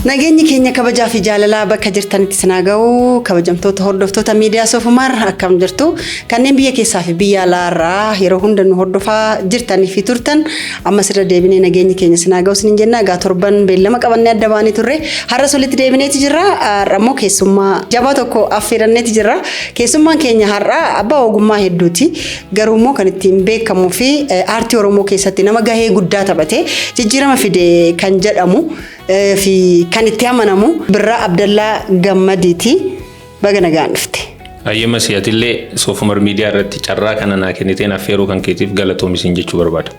Nageenyi keenya kabajaa fi jaalalaa bakka jirtanitti sinaa ga'u. Kabajamtoota hordoftoota miidiyaa Soofumar, akkam jirtu? Kanneen biyya keessaa fi biyya alaarraa yeroo hunda nu hordofaa jirtanii fi turtan, ammas irra deebinee nageenyi keenya sinaa ga'u sinin jenna. Egaa torban beellama qabannee adda baanii turre, har'as walitti deebineeti jirra. Har'a immoo keessummaa jabaa tokko affeeranneeti jirra. Keessummaan keenya har'a abbaa ogummaa hedduuti, garuu immoo kan ittiin beekamuu fi aartii Oromoo keessatti nama gahee guddaa taphate, jijjiirama fide kan jedhamu fi kan itti amanamu Birraa Abdallaa Gammadiiti. Baga nagaan dhufte. Ayyema si'atillee Soofumar Miidiyaa irratti carraa kana naa kenniteen affeeruu kan keetiif galatoomi jechuu barbaada.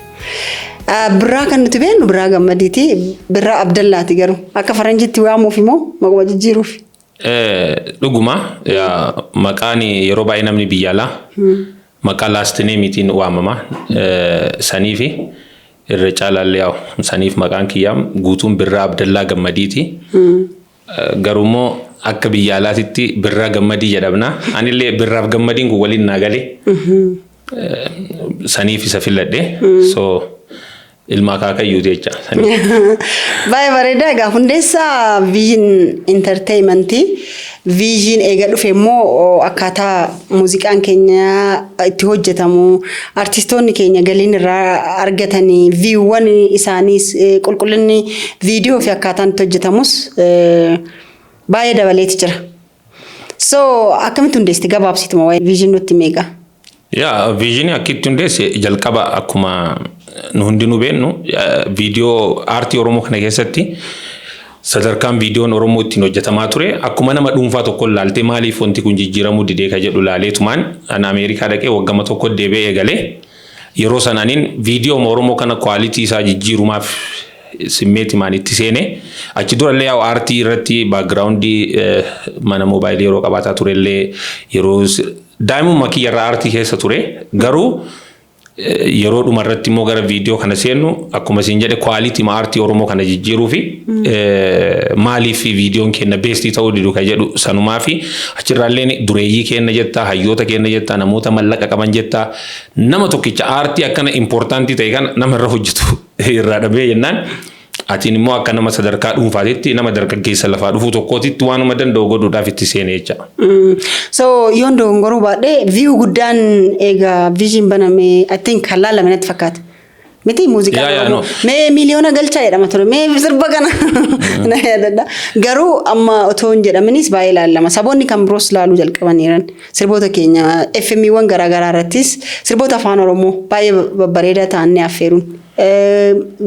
Birraa kan nuti beeknu Birraa Gammadiiti. Birraa Abdallaati garuu akka faranjitti waamuuf immoo maquma jijjiiruuf. Dhuguma, maqaan yeroo baay'ee namni biyya alaa maqaa last nameiitiin waamama. Saniifi irra caalaallee yaa'u saniif maqaan kiyyaa guutuun Birraa Abdallaa Gammadiiti. Garuu immoo akka biyya alaatitti Birraa Gammadii jedhamna. Anillee Birraaf Gammadiin kun waliin naa galee. Saniif isa filadhe. So ilma akaakayyuuti jecha. Baay'ee bareeda. Egaa hundeessaa Vision Entertainmentii. Vision eega dhufe immoo akkaataa muuziqaan keenya itti hojjetamu, artistoonni keenya galiin irraa argatanii, viewwan isaaniis, qulqullinni viidiyoo fi akkaataan itti hojjetamus baay'ee dabaleeti jira. So akkamitti hundeessite? Gabaabsituma waa'ee Vision nutti meeqa? Yaa, Visionii akka itti hundeesse, jalqaba akkuma nu hundinuu beeknu, viidiyoo aartii Oromoo kana keessatti sadarkaan viidiyoon Oromoo ittiin hojjetamaa ture akkuma nama dhuunfaa tokko ilaaltee maaliif wanti kun jijjiiramuu didee ka jedhu ilaaleetumaan ana Ameerikaa dhaqee waggama tokko deebi'ee eegalee. Yeroo sananiin viidiyoo Oromoo kana quality isaa jijjiirumaaf simmeetimaan itti seene. Achi durallee yaa'u aartii irratti backgroundii mana moobaayilii yeroo qabaataa turellee, yeroo daa'imummaa kiyyarraa aartii keessa ture. Garuu yeroo dhuma irratti immoo gara viidiyoo kana seennu, akkuma isin jedhe, quality aartii Oromoo kana jijjiiruu fi maaliif viidiyoon keenya bestii ta'uu didu ka jedhu sanumaa fi achirraallee dureeyyii keenya jettaa, hayyoota keenya jettaa, namoota mallaqa qaban jettaa, nama tokkicha aartii akkana importantii ta'e kana nama irra hojjetu irraa dhabee jennaan, atiin immoo akka nama sadarkaa dhuunfaatitti, nama dargaggeessa lafaa dhufuu tokkootitti waanuma danda'u godhuudhaaf itti seene jecha. So yoon dogongoruu baadhee, view guddaan egaa Vision baname, I think, kan laalame natti fakkaata. Miti muuziqaa Yaa. Oromoo. Mee miliyoona galchaa jedhama ture. Mee sirba kana na yaadadha. Garuu amma otoo hin jedhaminis baay'ee ilaalama. Saboonni kan biroos laaluu jalqabaniiran. Sirboota keenya FM'wwan garaagaraa irrattis sirboota afaan Oromoo baay'ee babbareedaa ta'an ni affeeruun.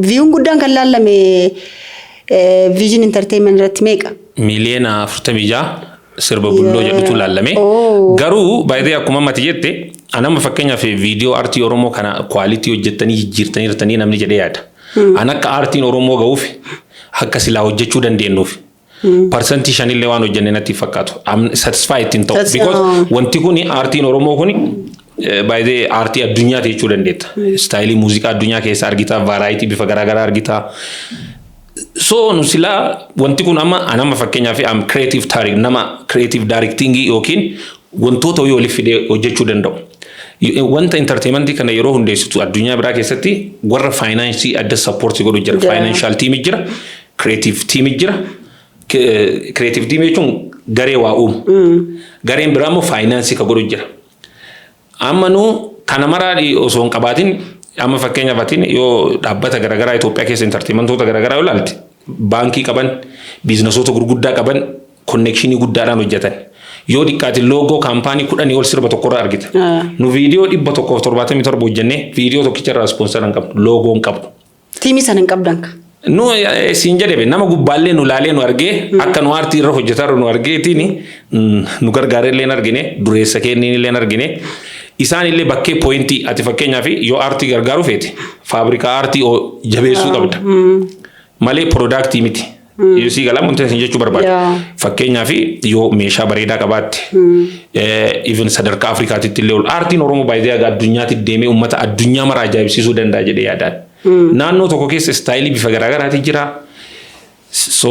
Viewun guddaan kan laalame Vision Entertainment irratti meeqa? Miliyoona 46 sirba Bulloo jedhutu laalame. Garuu baay'ee akkuma ammati jette, anama fakkeenyaaf viidiyoo aartii Oromoo kana quality hojjettanii jijjiirtanii jirtanii namni jedhee yaada. An akka aartiin Oromoo ga'uuf, akka silaa hojjechuu dandeenyuuf, 5% illee waan hojjenne natti fakkaatu. Satisfy ittiin ta'u. Because wanti kuni, aartiin Oromoo kuni, baay'ee aartii addunyaati jechuu dandeetta. Styleii muuziqaa addunyaa keessa argita, variety bifa garaagaraa argita. So nu silaa wanti kun amma anama fakkeenyaaf am creative tarik, nama creative directing yookiin wantoota wayii waliif fidee hojjechuu danda'u. Wanta entertainmentii kana yeroo hundeessitu addunyaa biraa keessatti warra financeii adda support godhu jira. Financial team jira, creative team jira. Creative team jechuun garee waa uumu. Gareen biraa immoo financeii ka godhu jira. Amma nu kana maraa osoo hin qabaatin, amma fakkeenyaaf atiin yoo dhaabbata garaagaraa Itoophiyaa keessa entertainmentoota garaagaraa yoo ilaalte, baankii qaban, businessoota gurguddaa qaban, connectionii guddaadhaan hojjetan. Yoo xiqqaate logo company 10 ol sirba tokkorraa argita. Nu viidiyoo 177 hojjennee viidiyoo tokkicharraa sponsora hin qabnu, logo hin qabnu. Teamii sana hin qabdan ka. Nu siin jedhebe, nama gubbaallee nu laalee nu argee, akka nu aartii irra hojjetaa nu argeetiin nu gargaaree illee argine, dureessa kenniin illee argine. Isaan illee bakkee pointii ati fakkeenyaaf yoo aartii gargaaru feete, faabrikaa aartii jabeessuu qabda. Malee productii miti. Yoo sii galaa wanti isin jechuu barbaada. Fakkeenyaaf yoo meeshaa bareedaa qabaatte, even sadarkaa Afrikaatitti illee ol aartiin Oromoo baay'ee addunyaatti deemee uummata addunyaa mara ajaa'ibsiisuu danda'a jedhee yaadaan. Naannoo tokko keessa styleii bifa garaagaraati jira. So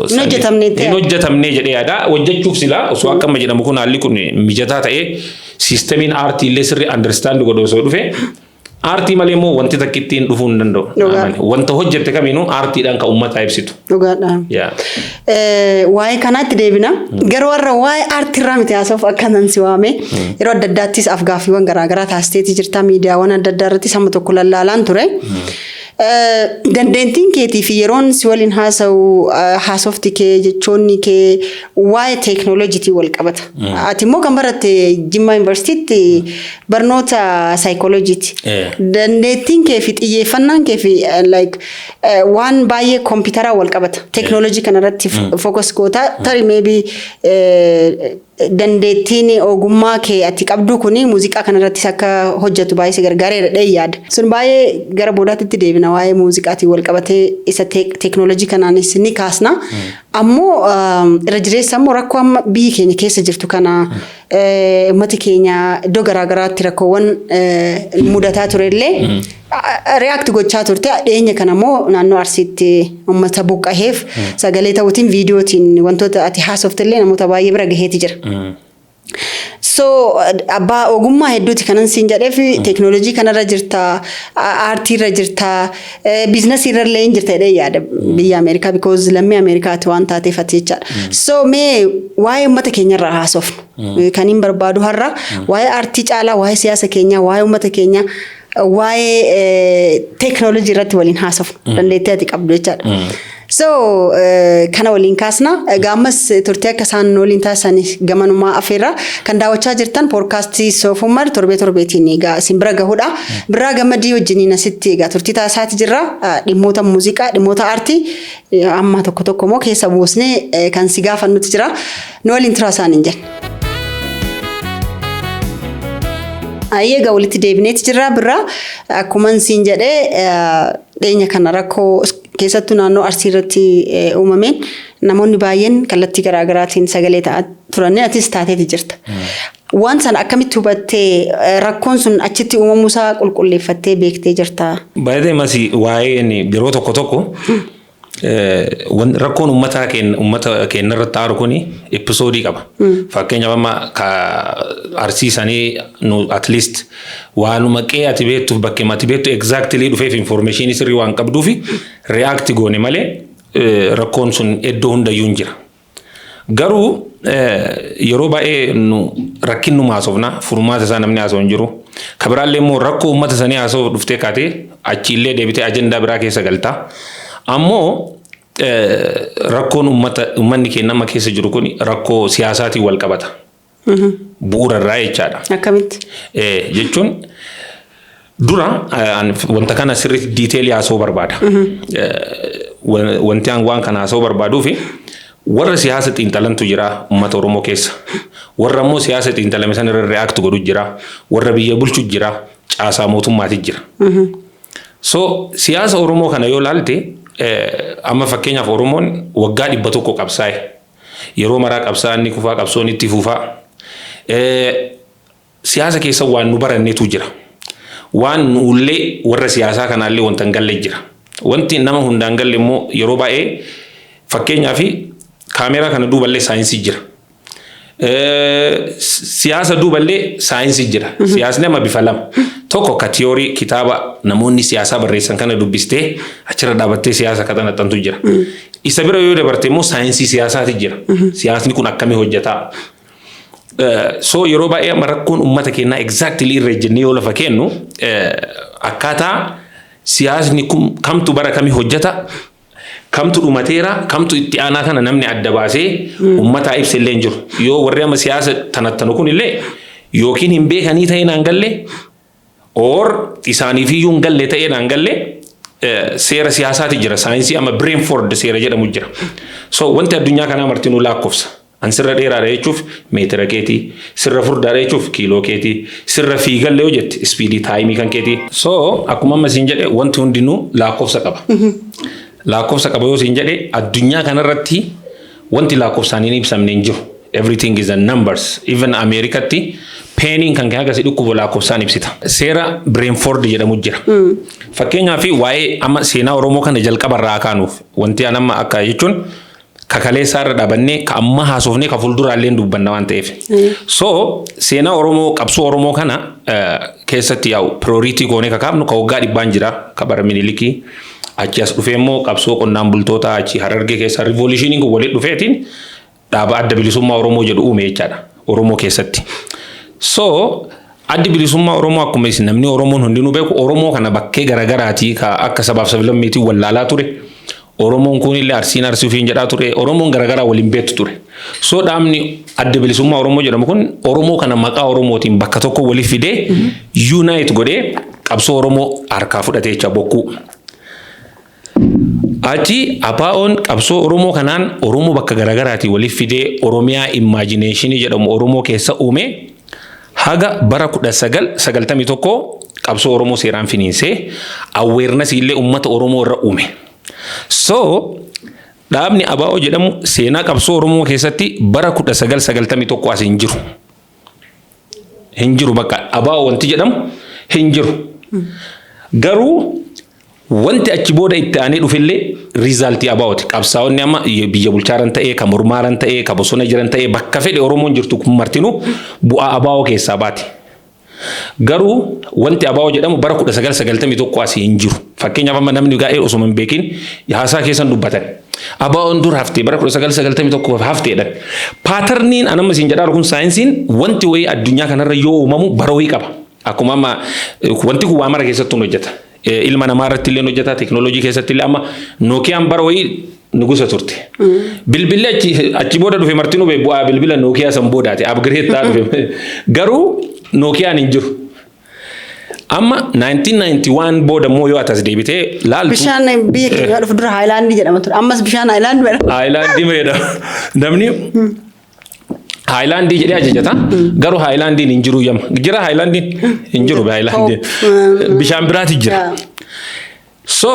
Hin hojjetamne hin hojjetamne jedhee yaada. Hojjechuuf silaa osoo akka amma jedhamu kun haalli kun mijataa ta'ee, systemiin aartii illee sirrii understand godhu osoo dhufe. Aartii malee immoo wanti takka ittiin dhufuu hin danda'u. Wanta hojjette kamiinuu aartiidhaan kan uummataa ibsitu. Dhugaadha. Waa'ee kanaatti deebina. Garuu warra waa'ee aartiirraa miti haasa'uuf akkanan si waame. Yeroo adda addaattis afgaaffiiwwan garaagaraa taasisteetii jirta. Miidiyaawwan adda addaa irrattis hamma tokko lallaalaan ture. Dandeettiin keetii fi yeroon si waliin haasa'u, haasofti kee, jechoonni kee waa'ee teeknooloojiitiin wal qabata. Ati immoo kan baratte Jimmaa Yuunivarsiitiitti barnoota saayikooloojiiti. Dandeettiin kee fi xiyyeeffannaan kee fi like waan baay'ee kompiitaraa wal qabata. Teeknooloojii kanarratti focus goota. Tarii maybe dandeettiin ogummaa kee ati qabdu kuni muuziqaa kanarrattis akka hojjetu baay'ee si gargaareera dhee yaada. Sun baay'ee gara boodaatti deebina, waa'ee muuziqaatiin wal qabatee isa teeknooloojii kanaanis ni kaasna. Ammoo irra jireessa immoo rakkoo amma biyyi keenya keessa jirtu kana, uummati keenya iddoo garaagaraatti rakkoowwan mudataa turellee react gochaa turte. Dhiyeenya kana immoo naannoo Arsiitti uummata buqqaheef sagalee ta'uutiin viidiyootiin wantoota ati haasoftellee namoota baay'ee bira gaheeti jira. So abbaa ogummaa hedduuti kanan siin jedheef, teeknooloojii kanarra jirta, aartiirra jirta, biizinasii irra illee hin jirta jedhee yaada biyya Ameerikaa, because lammii Ameerikaati waan taateef ati jechaadha. So mee waa'ee uummata keenyarraa haasofnu. Kan hin barbaadu har'a waa'ee aartii caalaa waa'ee siyaasa keenyaa, waa'ee uummata keenyaa, waa'ee teeknooloojii irratti waliin haasofnu, dandeettii ati qabdu jechaadha. So kana waliin kaasna. Egaa ammas turtii akka isaan waliin taasisan gamanumaa afeerra. Kan daawwachaa jirtan poodkaastii Soofumar torbee torbeetiin egaa isin bira gahudha. Birraa Gammadii wajjiniin asitti egaa turtii taasisaati jirra. Dhimmoota muuziqaa, dhimmoota aartii amma tokko tokko immoo keessa buusnee kan si gaafannutu jira. Nu waliin turaa isaan hin jenne. Ayyee, egaa walitti deebineeti jirra. Birraa, akkuma siin jedhee, dhiyeenya kana rakkoo keessattuu naannoo Arsii irratti uumameen namoonni baay'een kallattii garaagaraatiin sagalee ta'aa turanii, atis taateeti jirta. Waan sana akkamitti hubattee, rakkoon sun achitti uumamuusaa qulqulleeffattee beektee jirta? Baay'ee masi waa'een yeroo tokko tokko rakkoon uummataa keenya uummata keenya irratti aaru kuni episode qaba. Fakkeenyaaf, amma ka Arsii sanii nu at least waanuma qe'ee ati beektuuf bakkee ati beektu exactly dhufeef information sirrii waan qabduufi react goone malee rakkoon sun iddoo hundayyuu hin jira. Garuu yeroo baay'ee nu rakkinnuma haasofna, furmaata isaa namni haasa'u hin jiru. Ka biraallee immoo rakkoo uummata sanii haasa'uuf dhuftee kaatee achiillee deebitee ajandaa biraa keessa galta. Ammoo rakkoon uummata uummanni keenya amma keessa jiru kun rakkoo siyaasaatiin wal qabata. Bu'uura irraa jechaadha. Akkamitti? Jechuun dura wanta kana sirriitti detail haasa'uu barbaada. Wanti an waan kana haasa'uu barbaaduu fi warra siyaasa xiinxalantu jira uummata Oromoo keessa. Warra immoo siyaasa xiinxalame sana irra react godhu jira. Warra biyya bulchu jira. Caasaa mootummaati jira. So siyaasa Oromoo kana yoo laalte, amma fakkeenyaaf Oromoon waggaa 100 qabsaa'e. Yeroo maraa qabsaa'an ni kufaa, qabsoon itti fufaa. Siyaasa keessa waan nu barannetu jira. Waan nuullee warra siyaasaa kanaallee wanta hin galle jira. Wanti nama hundaan galle immoo yeroo baay'ee, fakkeenyaaf, kaameeraa kana duuballee saayinsii jira. Siyaasa duuballee saayinsii jira. Siyaasni amma bifa lama. Tokko ka theory kitaaba namoonni siyaasaa barreessan kana dubbistee achirra dhaabattee siyaasa kaxanaxantu jira. Isa bira yoo dabarte immoo saayinsii siyaasaati jira. Siyaasni kun akkamii hojjetaa? So yeroo baay'ee amma rakkoon uummata keenyaa exactly irra ejjennee yoo lafa kennu, akkaataa siyaasni kun kamtu bara kamii hojjeta, kamtu dhumateera, kamtu itti aanaa kana namni adda baasee uummataa ibsa illee hin jiru. Yoo warri amma siyaasa tanattanu kun illee yookiin hin beekanii ta'ee naan galle, or isaaniif iyyuu hin galle ta'ee naan galle. Seera siyaasaati jira, saayinsii amma Brainford seera jedhamu jira. So wanti addunyaa kanaa martinuu lakkoofsa. An sirra dheeraadha jechuuf meetira keetii, sirra furdaadha jechuuf kiiloo keetii, sirra fiigallee yoo jette speed time kan keetii. So akkuma amma siin jedhe, wanti hundinuu lakkoofsa qaba. Lakkoofsa qaba yoo siin jedhe, addunyaa kanarratti wanti lakkoofsaan hin ibsamne hin jiru. Everything is a numbers. Even Ameerikatti painiin kan kee akkasii dhukkubu lakkoofsaan ibsita. Seera Brainford jedhamu jira. Fakkeenyaaf, waa'ee amma seenaa Oromoo kana jalqabarraa kaanuuf, wanti an amma akka jechuun kakaleessaa irra dhaabannee ka amma haasofnee ka fuulduraallee dubbanna waan ta'eef. So seenaa Oromoo, qabsoo Oromoo kana keessatti yaa'u priority goonee kakaafnu ka waggaa 100n jira, ka bara Minilikii. Achi as dhufee immoo qabsoo qonnaan bultootaa achi Harargee keessa revolutioniin kun walitti dhufeetiin dhaaba Adda Bilisummaa Oromoo jedhu uume jechaadha Oromoo keessatti. So Addi Bilisummaa Oromoo, akkuma isin namni Oromoon hundinuu beeku, Oromoo kana bakkee garaagaraatii ka akka sabaaf sablammiitiin wallaalaa ture. Oromoon kunillee Arsiin Arsii ofiin jedhaa ture. Oromoon garaagaraa waliin beektu ture. So dhaabni Adda Bilisummaa Oromoo jedhamu kun Oromoo kana maqaa Oromootiin bakka tokko waliif fidee, unite godhee, qabsoo Oromoo harkaa fudhatee jecha bokkuu. Achi ABO'n qabsoo Oromoo kanaan Oromoo bakka garaagaraatii waliif fidee Oromiyaa imagination jedhamu Oromoo keessa uume, haga bara 1991 qabsoo Oromoo seeraan finiinsee awareness illee uummata Oromoo irra uume. So dhaabni ABO jedhamu seenaa qabsoo Oromoo keessatti bara 1991 as hin jiru. Hin jiru, bakka ABO wanti jedhamu hin jiru. Garuu wanti achi booda itti aanee dhufillee result ABOti. Qabsaa'onni amma biyya bulchaaran ta'ee, kan mormaaran ta'ee, kan bosona jiran ta'ee, bakka fedhe Oromoon jirtu kun martinuu bu'aa ABO keessaa baate. Garuu wanti ABO jedhamu bara 1991 asii hin jiru. Fakkeenyaaf, amma namni gaa'ee osoo hin beekin haasaa keessan dubbatan. ABO'n dur haftee bara 1991 hafteedha. Patterniin anamma isin jedhaa kun, saayinsiin wanti wayii addunyaa kanarra yoo uumamu bara wayii qaba. Akkuma amma wanti kun waa mara keessattuu hojjeta. Ilma namaa irratti illee hojjeta, teekinooloojii keessatti illee. Amma Nookiyaan bara wayii nugusa turte. Bilbilli achi booda dhufe martinuu bu'aa bilbila Nookiyaa san boodaati. Upgrade ta'aa dhufe. Garuu Nookiyaan hin jiru. Amma 1991 booda immoo yoo atas deebitee laaltu. Bishaan biyya keenya dhufu dura Haayilaandii jedhama ture. Ammas bishaan Haayilaandii jedhama. Haayilaandii jedhama. Namni Haayilaandii jedhee ajajata. Garuu Haayilaandiin hin jiru yamma. Jira Haayilaandiin? Hin jiru Haayilaandiin. Bishaan biraati jira. So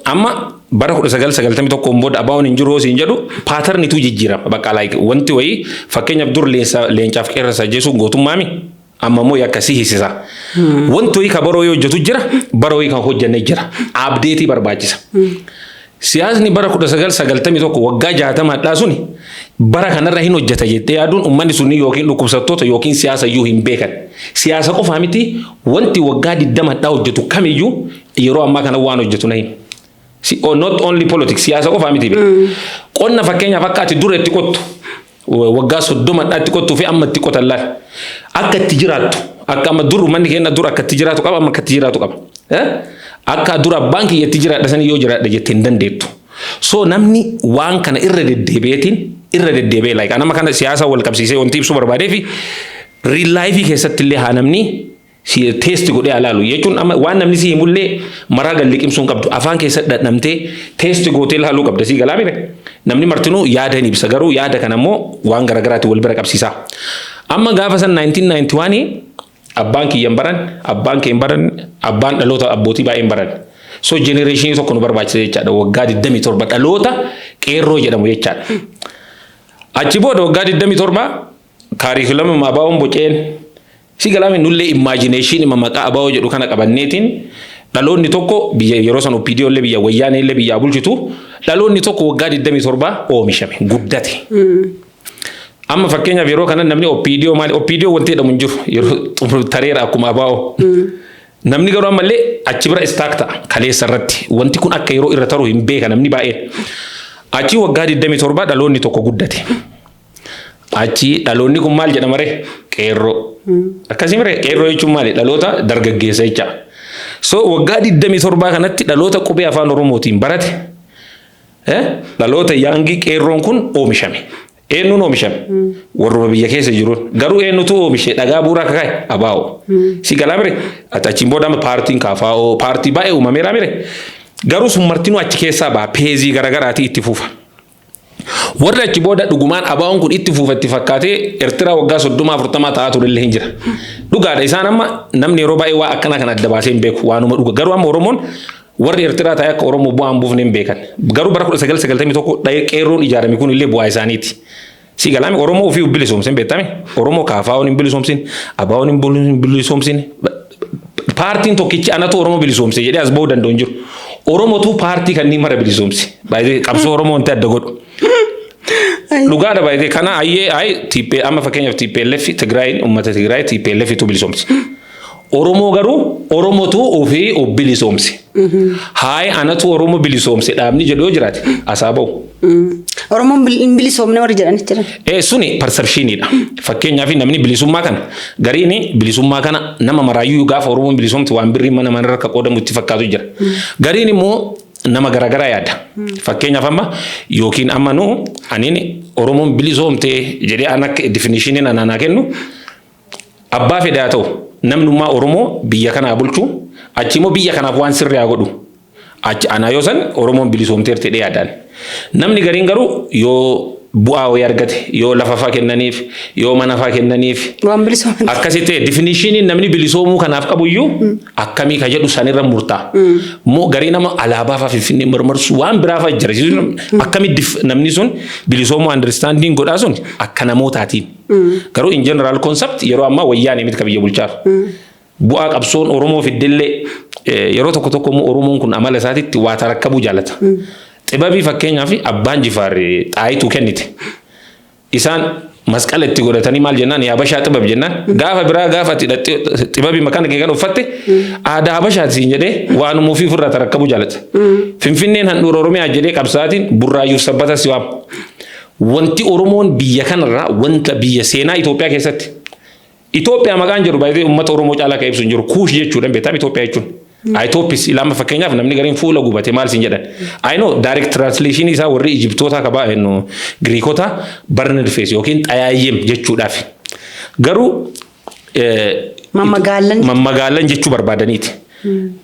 amma bara 1991 booda ABO'n hin jiru siin jedhu, patternitu jijjiirama. Bakka like wanti wayii, fakkeenyaaf, dur leencaaf qeerransa ajjeesuun gootummaami. Amma immoo akkasii hiisisa. Wanti wayii ka bara wayii hojjetu jira, bara wayii kan hojjenne jira. Update barbaachisa. Siyaasni bara 1991 waggaa 60dhaa suni bara kanarra hin hojjeta jettee yaaduun, uummanni sunni yookiin dhukkubsattoota yookiin siyaasa iyyuu hin beekan. Siyaasa qofaa miti, wanti waggaa 20dhaa hojjetu kamiyyuu yeroo ammaa kana waan hojjetu na himi. Not only politics, siyaasa qofaa miti. Qonna fakkeenyaaf, akka ati dura itti qottu waggaa 30dhaa itti qottuu fi amma itti qotan laal. Akka itti jiraattu, akka amma dur uummanni keenya dur akka itti jiraatu qaba, amma akka itti jiraatu qaba. Akka dur abbaan kiyya itti jiraadha sanii yoo jiraadha jettee hin dandeettu. So namni waan kana irra deddeebi'eetiin irra deddeebi'ee, like nama kana siyaasa wal qabsiisee wanti ibsuu barbaadee fi real life keessatti illee haa namni test godhee ilaalu jechuun, amma waan namni si himullee maraa gad liqimsuu hin qabdu, afaan keessatti dhadhamtee test gootee ilaaluu qabda. Sii galaa mire? Namni martinuu yaada hin ibsa, garuu yaada kana immoo waan garaagaraatiin wal bira qabsiisa. Amma gaafa san 1991 abbaan kiyya hin baran, abbaan kee hin baran, abbaan dhaloota abbootii baay'ee hin baran. So generation tokko nu barbaachisa jechaadha, waggaa 27 dhaloota qeerroo jedhamu jechaadha. Achi booda waggaa 27 curriculum ABO'n boceen si galaame, nullee imagination maqaa ABO jedhu kana qabanneetiin, dhaloonni tokko biyya yeroo san OPDO illee biyya Wayyaanee illee biyyaa bulchitu, dhaloonni tokko waggaa 27 oomishame, guddate. Amma fakkeenyaaf yeroo kana namni OPDO maali, OPDO wanti jedhamu hin jiru, yeroo tareera akkuma ABO. Namni garuu ammallee achi bira stuck ta'a kaleessa irratti, wanti kun akka yeroo irra taru hin beeka namni baay'een. Achi waggaa 27 dhaloonni tokko guddate. Achi dhaloonni kun maal jedhama ree? Qeerroo. Akkasii miree? Qeerroo jechuun maali? Dhaloota dargaggeessa jecha. So waggaa 27 kanatti dhaloota qubee afaan Oromootiin barate, dhaloota young qeerroon kun oomishame. Eenyuun oomishame? Warruma biyya keessa jiruun. Garuu eenyutu oomishe, dhagaa bu'uuraa akka kaa'e? ABO. Si galaa mire? Achiin booda amma paartiin KFO paartii baay'ee uumameera mire? Garuu sun martinuu achi keessaa ba'a, phase garaagaraatii itti fufa. Warri achi booda dhugumaan ABO'n kun itti fufa itti fakkaatee Eertiraa waggaa 30 40 ta'aa turellee hin jira. Dhugaadha, isaan amma namni yeroo baay'ee waa akkana kan adda baasee hin beeku, waanuma dhuga. Garuu amma Oromoon warri Eertiraa ta'ee akka Oromoo bu'aa hin buufne hin beekan. Garuu bara 1991 qeerroon ijaarame kun illee bu'aa isaaniiti. Si galaame? Oromoo ofii bilisoomsin beektame. Oromoo KFO'n hin bilisoomsin, ABO'n hin bilisoomsin. Paartiin tokkichi anatu Oromoo bilisoomse jedhee as ba'uu danda'u hin jiru. Oromootu paartii kanneen mara bilisoomse. Baay'ee qabsoo Oromoo wanti adda godhu. Dhugaadha baay'ee kana ayyee ay TP amma fakkeenyaaf TPLF Tigraayin, uummata Tigraay TPLF tu bilisoomse. Oromoo garuu Oromotu ofii of bilisoomse. Haay, anatu Oromoo bilisoomse dhaabni jedhu yoo jiraate asaa bahu. Oromoon hin bilisoomne warri jedhanis jiran. Suni perceptioniidha. Fakkeenyaaf, namni bilisummaa kana gariin bilisummaa kana nama maraayyuu gaafa Oromoon bilisoomte waan birrii mana manarra akka qoodamu itti fakkaatu jira. Gariin immoo nama garaagaraa yaada. Fakkeenyaaf, amma yookiin amma nu aniin Oromoon bilisoomte jedhee an akka definitioniin anaa kennu, abbaa fedhe haa ta'u, namnummaa Oromoo biyya kanaa bulchu, achi immoo biyya kanaaf waan sirrii haa godhu. Achi anaa yoo san Oromoon bilisoomteerti jedhee yaadaan. Namni gariin garuu yoo bu'aa wayii argate, yoo lafa faa kennaniif, yoo mana faa kennaniif, Waan bilisooman. akkasitti definitioniin namni bilisoomuu kanaaf qabuyyuu akkamii ka jedhu sanirra murtaa'a. Moo garii nama alaabaa faa Finfinnee marmarsu waan biraa faa jira. Akkamitti namni sun bilisoomuu understanding godhaa sun akka namootaatiin. Garuu in general concept yeroo ammaa Wayyaanee miti ka biyya bulchaaru. Bu'aa qabsoon Oromoo fiddellee, yeroo tokko tokko immoo Oromoon kun amala isaatitti waa tarakkabuu jaalata. Xibabii fakkeenyaaf abbaan Jifaar Xaayituu kennite. Isaan masqala itti godhatanii maal jennaan, yaa Habashaa xibab jennaan, gaafa biraa gaafa ati hidhattee xibabii makaan kee kan uffatte aadaa Habashaati siin jedhee waanuma ofii ofirraa tarakkabuu jaalata. Finfinneen handhuura Oromiyaa jedhee qabsaatiin Burraayyuuf Sabbata si waama. Wanti Oromoon biyya kanarraa wanta biyya seenaa Itoophiyaa keessatti, Itoophiyaa maqaan jedhu baay'ee uummata Oromoo caalaa kan ibsu hin jiru. Kuush jechuudha, beektaa, Itoophiyaa jechuun. Ayitooppis ilaama fakkeenyaaf namni gariin fuula gubate maal siin jedhan. I know, direct translation isaa warri Ijiptoota kabaa jennu Giriikota burned face yookiin xayaayyem jechuudhaaf. Garuu Mammagaalan. Mammagaalan jechuu barbaadaniiti.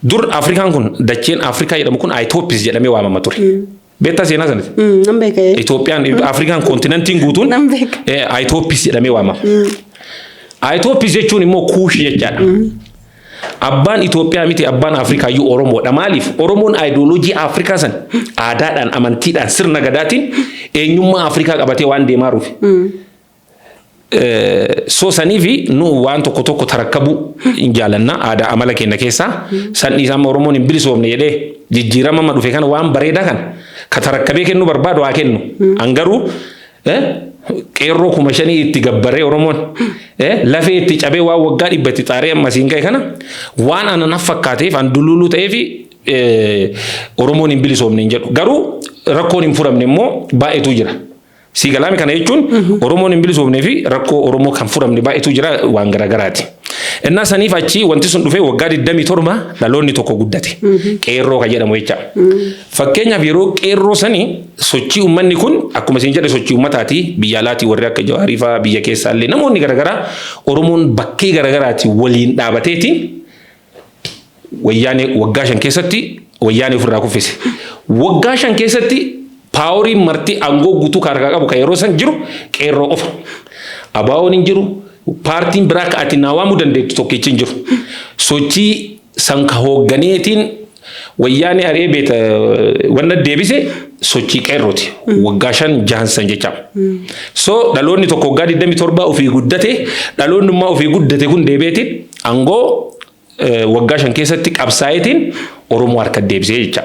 Dur Afrikaan kun, dacheen Afrikaa jedhamu kun Ayitooppis jedhamee waamama ture. Beektaa seenaa sanatti? Nan beeka. Itoophiyaan, Afrikaan continentiin guutuun Nan beeka. Ayitooppis jedhamee waamama. Ayitooppis jechuun immoo Kuush jechaadha. Abbaan Itoophiyaa miti, abbaan Afrikaayyuu Oromoodha. Maaliif? Oromoon ideology Afrikaa san aadaadhaan, amantiidhaan, sirna gadaatiin eenyummaa Afrikaa qabatee waan deemaa jiruuf. So sanii fi nu waan tokko tokko tarakkabuu hin jaalanna aadaa amala keenya keessaa. San dhiisaa, amma Oromoon hin bilisoomne jedhee jijjiirama amma dhufe kana, waan bareedaa kana ka tarakkabee kennuu barbaadu haa kennu. An garuu qeerroo 5,000 itti gabbaree, Oromoon lafee itti cabee, waan waggaa 100 itti xaaree amma siin ga'e kana, waan ana naf fakkaateef an dululuu ta'eef Oromoon hin bilisoomne hin jedhu. Garuu rakkoon hin furamne immoo baay'eetu jira. Sii galaami? Kana jechuun Oromoon hin bilisoomnee fi rakkoo Oromoo kan furamne baay'eetu jira, waan garaagaraati. Innaa saniif achi wanti sun dhufee waggaa 27 dhaloonni tokko guddate. Qeerroo kan jedhamu jecha. Fakkeenyaaf, yeroo qeerroo sanii sochii uummanni kun akkuma isin jedhe sochii uummataati, biyya alaatii warri akka Jawaarii fa'aa, biyya keessaallee namoonni garaagaraa, Oromoon bakkee garaagaraati waliin dhaabateetiin Wayyaanee waggaa 5 keessatti Wayyaanee ofirraa kuffise. Waggaa 5 keessatti poweriin marti aangoo guutuu kan harkaa qabu kan yeroo san jiru qeerroo qofa. ABO'n hin jiru, paartiin biraa akka ati naa waamuu dandeettu tokkichi hin jiru. Sochii san ka hoogganeetiin Wayyaanee ari'ee beeta wanna deebise sochii qeerrooti. Waggaa 5 jahan san jecha. So dhaloonni tokko waggaa 27 ofii guddate, dhaloonni immoo ofii guddate kun deebi'eetiin aangoo waggaa 5 keessatti qabsaa'eetiin Oromoo harka deebisee jecha.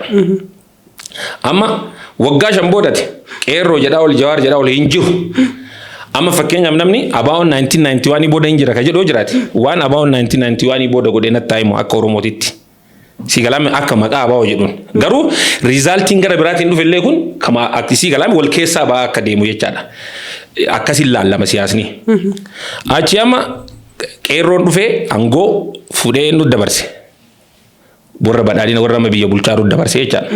Amma waggaa 5 boodate qeerroo jedhaa ol, Jawaar jedhaa ol hin jiru. Amma fakkeenyaaf namni ABO'n 1991 booda hin jira ka jedhu jiraate, waan ABO'n 1991 booda godhee natti himu akka Oromootitti. Si galaame, akka maqaa ABO jedhuun. Garuu resultiin gara biraatiin dhufe illee kun kama si galaame wal keessaa ba'aa akka deemu jechaadha. Akkasin laallama siyaasni. Achi amma qeerroon dhufee aangoo fuudhee nu dabarse. Warra badhaadhina, warra amma biyya bulchaa jiru dabarse jechaadha.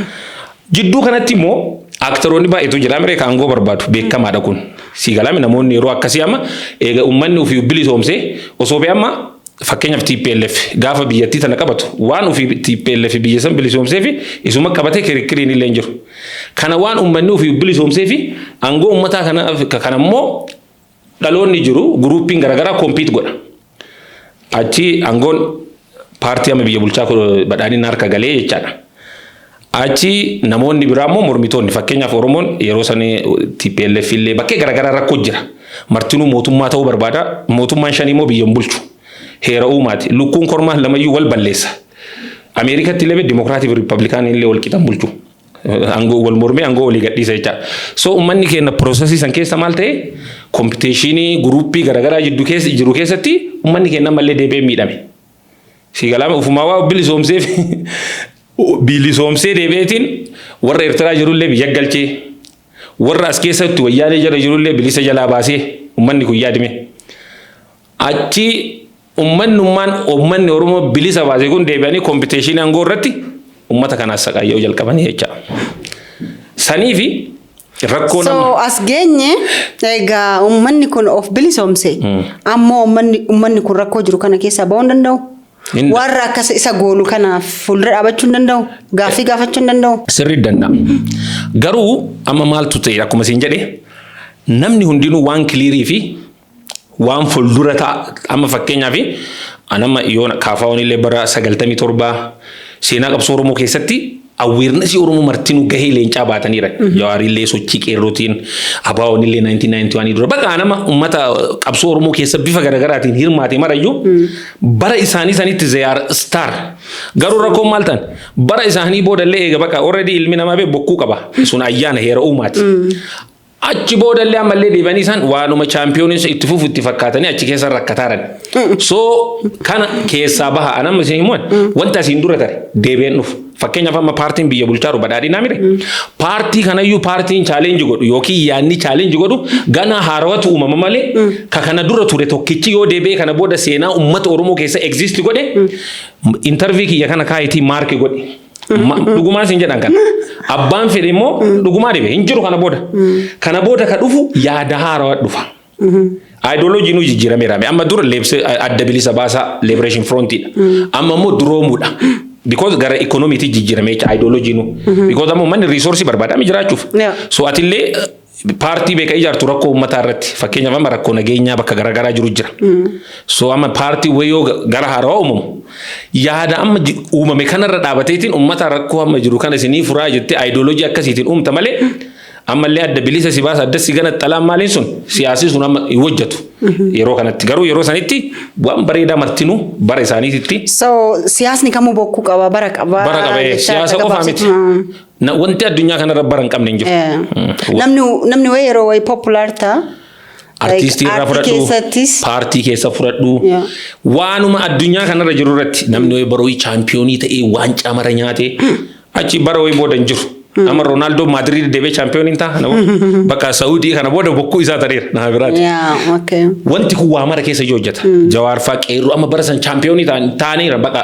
Jidduu kanatti immoo actoroonni baay'eetu jira miree ka aangoo barbaadu, beekamaadha kun. Si galaame, namoonni yeroo akkasii amma eega uummanni ofii bilisoomsee osoo bee, amma fakkeenyaaf TPLF gaafa biyyattii tana qabatu waan ofii TPLF biyya san bilisoomsee fi isuma qabatee kirikiriin illee hin jiru. Kana waan uummanni ofii bilisoomsee fi aangoo uummataa kana kana immoo dhaloonni jiru groupiin garaagaraa compete godha. Achi aangoon paartii amma biyya bulchaa badhaadhina harka galee jechaadha. Achi namoonni biraa immoo mormitoonni, fakkeenyaaf Oromoon yeroo sanii TPLF illee bakkee garaagaraa rakkoo jira. Martinuu mootummaa ta'uu barbaada. Mootummaan shanii immoo biyya hin bulchu. Heera uumaati. Lukkuun kormaan lamayyuu wal balleessa. Ameerikatti illee Dimokiraatii fi Riippablikaanii illee wal qixan bulchu. Aangoo wal mormee aangoo walii gadhiisa jecha. So uummanni keenya processii san keessa maal ta'e, competitionii groupii garaagaraa jidduu keessa jiru keessatti uummanni keenya ammallee deebi'ee miidhame. Si galaama ufumaa waa bilisoomsee bilisoomsee deebi'eetiin warra Eertiraa jirullee biyya galchee, warra as keessatti wayyaanee jala jirullee bilisa jalaa baasee, uummanni kun yaadime. Achi ummannummaan uummanni Oromoo bilisa baase kun deebi'anii competition aangoo irratti uummata kanaas saqaayya'uu jalqabanii jecha. Sanii fi rakkoo So nama. as geenye egaa, uummanni kun of bilisoomse, ammoo uummanni kun rakkoo jiru kana keessaa ba'uu hin danda'u. Warra akkas isa goolu kanaaf fuuldura dhaabachuu hin danda'u. Gaaffii gaafachuu hin danda'u. Sirrii danda'a. Garuu amma maaltu ta'e? Akkuma isin jedhe, namni hundinuu waan clear fi waan fuuldura ta'a. Amma fakkeenyaaf anamma yoona kaafaawwan illee bara 97 seenaa qabsoo Oromoo keessatti awareness Oromoo martinuu gahee leencaa baataniira. Jawaarillee sochii qeerrootiin, Abaawoon illee 1991 dura. Bakka nama uummata qabsoo Oromoo keessa bifa garaagaraatiin hirmaate marayyuu bara isaanii sanitti they are star. Garuu rakkoon maal ta'an, bara isaanii boodallee eega bakka already ilmi namaa bee bokkuu qaba. Sun ayyaana heera uumaati. Achi boodallee ammallee deebi'anii isaan waanuma champion itti fufu itti fakkaatanii achi keessa rakkataaran. So kana keessaa baha. Anamma isin himuun wanta asiin dura tare deebi'een dhufu. Fakkeenyaaf amma paartiin biyya bulchaaru badhaadhinaa mire. Paartii kanayyuu paartiin challenge godhu yookiin yaadni challenge godhu gana haarawatu uumama malee, ka kana dura ture tokkichi yoo deebi'ee kana booda seenaa uummata Oromoo keessa exist godhe, interview kiyya kana kaayitii mark godhe. Dhugumaan siin jedhan kana. Abbaan fedhe immoo dhugumaa dhibe hin jiru kana booda. Kana booda ka dhufu yaada haarawaa dhufa. Ideology nu jijjiirameera. Amma dura leebsee adda bilisa baasaa, Liberation Frontidha. Amma immoo duroomuudha. Because gara economytti jijjiirame jecha ideology nu. Because amma uummanni resource barbaadame jiraachuuf. So atillee paartii beeka ijaartu rakkoo uummataa irratti, fakkeenyaaf amma rakkoo nageenyaa bakka garaagaraa jiru jira. So amma paartii wayii gara haarawaa uumamu, yaada amma uumame kanarra dhaabateetiin uummata rakkoo amma jiru kana isinii furaa jettee ideology akkasiitiin uumta malee, ammallee adda bilisa si baasa, adda si gana xalaan maaliin sun siyaasni sun amma hin hojjetu. Yeroo kanatti garuu yeroo sanitti waan bareedaa martinuu bara isaaniititti. So siyaasni kamuu bokkuu qaba, bara qaba. Bara qaba jechaa siyaasa akka qofaa miti. Wanti addunyaa kanarra bara hin qabne hin jiru. Namni wayii yeroo wayii popular ta'a. Artiistii irraa Aartii fudhadhu, keessattis. paartii keessa fudhadhu, waanuma addunyaa kanarra jiru irratti namni wayii bara wayii champion ta'ee waancaa mara nyaate, achi bara wayii booda hin jiru. Amma Roonaaldoo Maadiriid deebee champion hin ta'a. Bakka Saawudii kana booda bokkuu isaa ta'eera nama biraati. Wanti kun waa mara keessa hojjeta. Jawaar fa'aa, qeerroo amma bara san champion ta'aniira, baqa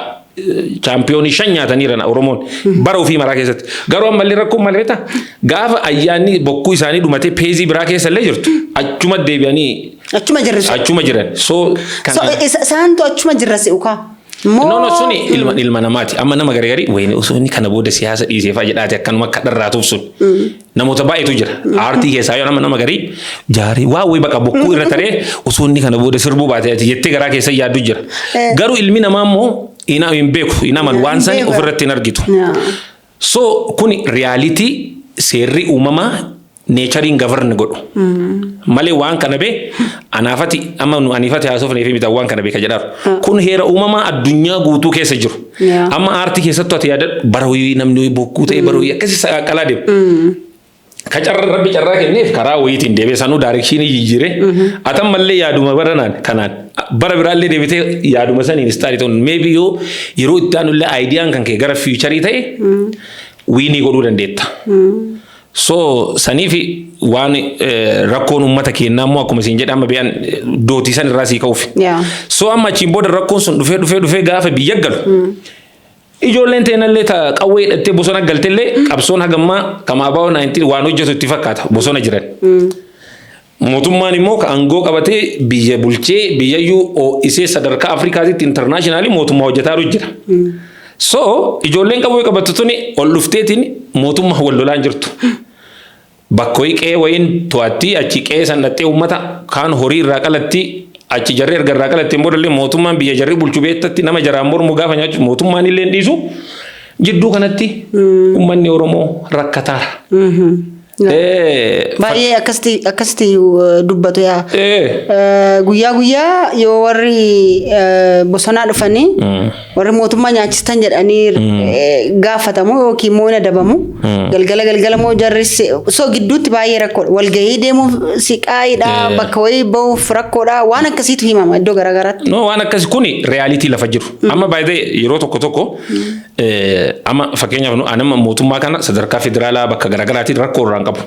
champion shan nyaataniira Oromoon bara ofii maraa keessatti. Garuu ammallee rakkoon maal beektaa? Gaafa ayyaanni bokkuu isaanii dhumatee phase biraa keessa illee jirtu, achuma deebi'anii Achuma jirrisu. achuma jiran. So So isaantu achuma jirra si'u kaa. No, no, suni ilma namaati. Amma nama gargarii wayini osoo inni kana booda siyaasa dhiisee fa'aa jedhaati akkanuma akka dharraatuuf sun. Namoota baay'eetu jira. Aartii keessaa yoo nama garii jaarii waa wayii baqa bokkuu irra taree osoo inni kana booda sirbuu baate ati jettee garaa keessa yaaddu jira. Garuu ilmi namaa immoo ina hin beeku, hin amanu, waan sani ofirratti hin argitu. So kuni reality seerri uumamaa natureiin govern godhu. Malee waan kana bee anaafati amma nu aniifati haasofnee fi mita waan kana beeka jedhaaru. Kun heera uumamaa addunyaa guutuu keessa jiru. Amma aartii keessattuu ati yaadadhu, bara wayii namni wayii bokkuu ta'e, bara wayii akkasii saqaqqalaa deemu. Ka carra rabbi carraa kenneef karaa wayiitiin deebee sanuu direction jijjiire. Atan mallee yaaduma bara naan kanaan bara biraallee deebitee yaaduma saniin start ta'uun, maybe yoo yeroo itti aanullee ideaan kan kee gara future ta'e win godhuu dandeetta. So saniif waan rakkoon uummata keenyaa immoo akkuma isin jedhe amma beekan dootii san irraa sii ka'uuf. So amma achiin booda rakkoon sun dhufee dhufee dhufee gaafa biyya galu, ijoolleen teenallee ta qawwee hidhattee bosona galtellee qabsoon hagammaa kama abaa'oo 19 waan hojjetu itti fakkaata bosona jiran. Mootummaan immoo ka aangoo qabatee biyya bulchee biyyayyuu ho'isee sadarkaa Afrikaatitti international mootummaa hojjetaa jira. So ijoolleen qawwee qabattu tuni ol dhufteetiin mootummaa wal lolaan jirtu. Bakka wayii qe'ee wayiin to'attii, achi qe'ee san dhattee uummata kaan horii irraa qalatti, achi jarri erga irraa qalatteen boodallee mootummaan biyya jarri bulchu beektatti nama jaraan mormu gaafa nyaachu mootummaan illee hin dhiisu. Jidduu kanatti uummanni Oromoo rakkataara. Baay'ee akkasitti dubbatu yaa. Guyyaa guyyaa yoo warri bosonaa dhufanii warri mootummaa nyaachistan jedhanii gaafatamu yookiin immoo hin adabamu. Galgala galgala immoo jarris so gidduutti baay'ee rakkoodha. Walgahii deemuuf siqaayidha, bakka wayii bahuuf rakkoodha, waan akkasiitu himama iddoo garaagaraatti. No, waan akkasi kuni reality lafa jiru. Amma baay'ee yeroo tokko tokko amma fakkeenyaaf anama mootummaa kana sadarkaa federaalaa bakka garaagaraatiin rakkoo irraan qabu.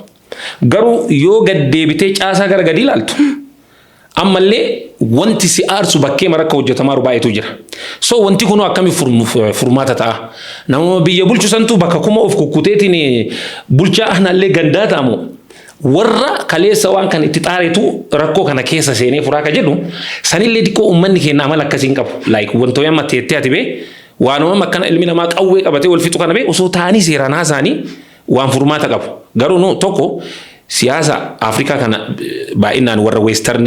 Garuu yoo gad deebitee caasaa gara gadi ilaaltu, ammallee wanti si aarsu bakkee marakka hojjetamaa jiru baay'eetu jira. So wanti kun akkami furmaata ta'a? Nama biyya bulchu santu bakka kuma of kukkuteetiin bulchaa aanallee gandaa ta'amu, warra kaleessa waan kan itti xaaretu rakkoo kana keessa seenee furaa ka jedhu sanillee xiqqoo uummanni keenya amala akkasii hin qabu. Like wantoonni amma teettee ati bee waanuma akkana ilmi namaa qawwee qabatee wal fixu kana bee osoo taa'anii seeraan haasa'anii waan furmaata qabu. Garuu nu tokko siyaasa Afrikaa kana baay'inaan warra western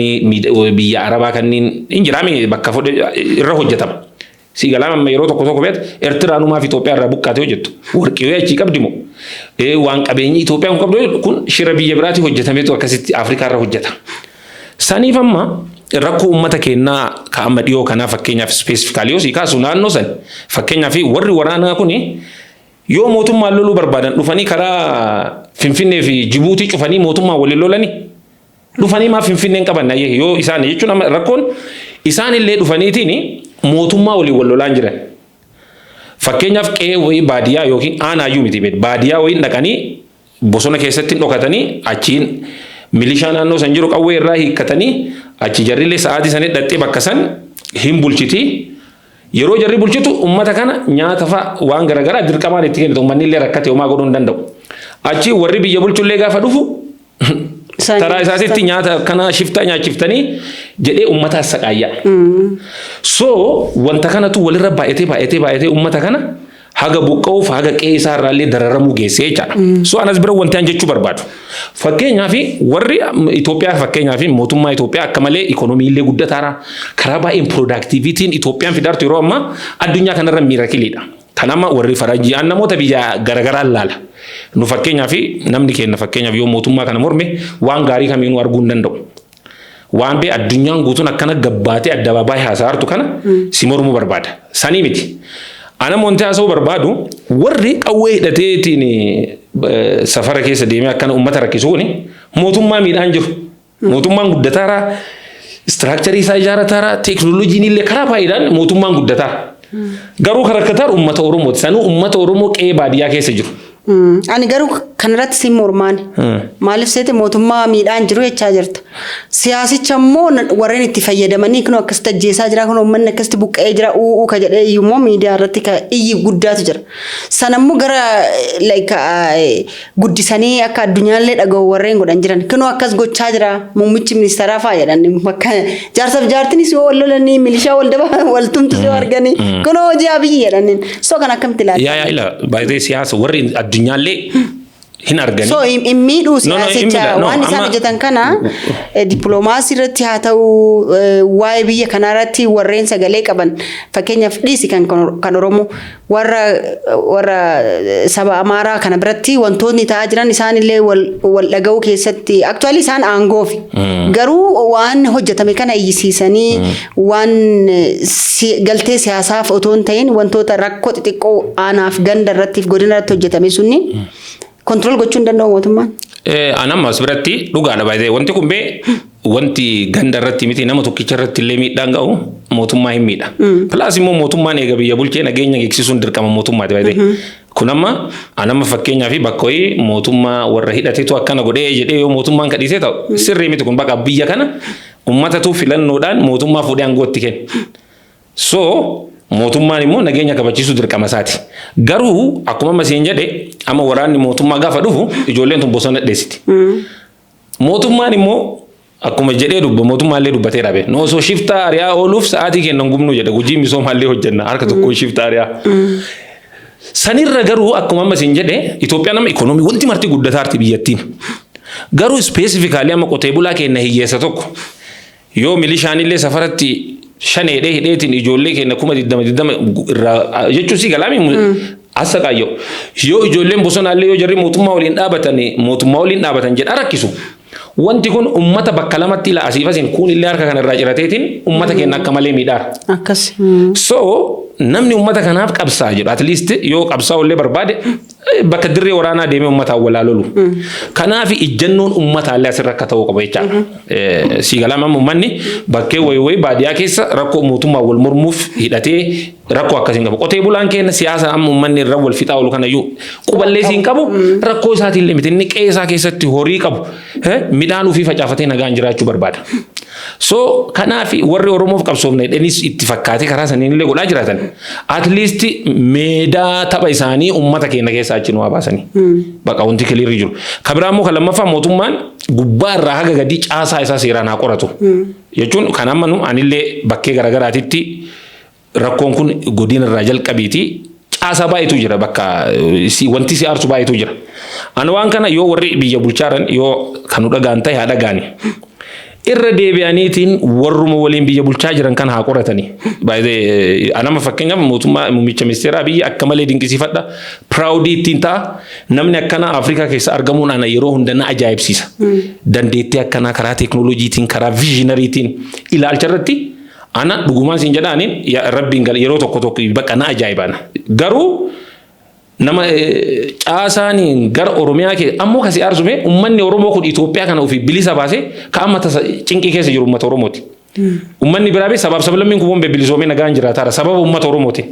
biyya Arabaa kanneen hin jiraame bakka irra hojjetama. Si galaa, amma yeroo tokko tokko beektu Eertiraanumaaf Itoophiyaa irraa buqqaatee hojjettu. Warqii achii qabdi moo? Waan qabeenyi Itoophiyaan qabdu kun shira biyya biraatii hojjetameetu akkasitti Afrikaa irra hojjeta. Saniif amma rakkoo uummata keenyaa ka amma dhiyoo kanaa fakkeenyaaf specifically yoo sii kaasu, naannoo san fakkeenyaaf warri waraanaa kuni yoo mootummaan loluu barbaadan dhufanii karaa Finfinnee fi Jibuutii cufanii mootummaan waliin lolanii dhufanii maaf Finfinneen qaban yoo isaan jechuun, amma rakkoon isaan illee dhufaniitiin mootummaa waliin wal lolaan jiran. Fakkeenyaaf qe'ee wayii baadiyyaa yookiin aanaayyuu miti, baadiyyaa wayii dhaqanii bosona keessatti dhokatanii achiin milishaa naannoo san jiru qawwee irraa hiikkatanii achi jarrillee sa'aatii sanii dhattee bakka san hin bulchiti. Yeroo jarri bulchitu uummata kana nyaata fa'a waan garaagaraa dirqamaan itti kennitu, uummanni illee rakkate homaa godhuu hin danda'u. Achi warri biyya bulchullee gaafa dhufu taraa isaatitti nyaata akkana shiftaa nyaachiftanii jedhee uummata saqaayyaa. So wanta kanatu walirra baay'atee baay'atee baay'atee uummata kana haga buqqa'uuf, haga qe'ee isaa irraallee dararamuu geessee jechaadha. So anas bira wanti an jechuu barbaadu. Fakkeenyaaf warri Itoophiyaa, fakkeenyaaf mootummaa Itoophiyaa akka malee ikoonomii illee guddataara, karaa baay'een productivityn Itoophiyaan fidaartu yeroo ammaa addunyaa kanarra miracleiidha. Kan amma warri faranjii an namoota biyya garaagaraa ilaala. Nu fakkeenyaaf namni keenya fakkeenyaaf yoo mootummaa kana morme waan gaarii kamiinuu arguu hin danda'u. Waan bee addunyaan guutuun akkana gabbaatee addabaabaayii haasa'artu kana si mormuu barbaada. Sanii miti. Ana wanti haasa'uu barbaadu, warri qawwee hidhateetiin safara keessa deemee akkana uummata rakkisu kuni mootummaa miidhaan jiru. Mootummaan guddataara, structure isaa ijaarataara, teekinooloojiin illee karaa baay'eedhaan mootummaan guddataara. Garuu kan rakkataar uummata Oromooti. Sanuu uummata Oromoo qe'ee baadiyyaa keessa jiru. Ani garuu kanarratti sin mormaani. Maaliif seete, mootummaa miidhaan jiru jechaa jirta. Siyaasicha immoo warreen itti fayyadamanii kun akkasitti ajjeesaa jira, kun uummanni akkasitti buqqa'ee jira u'uu ka jedhee iyyuu immoo miidiyaa irratti ka iyyi guddaatu jira. Sana immoo gara like guddisanii akka addunyaallee dhaga'u warreen godhan jiran. Kunoo akkas gochaa jira muummichi ministeeraa fa'aa jedhan, bakka jaarsaaf jaartinis yoo wal lolanii milishaa wal daba wal tumtu yoo arganii kunoo hojii Abiyyi jedhaniin. So kan akkamitti ilaalta? Yaa ila baay'ee siyaasa warri addunyaallee hin arganii. So hin miidhuu No, hin siyaasicha miidha. No, waan isaan hojjetan kana dippiloomaasii irratti haa ta'u, waa'ee biyya kanaa irratti warreen sagalee qaban, fakkeenyaaf dhiisi kan Oromoo, warra saba Amaaraa kana biratti wantoonni ta'aa jiran isaanillee wal dhaga'uu keessatti actually isaan aangoofi. Garuu waan hojjetame kana iyyisiisanii waan galtee siyaasaaf otoo hin ta'in wantoota rakkoo xixiqqoo aanaaf ganda irratti fi godina irratti hojjetame sunni control gochuu hin danda'u mootummaan. Anamma as biratti dhugaadha baay'ee wanti kun bee wanti ganda irratti miti, nama tokkicha irratti illee miidhaan ga'u mootummaa hin miidha. Plus immoo mootummaan eega biyya bulchee nageenya eegsisuun dirqama mootummaati baay'ee. Kun amma anamma fakkeenyaa fi bakka wayii mootummaa warra hidhateetu akkana godhee jedhee yoo mootummaan kadhiisee ta'u sirrii miti. Kun bakka biyya kana uummatatu filannoodhaan mootummaa fuudhee aangoo itti kenna. So mootummaan immoo nageenya kabachiisuu dirqama isaati. Garuu akkuma amma siin jedhe, amma waraanni mootummaa gaafa dhufu ijoolleen tun bosona dheessiti. Mootummaan immoo akkuma jedhee dubba mootummaan illee dubbatee dhabe. Nu osoo shiftaa ari'aa ooluuf sa'aatii kennan gubnu jedhe, hojii misoomaa illee hojjenna harka tokkoon shiftaa ari'aa. Sanirra garuu akkuma amma siin jedhe, Itoophiyaan amma ikoonoomii wanti marti guddataarti biyyattiin. Garuu specifically amma qotee bulaa keenya hiyyeessa tokko yoo milishaan illee safaratti shaneedhee hidheetiin ijoollee keenya 20,000 20,000 irraa jechuun si galaami. Asaqaayyoo yoo ijoolleen bosonaallee yoo jarri mootummaa waliin dhaabatan jedha rakkisu. Wanti kun ummata bakka lamatti ila asiif asiin kun illee harka kanarraa cirateetiin ummata keenya akka malee miidhaara. Akkas. So namni ummata kanaaf qabsaa jedhu, at least yoo qabsaa illee barbaade, bakka dirree waraanaa deemee ummataan walaa lolu. Kanaaf ijjannoon ummataallee asirra akka ta'uu qaba jechaadha. Si galama uummanni bakkee wayi wayi baadiyyaa keessa rakkoo mootummaa wal mormuuf hidhatee rakkoo akkasiin qabu. Qotee bulaan keenya siyaasa amma uummanni irra wal fixaa oolu kanayyuu quballee siin qabu, rakkoo isaatiin miti. Inni qe'ee isaa keessatti horii qabu, midhaan ofii facaafatee nagaan jiraachuu barbaada. So kanaaf warri Oromoof qabsoofne jedhanis itti fakkaatee karaa saniin illee godhaa jiraatan. At least meedaa tapha isaanii uummata keenya keessaa achi nu haa baasanii. Bakka wanti clearri jiru. Kan biraa immoo kan lammaffaa, mootummaan gubbaa irraa haga gadii caasaa isaa seeraan haa qoratu. Jechuun kan amma nu anillee bakkee garaagaraatitti rakkoon kun godina irraa jalqabiiti caasaa baay'eetu jira, bakka wanti si aarsu baay'eetu jira. Ani waan kana yoo warri biyya bulchaaran yoo kan nu dhagaan ta'e haa dhagaani. Irra deebi'aniitiin warruma waliin biyya bulchaa jiran kan haa qoratani. Baay'ee anama fakkeenyaaf mootummaa muummicha ministeeraa biyya akka malee dinqisiifadha. Proudii ittiin ta'a. Namni akkana Afrikaa keessa argamuun ana yeroo hunda na ajaa'ibsiisa. Dandeettii akkanaa karaa teeknooloojiitiin, karaa visionaryitiin, ilaalcha irratti ana dhugumaan siin jedhaaniin rabbiin yeroo tokko tokko bakka na ajaa'ibana. Garuu nama caasaan gara Oromiyaa keessa ammoo kasi aarsume, uummanni Oromoo kun Itoophiyaa kana ofii bilisa baasee ka amma tasa cinqii keessa jiru uummata Oromooti. Uummanni biraa bee sabaaf sablammiin kun bombee bilisoomee nagaan jiraataara sababa uummata Oromooti.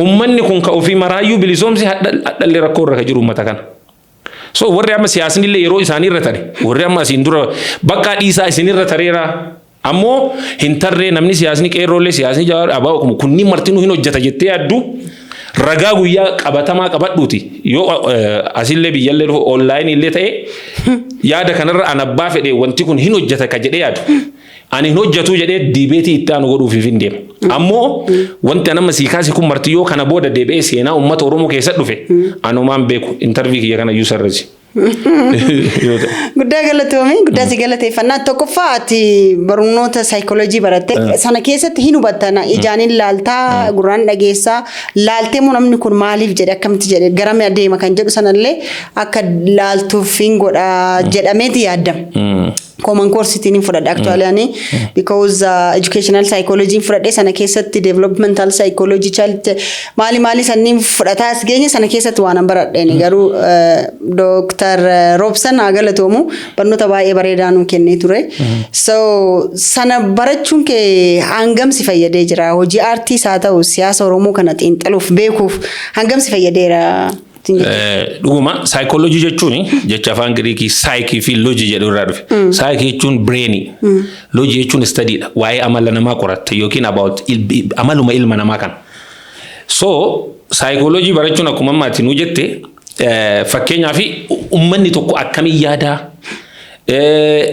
Uummanni kun ka ofii maraayyuu bilisoomsi hadhallee rakkoo irra ka jiru uummata kana. So warri amma siyaasni illee yeroo isaanii irra tare, warri amma asiin dura bakka dhiisaa isinirra tareera, ammoo hin tarree. Namni siyaasni qeerroollee, siyaasni Jawaar, abaa kunniin martinuu hin hojjeta jettee yaaddu, ragaa guyyaa qabatamaa qabadhuuti. Yoo asillee biyyallee dhufu, onlineii illee ta'e, yaada kanarra an abbaa fedhe wanti kun hin hojjeta ka jedhee yaadu. Ani hin hojjetu jedhee debateii itti aanu godhuufiif hin deema. Ammoo wanti an amma sii kaase kun marti yoo kana booda deebi'ee seenaa uummata Oromoo keessa dhufe, anumaan beeku, interview kiyya kana iyyuu sarrisi. Yoo ta'e. Guddaa galatoomii, guddaa si galateeffannaa. Tokkoffaa, ati barnoota saayikooloojii baratte sana keessatti hin hubattana, ijaan hin laaltaa, gurraan dhageessaa, laaltee moo namni kun maaliif jedhe, akkamitti jedhe, garam adeema kan jedhu sanallee akka laaltuuf hin godha jedhameeti yaaddama. Common course hin fudhadhe actually ani, because educational psychology fudhadhe. Sana keessatti developmental psychology, child maali maali sanniin fudhataa as geenye. Sana keessatti waan an baradheen garuu Dr. Roobsan haa galatoomu, barnoota baay'ee bareedaa nuu kennee ture. So sana barachuun kee hangam si fayyadee jira? Hojii aartiis haa ta'u, siyaasa Oromoo kana xiinxaluuf, beekuuf hangam si fayyadeera? Dhuguma, saayikooloojii jechuun jecha afaan Giriikii psyche fi logy jedhu irraa dhufe. Psyche jechuun brainii. Logy jechuun studydha. Waa'ee amala namaa qoratta yookiin about amaluma ilma namaa kana. So saayikooloojii barachuun akkuma ammaatti nuu jette, fakkeenyaaf uummanni tokko akkamiin yaadaa?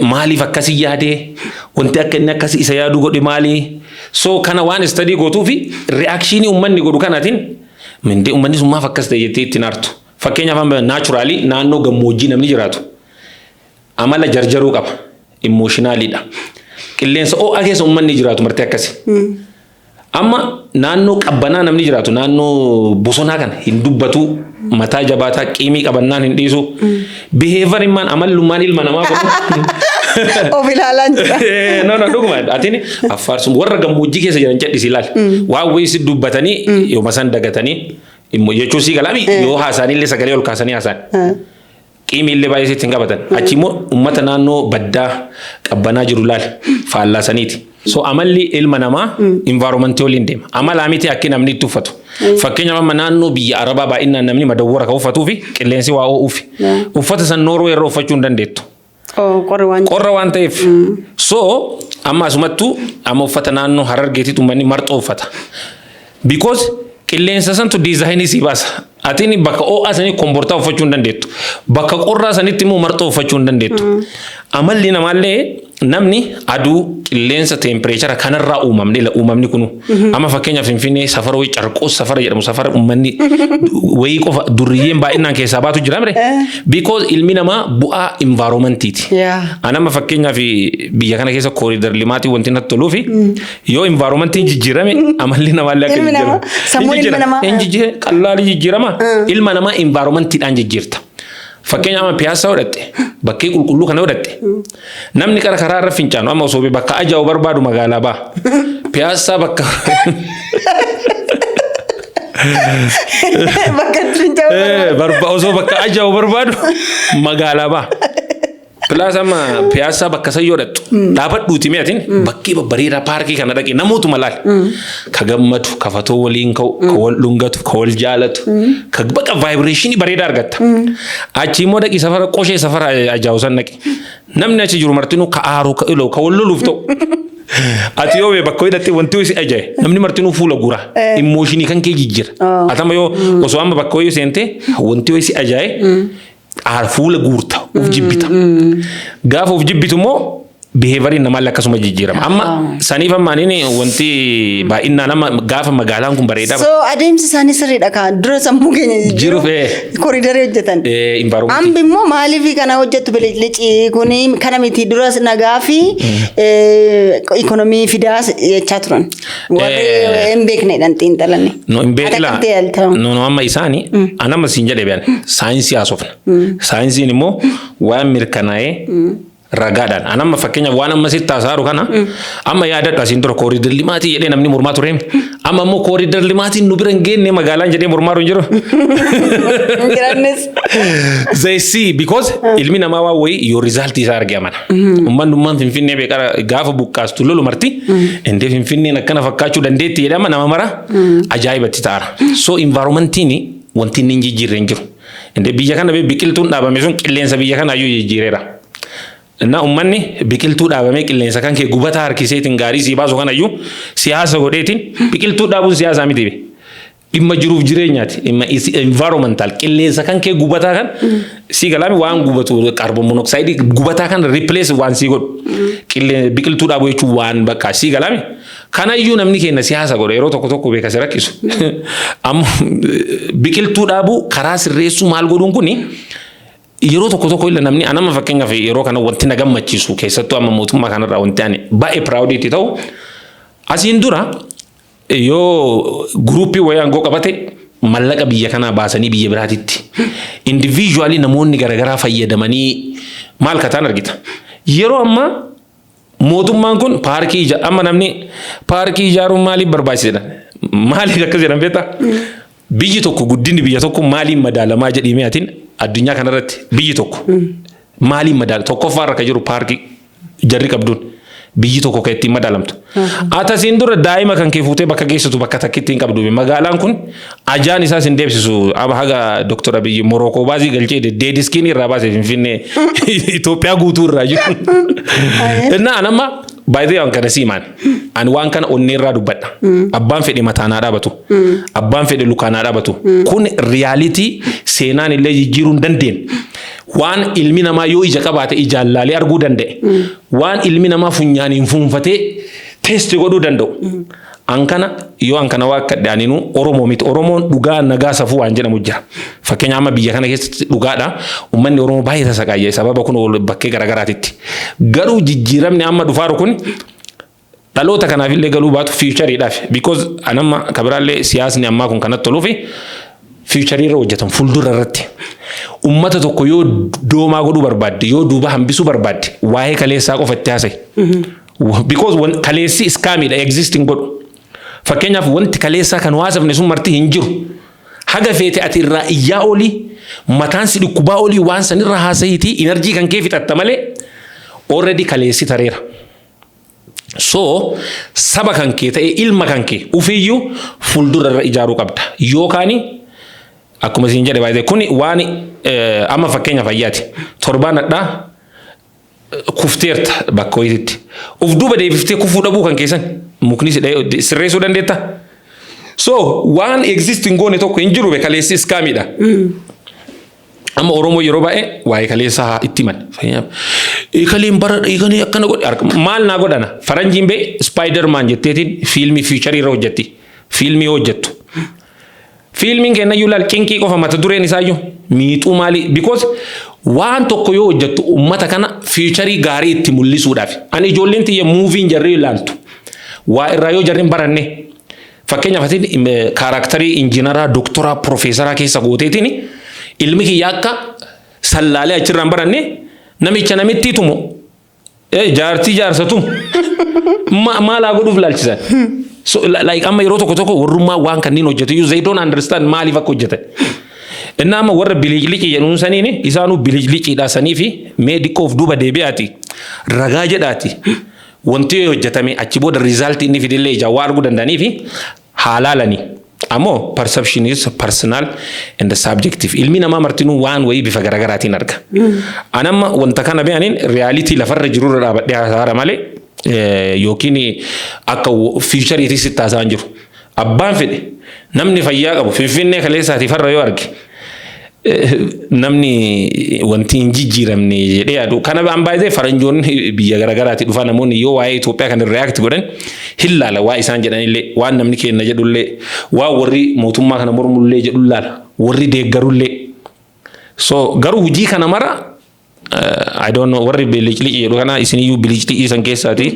Maaliif akkasii yaadee? Wanti akka inni akkasii isa yaaduu godhe maali? So kana waan study gootuu fi reactionii uummanni godhu kanaatiin mindee uummanni sun maaf akkas ta'e jettee ittiin aartu. Fakkeenyaaf amma naturally naannoo gammoojjii namni jiraatu amala jarjaruu qaba. Emotionaliidha. Qilleensa ho'aa keessa uummanni jiraatu martee akkasi. Amma naannoo qabbanaa namni jiraatu, naannoo bosonaa kana hin dubbatu, mataa jabaataa, qiimii qabannaan hin dhiisu. Behaviorimmaan amallummaan ilma namaa kun. Of ilaalaan jira. No, dhuguma atiin affaarsum warra gammoojjii keessa jiran cadhisi ilaali. Waan wayii si dubbatanii yooma san dagatanii immoo jechuun sii galaami, yoo haasaanii sagalee ol kaasanii haasaan. Qiimii illee baay'ee sitti hin qabatan. Achi immoo uummata naannoo baddaa qabbanaa jiru laali, faallaa saniiti. So amalli ilma namaa environmentii waliin deema. Amalaa miti akki namni itti uffatu. Fakkeenyaaf amma naannoo biyya Arabaa baay'inaan namni madawwara kan uffatuu fi qilleensi waa ho'uufi. Uffata san Noorwee irra uffachuu hin dandeettu. Qorra waan Qorra waan ta'eef. So amma asumattuu amma uffata naannoo Harargeetitti uummanni marxoo uffata. Because qilleensa santu designii sii baasa. Atiin bakka ho'aa sanii kombortaa uffachuu hin dandeettu. Bakka qorraa sanitti immoo marxoo uffachuu hin dandeettu. Amalli namaallee Namni aduu, qilleensa, temperature kanarraa uumamne ila uumamni kunu. Amma fakkeenyaaf Finfinnee safara wayii, Carqoos safara jedhamu, safara uummanni wayii qofa, durriyyeen baay'inaan keessaa baatu jira mire. Because ilmi namaa bu'aa environmentiiti. Ani amma fakkeenyaaf biyya kana keessa corridor limaatii wanti natti toluu fi yoo environmentiin jijjiirame amalli namaallee akka Ilmi namaa, jijjiiramu. Sammuun ilma namaa. Hin jijjiirama, qallaalii jijjiirama. Ilma namaa environmentiidhaan jijjiirta. Fakkeenya amma Piyaassaa godhatte, bakkee qulqulluu kana godhatte, namni qara karaa irra fincaanu amma osoo bakka ajaa'u barbaadu magaalaa ba'a. Piyaassaa bakka Bakka itti fincaa'u. Osoo bakka ajaa'u barbaadu magaalaa ba'a. Plus amma Piyaassaa bakka san yoo dhattu, dhaabadhuuti mi'atin bakkee babbareedaa paarkii kana dhaqee namootuma laal. Ka gammadu, ka fatoo waliin ka'u, ka wal dhungatu, ka wal jaalatu, ka bakka vibration bareedaa argatta. Achi immoo dhaqi safara Qoshee, safara ajaa'u san dhaqi. Namni achi jiru martinuu ka aaru, ka ilu, ka wal loluuf ta'u. Ati yoo bakka hidhatte wanti si ajaa'e, namni martinuu fuula gura. Emotion kan kee jijjiira. Atama yoo osoo amma bakka wayii seente wanti si ajaa'e, fuula guurta, uf jibbita. Gaafa uf jibbitu immoo behavioriin namaallee akkasuma jijjiirama. Amma saniif amma ani wanti baay'inaan amma gaafa magaalaan kun bareedaa So adeemsi isaanii sirriidha kan dura sammuu keenya jiru fee corridorii hojjetan. Environmentii. Ambi immoo maaliif kana hojjettu, bilicii kuni kana miti, dura nagaa fi ikonomii fidaa jechaa turan. Warri hin beeknedhaan xiinxalanne. No, hin Ati beekla. akkam ta'e yaalta? No, amma isaani an amma siin jedhe beekan saayinsii haasofna. Saayinsiin immoo waan mirkanaa'ee ragaadhaan. An amma fakkeenyaaf waan amma sitti haasa'aru kana amma yaadadhu, asiin dura corridor limaatii jedhee namni mormaa ture. Amma immoo corridor limaatiin nu bira hin geenne magaalaan jedhee mormaa hin jiru. Hin jirannis. They see, because ilmi namaa waan wayii yoo result isaa arge amana. Uummanni ummaan Finfinnee beekara gaafa buqqaastu lolu marti. Indee Finfinneen akkana fakkaachuu dandeetti jedhama, nama mara ajaa'ibatti ta'ara. So environmentiin wanti inni hin jijjiirre hin jiru. Indee biyya kana biqiltuun dhaabame sun qilleensa biyya kanaayyuu jijjiireera. Na uummanni biqiltuu dhaabamee qilleensa kan kee gubataa harkiseetiin gaarii sii baasu kanayyuu siyaasa godheetiin biqiltuu dhaabuun siyaasaa miti. Dhimma jiruuf jireenyaati. Dhimma environmental qilleensa kan kee gubataa kan sii galaami, waan gubatu carbon monoxide gubataa kan replace waan sii godhu. Qillee biqiltuu dhaabuu jechuun waan bakka sii galaami. Kanayyuu namni keenya siyaasa godha, yeroo tokko tokko beeka si rakkisu. Amma biqiltuu dhaabuu, karaa sirreessuu, maal godhuun kuni yeroo tokko tokko illee namni anama fakkeenyaaf yeroo kana wanti na gammachiisu, keessattuu amma mootummaa kanarraa wanti ani baay'ee proud itti ta'u, asiin dura yoo groupii wayii aangoo qabate mallaqa biyya kanaa baasanii biyya biraatitti individually namoonni garaagaraa fayyadamanii maal kataan argita. Yeroo ammaa mootummaan kun paarkii amma namni paarkii ijaaruun maaliif barbaachisedha? Maaliif akkas jedhan beektaa? Biyyi tokko, guddinni biyya tokko maaliin madaalamaa jedhii mi'aatiin, addunyaa kanarratti biyyi tokko maaliin madaala? Tokkoffaa irra kan jiru paarkii jarri qabduun biyyi tokko kan ittiin madaalamtu. Atasiin dura daa'ima kan kee fuutee bakka geessitu bakka takka ittiin qabdu. Magaalaan kun ajaan isaas hin deebisisu. Amma haga Dr. Abiyyi Morookoo baasii galchee deediskiin irraa baasee Finfinnee Itoophiyaa guutuu irraa jiru. Innaa an amma baay'ee waan kana siimaan. Ani waan kana onnee irraa dubbadha. Abbaan fedhe mataa naa dhaabatu. Abbaan fedhe lukaa naa dhaabatu. Kun reality seenaan illee jijjiiruu hin dandeenye. Waan ilmi namaa yoo ija qabaate ijaan laalee arguu danda'e. Waan ilmi namaa funyaaniin fuunfatee taste godhuu danda'u. An kana yoo an kana waa akka aninuu Oromoo miti. Oromoon dhugaa, nagaa, safuu waan jedhamu jira. Fakkeenya amma biyya kana keessatti dhugaadha. Uummanni Oromoo baay'ee sasaqaayya sababa kun bakkee garaagaraatitti. Garuu jijjiiramni amma dhufaaru kun dhaloota kanaaf illee galuu baatu futureiidhaaf. Because anamma kabiraallee siyaasni ammaa kun kanatti toluufi futureii irra hojjetan, fuuldura irratti. Uummata tokko yoo doomaa godhuu barbaadde, yoo duuba hambisuu barbaadde, waa'ee kaleessaa qofa itti haasa'i. Because kaleessi scamiidha, existing godhu. Fakkeenyaaf wanti kaleessaa kan haasofne sun marti hin jiru. Haga feete ati irraa iyyaa olii, mataan si dhukkubaa olii, waan sanirra haasayiitii energy kan kee fixatta malee already kaleessi tareera. So saba kan kee ta'e, ilma kan kee ufiyyuu fuuldura irra ijaaruu qabda. Yookaan akkuma isin jedhe baay'ee kuni waan amma fakkeenya fayyaati. Torbaan hadhaa kufteerta bakka wayiitti. Uf duuba deebiftee kufuu dhabuu kan keessan mukni sirreessuu dandeetta. So waan existing goone tokko hin jiru, kaleessi scamiidha. Amma Oromoo yeroo baay'ee waa'ee kaleessaa itti himan. Fakkeenyaaf, "Kaleen bara kalee akkana godhe maal naa godhana?" Faranjiin bee Spider-Man jetteetiin fiilmii future irra hojjetti. Fiilmii hojjettu. Fiilmiin kennayyuu laal, cinqii qofa mata dureen isaayyuu miixuu maali? Because waan tokko yoo hojjettu uummata kana future gaarii itti mul'isuudhaaf. Ani ijoolleen tiyya movien jarri ilaaltu. Waa irraa yoo jarri hin baranne, fakkeenyaaf, atiin character injiinaraa, doktoraa, profeesaraa keessa gooteetiin ilmi kiyya akka sallaalee achirraa hin baranne, namicha namitti tumu, jaartii jaarsa tumu, maalaa godhuuf laalchisan. So like amma yeroo tokko tokko warrummaa waan kanneen hojjetu iyyuu they don't understand maaliif akka hojjetan. Inni amma warra biliiclicii jedhuun saniin isaanuu biliicliciidha sanii fi mee diqqoof duuba deebi'aati, ragaa jedhaati, wanti yoo hojjetame achi booda result inni fidillee ijaan waa arguu danda'anii fi haalaalanii. Ammoo perception is personal and subjective. Ilmi namaa martinuu waan wayii bifa garaagaraatiin arga. Anamma wanta kana be'aniin reality lafarra jirurra dhaabadhee haasa'aara malee yookiin akka futureiitis itti haasa'an jiru. Abbaan fedhe, namni fayyaa qabu, Finfinnee kaleessaatiif har'a yoo arge, namni wanti hin jijjiiramne jedhee yaadu. Kana an baay'ee faranjoonni biyya garaagaraatii dhufaa, namoonni yoo waa'ee Itoophiyaa kan react godhan hin laala. Waa isaan jedhanillee, waan namni kenna jedhullee, waan warri mootummaa kana mormullee jedhu laala, warri deeggarullee. So garuu hojii kana mara, I don't know, warri biliclici jedhu kana isiniyyuu biliclicii san keessaati.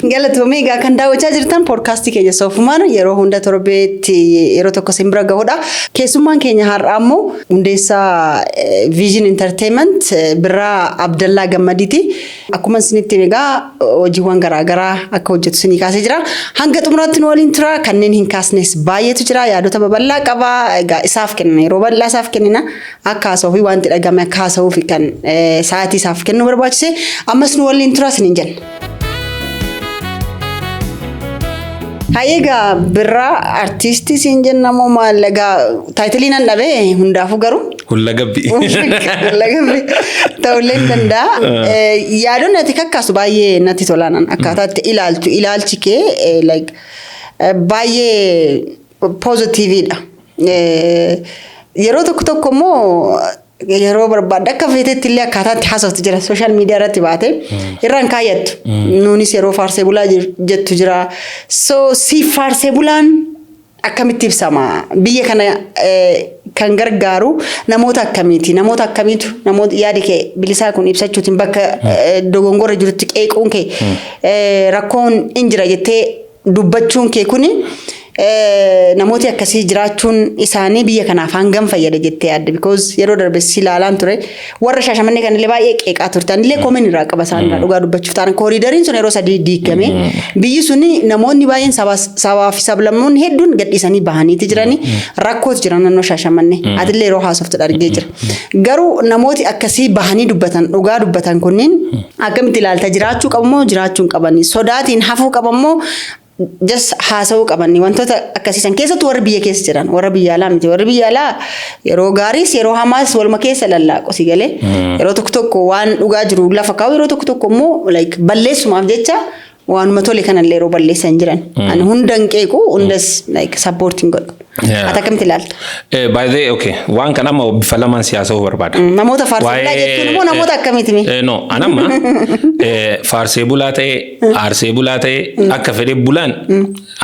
Galatoomii. Egaa kan daawwachaa jirtan poodkaastii keenya Soofumaan, yeroo hunda torbeetti yeroo tokko isin bira gahudha. Keessummaan keenya har'aa immoo hundeessaa Vision Entertainment Birraa Abdallaa Gammadiiti. Akkuma isinitti egaa hojiiwwan garaagaraa akka hojjetu isinii kaasee jira. Hanga xumuraatti nu waliin tura. Kanneen hin kaasnes baay'eetu jira. Yaadota babal'aa qaba. Egaa isaaf kennina. Yeroo bal'aa isaaf kennina. Akka haasa'uu fi wanti dhagame akka haasa'uu fi kan sa'aatii isaaf kennuu barbaachise. Ammas nu waliin tura isiniin jenna. Egaa Birraa, artiistii siin jenna moo maal? Egaa title nan dhabee hundaafuu garuu. Hulla gabbi. Hulla gabbi ta'ullee hin danda'a. Yaadonni ati kakkaasu baay'ee natti tolaan, akkaataa itti ilaaltu, ilaalchi kee like baay'ee positiveiidha. Yeroo tokko tokko immoo yeroo barbaadde akka feetetti illee akkaataa itti haasoftu jira, social media irratti baate irraan kaayyattu. Nuunis yeroo faarsee bulaa jettu jira. So si faarsee bulaan akkamitti ibsama? Biyya kana kan gargaaru namoota akkamiiti? Namoota akkamiitu namoota yaadi kee bilisaa kun ibsachuutiin bakka dogongora jirutti qeequun kee, rakkoon hin jira jettee dubbachuun kee kuni, namooti akkasii jiraachuun isaanii biyya kanaaf hangam fayyada jettee yaadde? Because yeroo darbe si ilaalaan ture, warra Shaashamannee kanallee baay'ee qeeqaa turte. Anillee komeen irraa qaba isaan irraa, dhugaa dubbachuuf ta'an. Corridoriin sun yeroo sadii diigame. Biyyi suni namoonni baay'een, sabaa fi sablammoonni hedduun gadhiisanii bahaniiti jirani. Rakkootu jira naannoo Shaashamannee. Atillee yeroo haasoftu argee jira. Garuu namooti akkasii bahanii dubbatan, dhugaa dubbatan kunniin akkamitti ilaalta? Jiraachuu qabu moo jiraachuu hin qabani? Sodaatiin hafuu qaban moo just haasa'uu qaban? Wantoota akkasiisan keessattuu warri biyya keessa jiran, warra biyya alaa miti. Warri biyya alaa yeroo gaariis yeroo hamaas waluma keessa lallaaqu si galee. Yeroo tokko tokko waan dhugaa jiru lafa kaa'u, yeroo tokko tokko immoo like balleessumaaf jecha waanuma tole kanallee yeroo balleessan jiran. Ani hunda hin qeequ, hundas like supporting godhu. Ati akkamitti ilaalta? By the way, okay, waan kana amma bifa lamaan siyaasa'uu barbaada. Namoota faarsee bulaa jechuun immoo namoota akkamiiti mee? No, anamma faarsee bulaa ta'e, aarsee bulaa ta'e, akka fedhe bulaan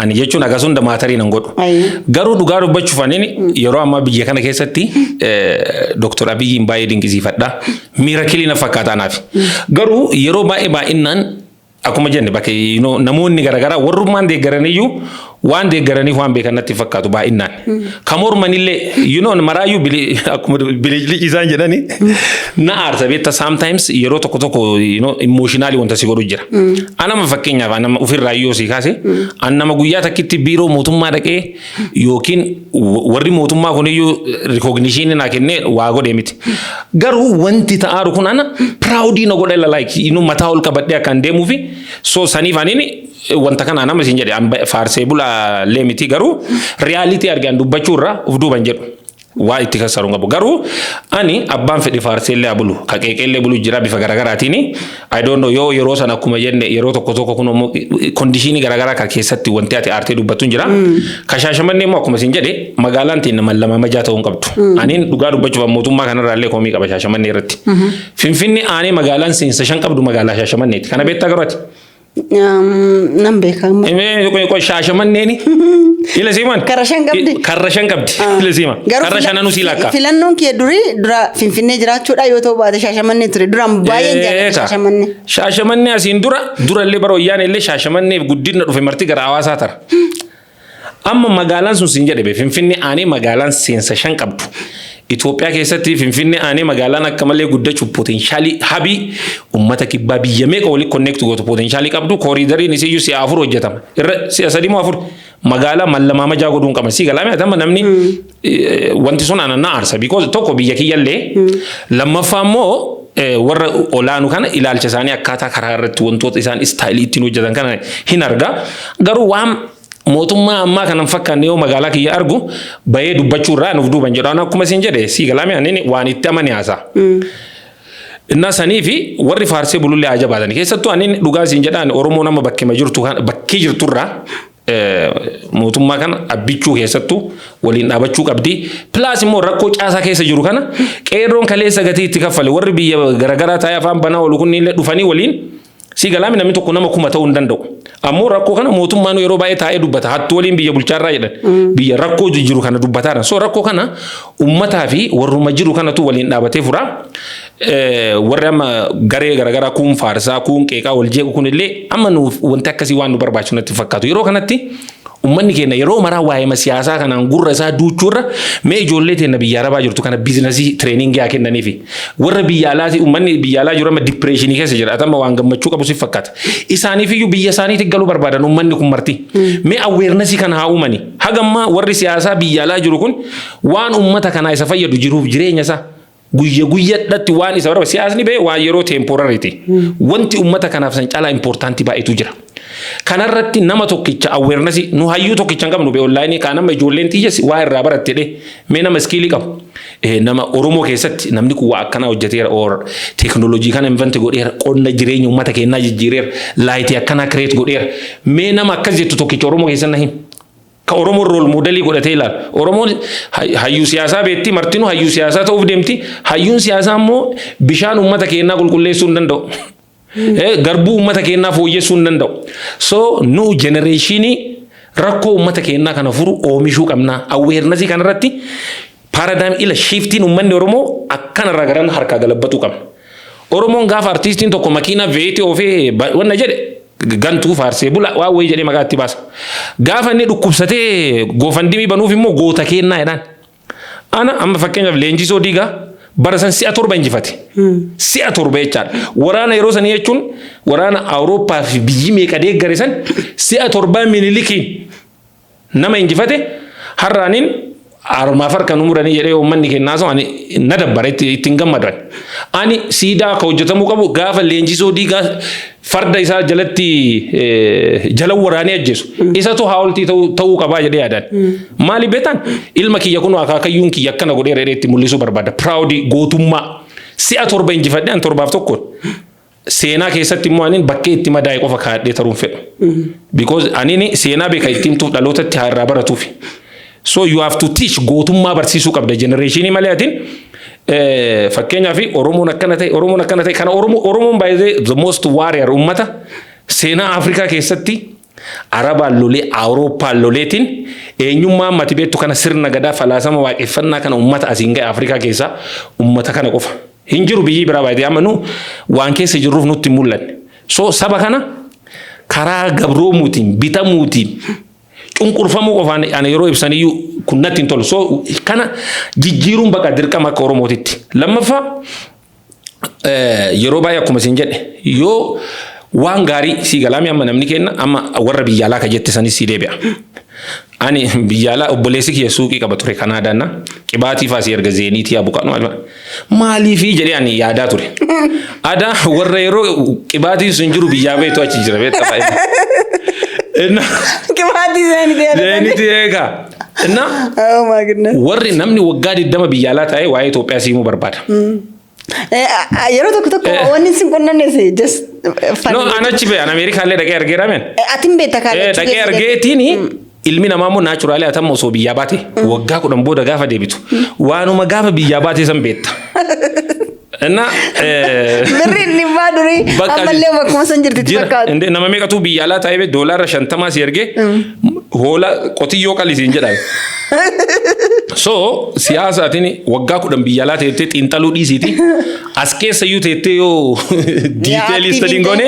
ani jechuun akkas hunda matter nan godhu. Garuu dhugaa dubbachuuf, aniin yeroo ammaa biyya kana keessatti Dr. Abiyyiin baay'ee dinqisiifadha. Miracle na fakkaata anaaf. Garuu yeroo baay'ee baay'inaan akkuma jenne bakka namoonni garaagaraa warrummaan deeggaraniyyuu waan deeggaraniif waan beekan natti fakkaatu baay'inaan. Kan mormanillee maraayyuu akkuma biliqliqi isaan jedhani na aarsa beekta. Sometimes yeroo tokko tokko emotionally wanta si godhu jira. Anama fakkeenyaaf anama ofirraa yoo si kaase, an nama guyyaa takkitti biiroo mootummaa dhaqee yookiin warri mootummaa kuniyyuu recognition naa kennee waa godhe miti. Garuu wanti ta'aaru kun ana proud na godha, like mataa ol qabadhee akkan deemuufi. So saniif aniin wanta kana nama isin jedhe, faarsee bulaa lee miti, garuu reality argaan dubbachuu irraa of duuban jedhu. Waa itti kassaruun qabu. Garuu ani abbaan fedhi faarseellee haa bulu, ka qeeqeellee bulu jira bifa garaagaraatiin. I don't know, yoo yeroo sana akkuma jenne yeroo tokko tokko kun immoo condition garaagaraa kan keessatti wanti ati aartee dubbattu hin jira. Ka Shaashamannee immoo akkuma isin jedhe magaalaan teenya mallama majaa ta'uu hin qabdu. Aniin dhugaa dubbachuuf mootummaa kanarraa illee komii qaba Shaashamannee irratti. Finfinnee aanee magaalaan seensa shan qabdu magaalaa Shaashamanneeti. Kana beektaa garuu ati? Nan beeka. Shaashamanneeni. Ila siiman. Karra shan qabdi. Karra shan qabdi. Ila siima. Karra shananuu sii lakkaa. Filannoon kee durii dura Finfinnee jiraachuudha yoo ta'u baate Shaashamannee ture. Duraan baay'een jaalladha Shaashamannee. Shaashamannee asiin dura durallee bara wayyaan illee Shaashamanneef guddina dhufe marti gara hawaasaa tara. Amma magaalaan sun siin jedhe Finfinnee aanee magaalaan seensa shan qabdu. Itoophiyaa keessatti Finfinnee aanee magaalaan akka malee guddachuu potential hub uummata kibbaa biyya meeqa walitti connect gootu potential qabdu, corridoriin isiyyuu si'a afur hojjetama. Irra si'a sadii moo afur magaalaa mallamaa majaa godhuun qaban. Si galaame atama namni wanti sun ana na aarsa, because tokko biyya kiyyallee, lammaffaa immoo warra olaanu kana ilaalcha isaanii akkaataa karaa irratti wantoota isaan style ittiin hojjetan kana hin argaa. Garuu waan mootummaa ammaa kana hin fakkaanne yoo magaalaa kiyya argu bahee dubbachuu irraa nuuf duuban jedhu. Akkuma isin jedhe si galaame ani waan itti amane haasaa. Innaa sanii fi warri faarsee bulullee haa jabaatani. Keessattuu ani dhugaa isin jedhaan Oromoo nama bakkee jirtu bakkee jirturraa mootummaa kana abbichuu keessattuu waliin dhaabachuu qabdi. Plus immoo rakkoo caasaa keessa jiru kana qeerroon kaleessa gatii itti kaffale warri biyya garaagaraa taa'ee afaan banaa oolu kunniillee dhufanii waliin si galaami namni tokko nama 1000 ta'uu hin danda'u. Ammoo rakkoo kana mootummaan yeroo baay'ee taa'ee dubbata. Hattuu waliin biyya bulchaarraa jedhan. Biyya rakkoo jiru kana dubbataadha. So rakkoo kana uummataa fi warruma jiru kanatu waliin dhaabatee fura. Warri amma garee garaagaraa kuun faarsaa kuun qeeqaa wal jeequ kunillee amma nuuf wanti akkasii waan nu barbaachisu natti fakkaatu. Yeroo kanatti uummanni keenya yeroo maraa waa'ee siyaasaa kanaan gurra isaa duuchuurra mee ijoollee teenya biyya arabaa jirtu kana business training haa kennaniifi. Warra biyya alaati uummanni biyya alaa jiru amma depression keessa jira. Atama waan gammachuu qabu si fakkaata. Isaaniifiyyuu biyya isaaniitti galuu barbaadan uummanni kun marti. Mee awareness kana haa uumani. Hagammaa warri siyaasaa biyya alaa jiru kun waan uummata kanaa isa fayyadu jiruuf jireenya isaa guyya guyyadhatti waan isa barbaadu siyaasni bee waan yeroo temporaryti. Wanti uummata kanaaf san caalaa important baay'eetu jira. Kanarratti nama tokkicha awareness nu hayyuu tokkicha hin qabnu bee online kaan amma ijoolleen tiyyas waa irraa baratte dhee mee nama skill qabu. Nama Oromoo keessatti namni kun waa akkanaa hojjeteera or teeknooloojii kana invent godheera, qonna jireenya uummata keenyaa jijjiireera, light akkanaa create godheera, mee nama akkas jettu tokkicha Oromoo keessa na himi. Ka Oromoon role model godhatee ilaalu. Oromoon hayyuu siyaasaa beekti, martinuu hayyuu siyaasaa ta'uuf deemti. Hayyuun siyaasaa immoo bishaan uummata keenyaa qulqulleessuu hin danda'u. Garbuu uummata keenyaa fooyyessuu hin danda'u. So nu generation rakkoo uummata keenyaa kana furu oomishuu qabna. Awareness kanarratti paradigm ila shiftiin uummanni Oromoo akkanarraa garan harkaa galabbatuu qabna. Oromoon gaafa artiistiin tokko makiina veetii oofee wanna jedhe gantuu faarsee bula waa wayii jedhee maqaa itti baasa. Gaafa inni dhukkubsatee GoFundMe banuuf immoo goota kennaa jedhaan. Ana amma fakkeenyaaf Leenjisoo Diigaa bara san si'a 7 injifate. Si'a 7 jechaadha. Waraana yeroo sanii jechuun waraana Awurooppaa fi biyyi meeqa deeggare san si'a 7 Minilikiin nama injifate har'aaniin harmaaf harka nu muranii jedhee uummanni kennaa sun ani na dabbara, ittiin gammadan. Ani siidaa akka hojjetamuu qabu gaafa Leenjisoo Diigaa farda isaa jalatti jala waraanee ajjeesu. Isatu haawultii ta'uu qabaa jedhee yaadan. Maali beektan, ilma kiyya kun akaakayyuun kiyya akkana godhee re'ee itti mul'isuu barbaada. Proud gootummaa. Si'a 7 injifadhee an torbaaf tokkoon. Seenaa keessatti immoo anin bakkee itti madaa'e qofa kaa'adhee taruun fedhu. Because anin seenaa beeka itti himtuuf dhalootatti haa irraa baratuufi. So you have to teach, gootummaa barsiisuu qabda generation malee atin fakkeenyaaf Oromoon akkana ta'e, Oromoon akkana ta'e kana Oromoon baay'ee the most warrior ummata seenaa Afrikaa keessatti Arabaan lolee Awurooppaan loleetiin eenyummaa ammati beektu kana sirna gadaa falaasama waaqeffannaa kana ummata asiin ga'e Afrikaa keessaa ummata kana qofa. Hin jiru biyyi biraa baay'ee amma nu waan keessa jirruuf nutti hin mul'anne. So saba kana karaa gabroomuutiin bitamuutiin cunqurfamuu qofaan ana yeroo ibsaniyyuu kun natti hin tolu. So kana jijjiiruun baqa dirqama akka Oromootitti. Lammaffaa, yeroo baay'ee akkuma isin jedhe yoo waan gaarii sii galaami amma namni kenna amma warra biyya alaa ka jette sanis sii deebi'a. Ani biyya alaa obboleessi kiyya suuqii qaba ture Kanaadaan qibaatii faasii erga zeeniitii abuqaanu maaliifii jedhee ani yaadaa ture. Adaa warra yeroo qibaatiin sun jiru biyyaa beektu achi jira beekta baay'ee. Qibaatii Maatii isaanii yaadatan. Zeeniti eegaa. Inna Oh my goodness. warri namni waggaa 20 biyya alaa taa'ee waa'ee Itoophiyaa siimuu barbaada. Yeroo tokko tokko wanni isin qunnamnes just funny. No, an achi ba'e, an Ameerikaallee dhaqee argeera men. Atin beekta kaa. Dhaqee argeetiin ilmi namaa immoo naturally atamma osoo biyyaa baate waggaa 10 booda gaafa deebitu waanuma gaafa biyyaa baate san beekta. Inna Birri dhibbaa durii ammallee bakkuma san jirti jira. fakkaatu. Inde nama meeqatu biyya alaa taa'ee $50 si ergee hoolaa qotiyyoo qalisiin jedhame. So siyaasaatiin waggaa 10 biyya alaa teettee xiinxaluu dhiisiiti. As keessa iyyuu teettee yoo detail study goone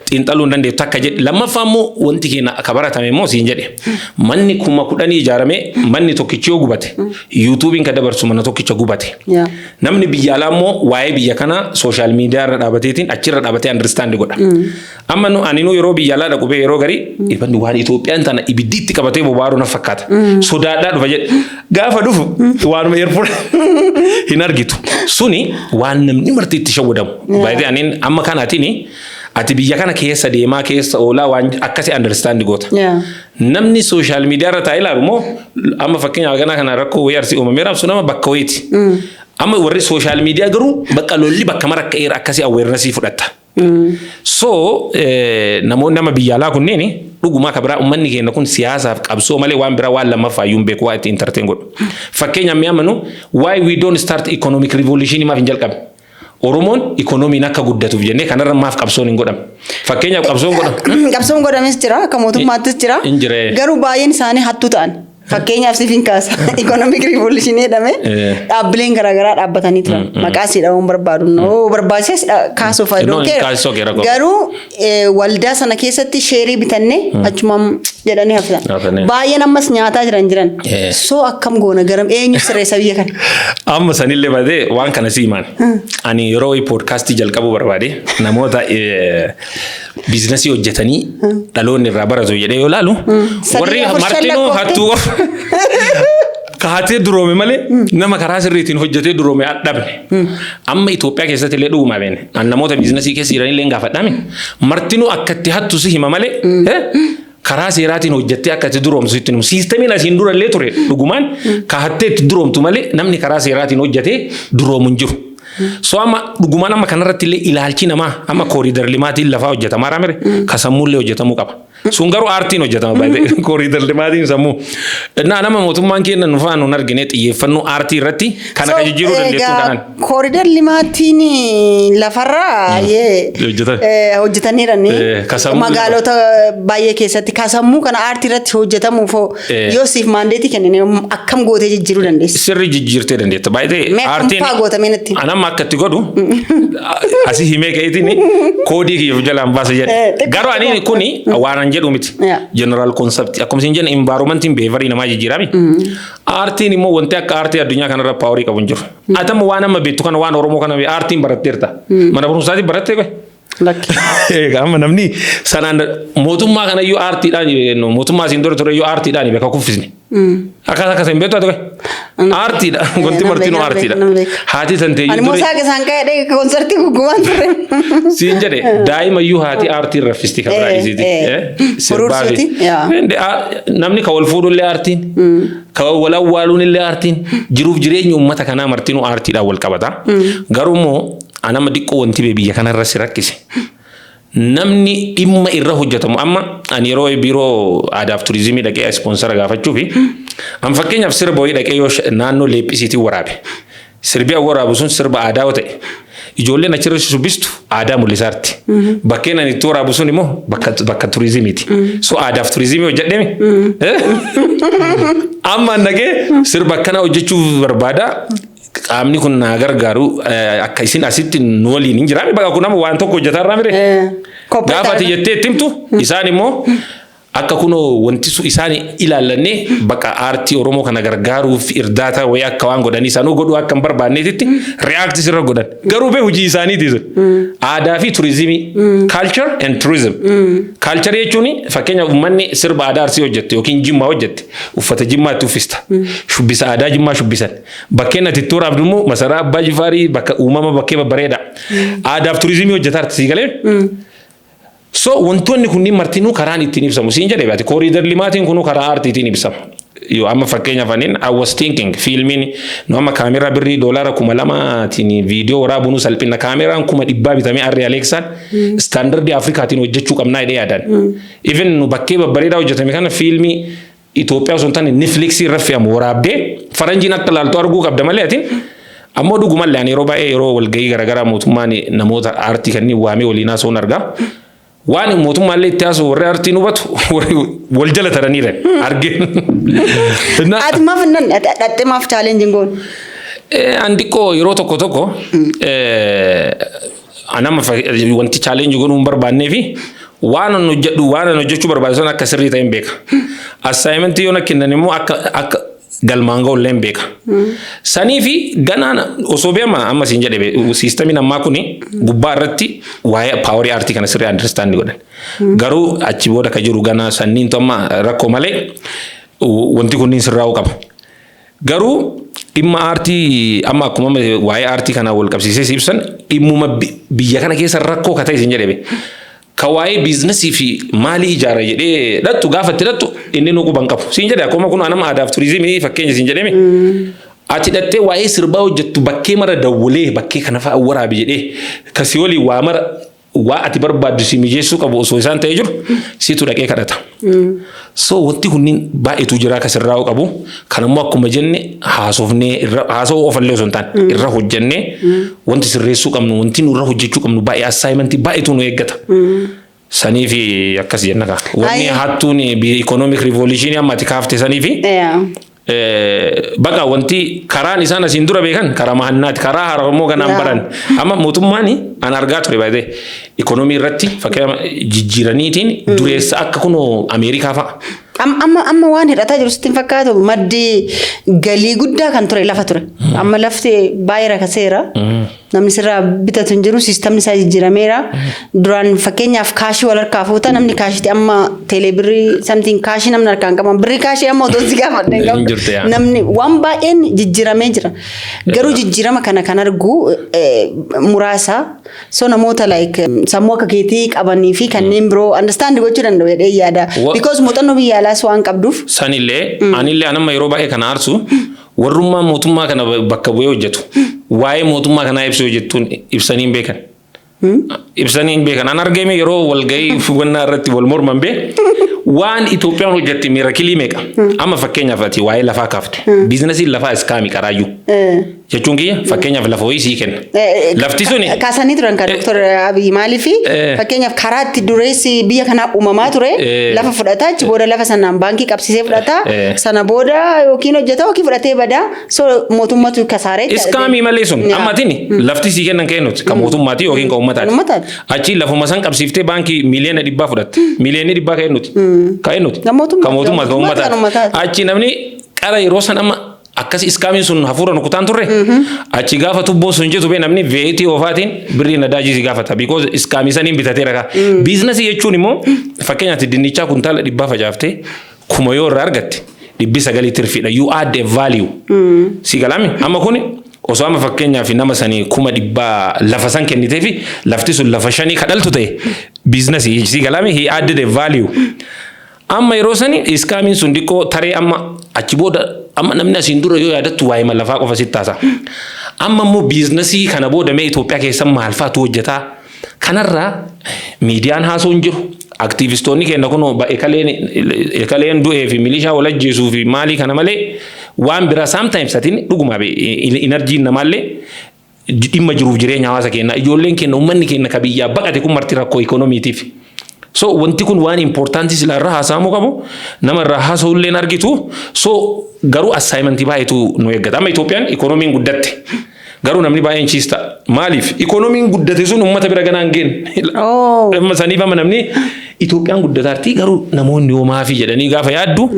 xiinxaluu hin dandeettu akka jedhe. Lammaffaa immoo wanti keenya akka baratame immoo siin jedhe. Manni 10,000 ijaarame manni tokkichi yoo gubate, YouTubeiin kan dabarsu mana tokkicha gubate. Namni biyya alaa immoo waa'ee biyya kanaa social media irra dhaabateetiin achirra dhaabatee understand godha. Amma nu ani nu yeroo biyya alaa dhaqu bee yeroo garii ifanni waan Itoophiyaan tana ibiddi itti qabatee boba'aaru na fakkaata. Sodaadhaa dhufa jedhe. Gaafa dhufu waanuma airport hin argitu. Suni waan namni marti itti shawwadamu. Baay'ee aniin amma kanaatiin ati biyya kana keessa deemaa keessa oolaa waan akkasii understand goota. Namni social media irra taa'ee ilaalu immoo amma fakkeenyaaf ganaa kana rakkoo wayii Arsii uumameera sun nama bakka wayiiti. Amma warri social media garuu bakka lolli bakka mara akka akkasii awareness fudhatta. So namoonni amma biyya alaa kunneen dhugumaa ka biraa uummanni keenya kun siyaasaaf qabsoo malee waan biraa waan lammaffaa iyyuu hin beeku waa itti entertain godhu. Fakkeenyaaf mi'a amanu, why we don't start economic revolution maaf hin jalqabne? Oromoon ikoonomiin akka guddatuuf jennee kanarra maaf qabsoon hin godhamne? Fakkeenyaaf qabsoon godhame. Qabsoon godhames jira, akka mootummaattis jira. Hin jire. Garuu baay'een isaanii hattuu ta'an. Fakkeenyaaf siif hin kaasa. Economic revolution jedhame dhaabbileen garaagaraa dhaabbatanii turan. Maqaa isii dhabuun barbaadu. No barbaachises kaasuuf I No, don't care. kaasisoo kee rakkoo. Garuu waldaa sana keessatti share bitannee achumaan jedhanii haftan. Hafanii. Baay'een ammas nyaataa jiran jiran. So akkam goona, garam, eenyu sirreessa biyya kana? Amma sanillee badee waan kana si himaan. Ani yeroo podcastii jalqabuu barbaade namoota business hojjetanii dhaloonni irraa baratu jedhee yoo laalu Sadii, warri afur, shan martinuu lakkoofte. hattuu qofa. Kaatee duroome malee nama karaa sirriitiin hojjetee duroome dhabne. Amma Itoophiyaa keessatti illee dhuguma beene. An namoota business keessa jiran illee gaafadhame. Martinuu akka itti hattu si hima malee karaa seeraatiin hojjettee akka itti duroomsu itti himu. Systemiin asiin dura illee ture dhugumaan ka hattee itti duroomtu malee namni karaa seeraatiin hojjetee duroomu hin jiru. So amma dhugumaan amma kanarratti illee ilaalchi namaa amma corridor limaatiin lafaa hojjetamaa ramere ka sammuullee hojjetamuu qaba. Sun garuu aartiin hojjetama baay'ee corridor limaatiin sammuu. Innaa nama mootummaan keenya nu faana hin argine xiyyeeffannoo aartii irratti kana ka jijjiiruu dandeettu kanaan. Corridor limaatiin lafarraa Hojjetan. hojjetaniirani. Ka sammuu Magaalota baay'ee keessatti ka sammuu kana aartii irratti hojjetamuuf yoo siif mandate kennine akkam gootee jijjiiruu dandeessa? Sirri jijjiirtee dandeetta. Baay'ee Mee akkam faa gootamee natti? Anamma akka itti godhu asii himee ka'eetiin koodii kiyyaaf jalaan baasa jedhe. Xiqqoo Garuu ani kuni waan an jedhu miti. General concept akkuma isin jenna environmentiin behavior namaa jijjiirami. Aartiin immoo wanti akka aartii addunyaa kanarra power qabu hin jiru. Atama waan amma beektu kana waan Oromoo kana aartiin baratteerta. Mana barumsaatiin barattee qoy. Lakki. Egaa amma namni sanaan mootummaa kanayyuu aartiidhaan, mootummaa asiin dura ture iyyuu aartiidhaan beeka kuffisne. Akkas akkas hin beektu ati qoy. Aartiidha. Wanti Nama martinuu beeka, aartiidha. nama beeka. Haati san Ani teeyyuu immoo ture. saaqe isaan ka'ee konsertii guggubaan ture. Siin jedhe daa'ima iyyuu haati aartiin raffisti kan biraa dhiisiiti. Sirbaa fi Huruursuuti, yaa. Namni ka wal fuudhullee aartiin, ka wal awwaaluun illee aartiin, jiruuf jireenya uummata kanaa martinuu aartiidhaan wal qabata. Garuu immoo anama xiqqoo wanti bee biyya kanarra si rakkise. Namni dhimma irra hojjetamu amma ani yeroo biiroo aadaaf turizimii dhaqee sponsor gaafachuu fi an fakkeenyaaf sirba wayii dhaqee yoo naannoo Leephisiitiin waraabe. Sirbi an waraabu sun sirba aadaa yoo ta'e, ijoolleen achirra shubbistu aadaa mul'isaarti. Bakkeen ani itti waraabu sun immoo bakka turizimiiti. So aadaaf turizimii hojjedheemi. Amma an dhaqee sirba akkanaa hojjechuuf barbaada. Qaamni kun naa gargaaru akka isin asitti nu waliin hin jiraame bakka kun amma waan tokko hojjetaa irraa mire. Gaafa ati jettee itti himtu isaan immoo akka kunoo wanti sun isaan ilaallannee bakka aartii Oromoo kana gargaaruuf irdaata wayii akka waan godhanii isaanuu godhuu akka hin barbaanneetitti react sirra godhan. Garuu bee hojii isaaniiti sun. Aadaa fi turizimii. Culture and tourism. Culture jechuun fakkeenyaaf uummanni sirba aadaa Arsii hojjette yookiin Jimmaa hojjette uffata Jimmaa itti uffista. Shubbisa aadaa Jimmaa shubbisan. Bakkeen ati itti waraabdu immoo masaraa Abbaa Jifaarii bakka uumama bakkee babbareeda. Aadaaf turizimii hojjetaa arti sii galee. So wantoonni kunniin martinuu karaan ittiin ibsamu siin jedhee baate, corridor limaatiin kunuu karaa aartiitiin ibsama. Yoo amma fakkeenyaaf aniin I was thinking, fiilmiin nu amma kaameraa birrii doolaara 2000tiin viidiyoo waraabunuu salphina, kaameraan 100,000 bitamee Arri Alexaan standardii Afrikaatiin hojjechuu qabnaa jedhee yaadan. Even nu bakkee babbareedaa hojjetame kana fiilmii Itoophiyaa osoo hin taane Netflixii irra fe'amu waraabdee faranjiin akka laaltu arguu qabda malee atiin. Ammoo dhugumallee ani yeroo baay'ee yeroo walgahii garaagaraa mootummaan namoota aartii kanneen waamee waliin haasa'uun argaa. Waan mootummaallee itti haasa'u warri aartiin hubatu warri wal jala taraniiran argeen. Ati maaf nan dhadhee maaf challenge hin goone? An xiqqoo yeroo tokko tokko anama wanti challenge godhuu hin barbaannee fi waan an hojjedhu, waan an hojjechuu barbaadu sana akka sirrii ta'e hin beeka. Assignmentii yoo na kennan immoo akka galmaan ga'u illee hin beeka. Sanii fi ganaan osoo beema amma siin jedhe, systemiin ammaa kuni gubbaa irratti waa'ee powerii aartii kana sirrii understand godhan. Garuu achi booda ka jiru ganaa sanniintu amma rakkoo malee wanti kunniin sirraa'uu qaba. Garuu dhimma aartii amma akkuma waa'ee aartii kanaa wal qabsiisee si ibsan, dhimmuma biyya kana keessa rakkoo ka ta'e isin jedhebe. Ka waa'ee businessii fi maalii ijaara jedhee dhattu, gaafa itti dhattu inni nu quban qabu. Siin jedhe, akkuma kun anama aadaaf turizimii fakkeenya siin jedheme. Ati dhattee waa'ee sirbaa hojjettu, bakkee mara dawwalee bakkee kana fa'a waraabi jedhee kasii olii waa mara waa ati barbaaddu si mijeessuu qabu osoo isaan ta'ee jiru situ dhaqee kadhata. So wanti kunniin baay'eetu jira akka sirraa'uu qabu. Kanammoo akkuma jenne haasofnee irra haasa'uu qofallee osoo hin taane irra hojjennee wanti sirreessuu qabnu, wanti nu irra hojjechuu qabnu baay'ee, assignmentii baay'eetu nu eeggata. Sanii fi akkas jenna kaa. Wanni hattuun economic revolution amma ati kaafte sanii fi baqa wanti karaan isaan asiin dura beekan karaa mahannaati, karaa haaraa ganaan baran. Amma mootummaan an argaa ture baay'ee ikonomii irratti fakkeenya jijjiiraniitiin dureessa akka kunoo Ameerikaa fa'a. Amma waan hidhataa jiru sitti hin fakkaatu? Maddi galii guddaa kan ture lafa ture. Amma lafti baay'ee rakaseera. Namni sirraa bitatu hin jiru, systemni isaa jijjiirameera. Duraan fakkeenyaaf cashii wal harkaa fuuta, namni cashitti amma teelebirrii something cashii namni harkaan qaban, birrii cashii amma otoo si gaafadhe hin Hin jirtu yaa. Namni waan baay'een jijjiiramee jira. Garuu jijjiirama kana kan argu muraasa. So namoota like sammuu akka keetii qabanii fi kanneen biroo understand gochuu danda'u jedhee yaada. Because muuxannoo biyya alaas waan qabduuf. Sanillee anillee anamma yeroo baay'ee kana aarsu warrummaa mootummaa kana bakka bu'ee hojjetu. Waa'ee mootummaa kanaa ibsuu hojjettuun ibsanii hin beekan. Ibsanii hin beekan. An argame yeroo walgahii wannaa irratti wal morman bee waan Itoophiyaan hojjette miracleii meeqa. Amma fakkeenyaaf ati waa'ee lafaa kaafte. Businessiin lafaa scamii qaraayyuu. Jechuun kiyya fakkeenyaaf lafa wayii sii kenna. Lafti suni. Kaasanii turan kan Dr. Abiy maaliif fakkeenyaaf karaa itti dureessi biyya kanaa uumamaa ture lafa fudhataa, achi booda lafa sanaan baankii qabsiisee fudhataa, sana booda yookiin hojjetaa yookiin fudhatee badaa, so mootummatu kasaaree. Scamii malee sun amma atini lafti sii kennan kennuti kan mootummaati yookiin kan uummataati. Kan uummataati. Achi lafuma san qabsiiftee baankii 100,000,000 fudhatte. 100,000,000 kennuti. Kan kennuti. Kan mootummaati. Kan mootummaati, kan Kan uummataati. uummataati. Achi namni qara yeroo san amma akkas scamiin sun hafuura nukutaan turre. Achi gaafa tubboo sun jitu bee namni veetii oofaatiin birrii nadaajii si gaafata. Because scamii saniin bitatee rakaa. Businessii jechuun immoo fakkeenyaaf dinnichaa kuntaala 100 facaaftee 1000 yoo irraa argatte, 900 tirfiidha. You add a value. Si galame amma kuni osoo amma fakkeenyaaf nama sanii 100,000 lafa san kennitee fi lafti sun lafa shanii kadhaltu ta'e businessii si galame, he added a value. Amma yeroo sani scamiin sun xiqqoo taree, amma achi booda amma namni asiin dura yoo yaadattu waa'ee lafaa qofa sitti taasa. Amma immoo businessii kana booda mee Itoophiyaa keessa maal fa'aatu hojjetaa? Kanarraa miidiyaan haasoo hin jiru. Aktiivistoonni keenya kun ekaleen du'ee fi milishaa wal ajjeesuu fi maalii kana malee waan biraa sometimes atiin dhuguma energyiin namaallee dhimma jiruuf jireenya hawaasa keenyaa, ijoolleen keenya, uummanni keenya ka biyyaa baqate kun marti rakkoo ikoonomiitiif. So wanti kun waan importantii sila irra haasa'amuu qabu nama irraa haasa'u illee argitu. So garuu assignmentii baay'eetu nu eeggata. Amma Itoophiyaan ikoonomiin guddatte. Garuu namni baay'een ciista. Maaliif? Ikoonomiin guddate sun uummata bira ganaan geenne. Amma saniif amma namni Itoophiyaan guddataartii garuu namoonni hoomaafi jedhanii gaafa yaaddu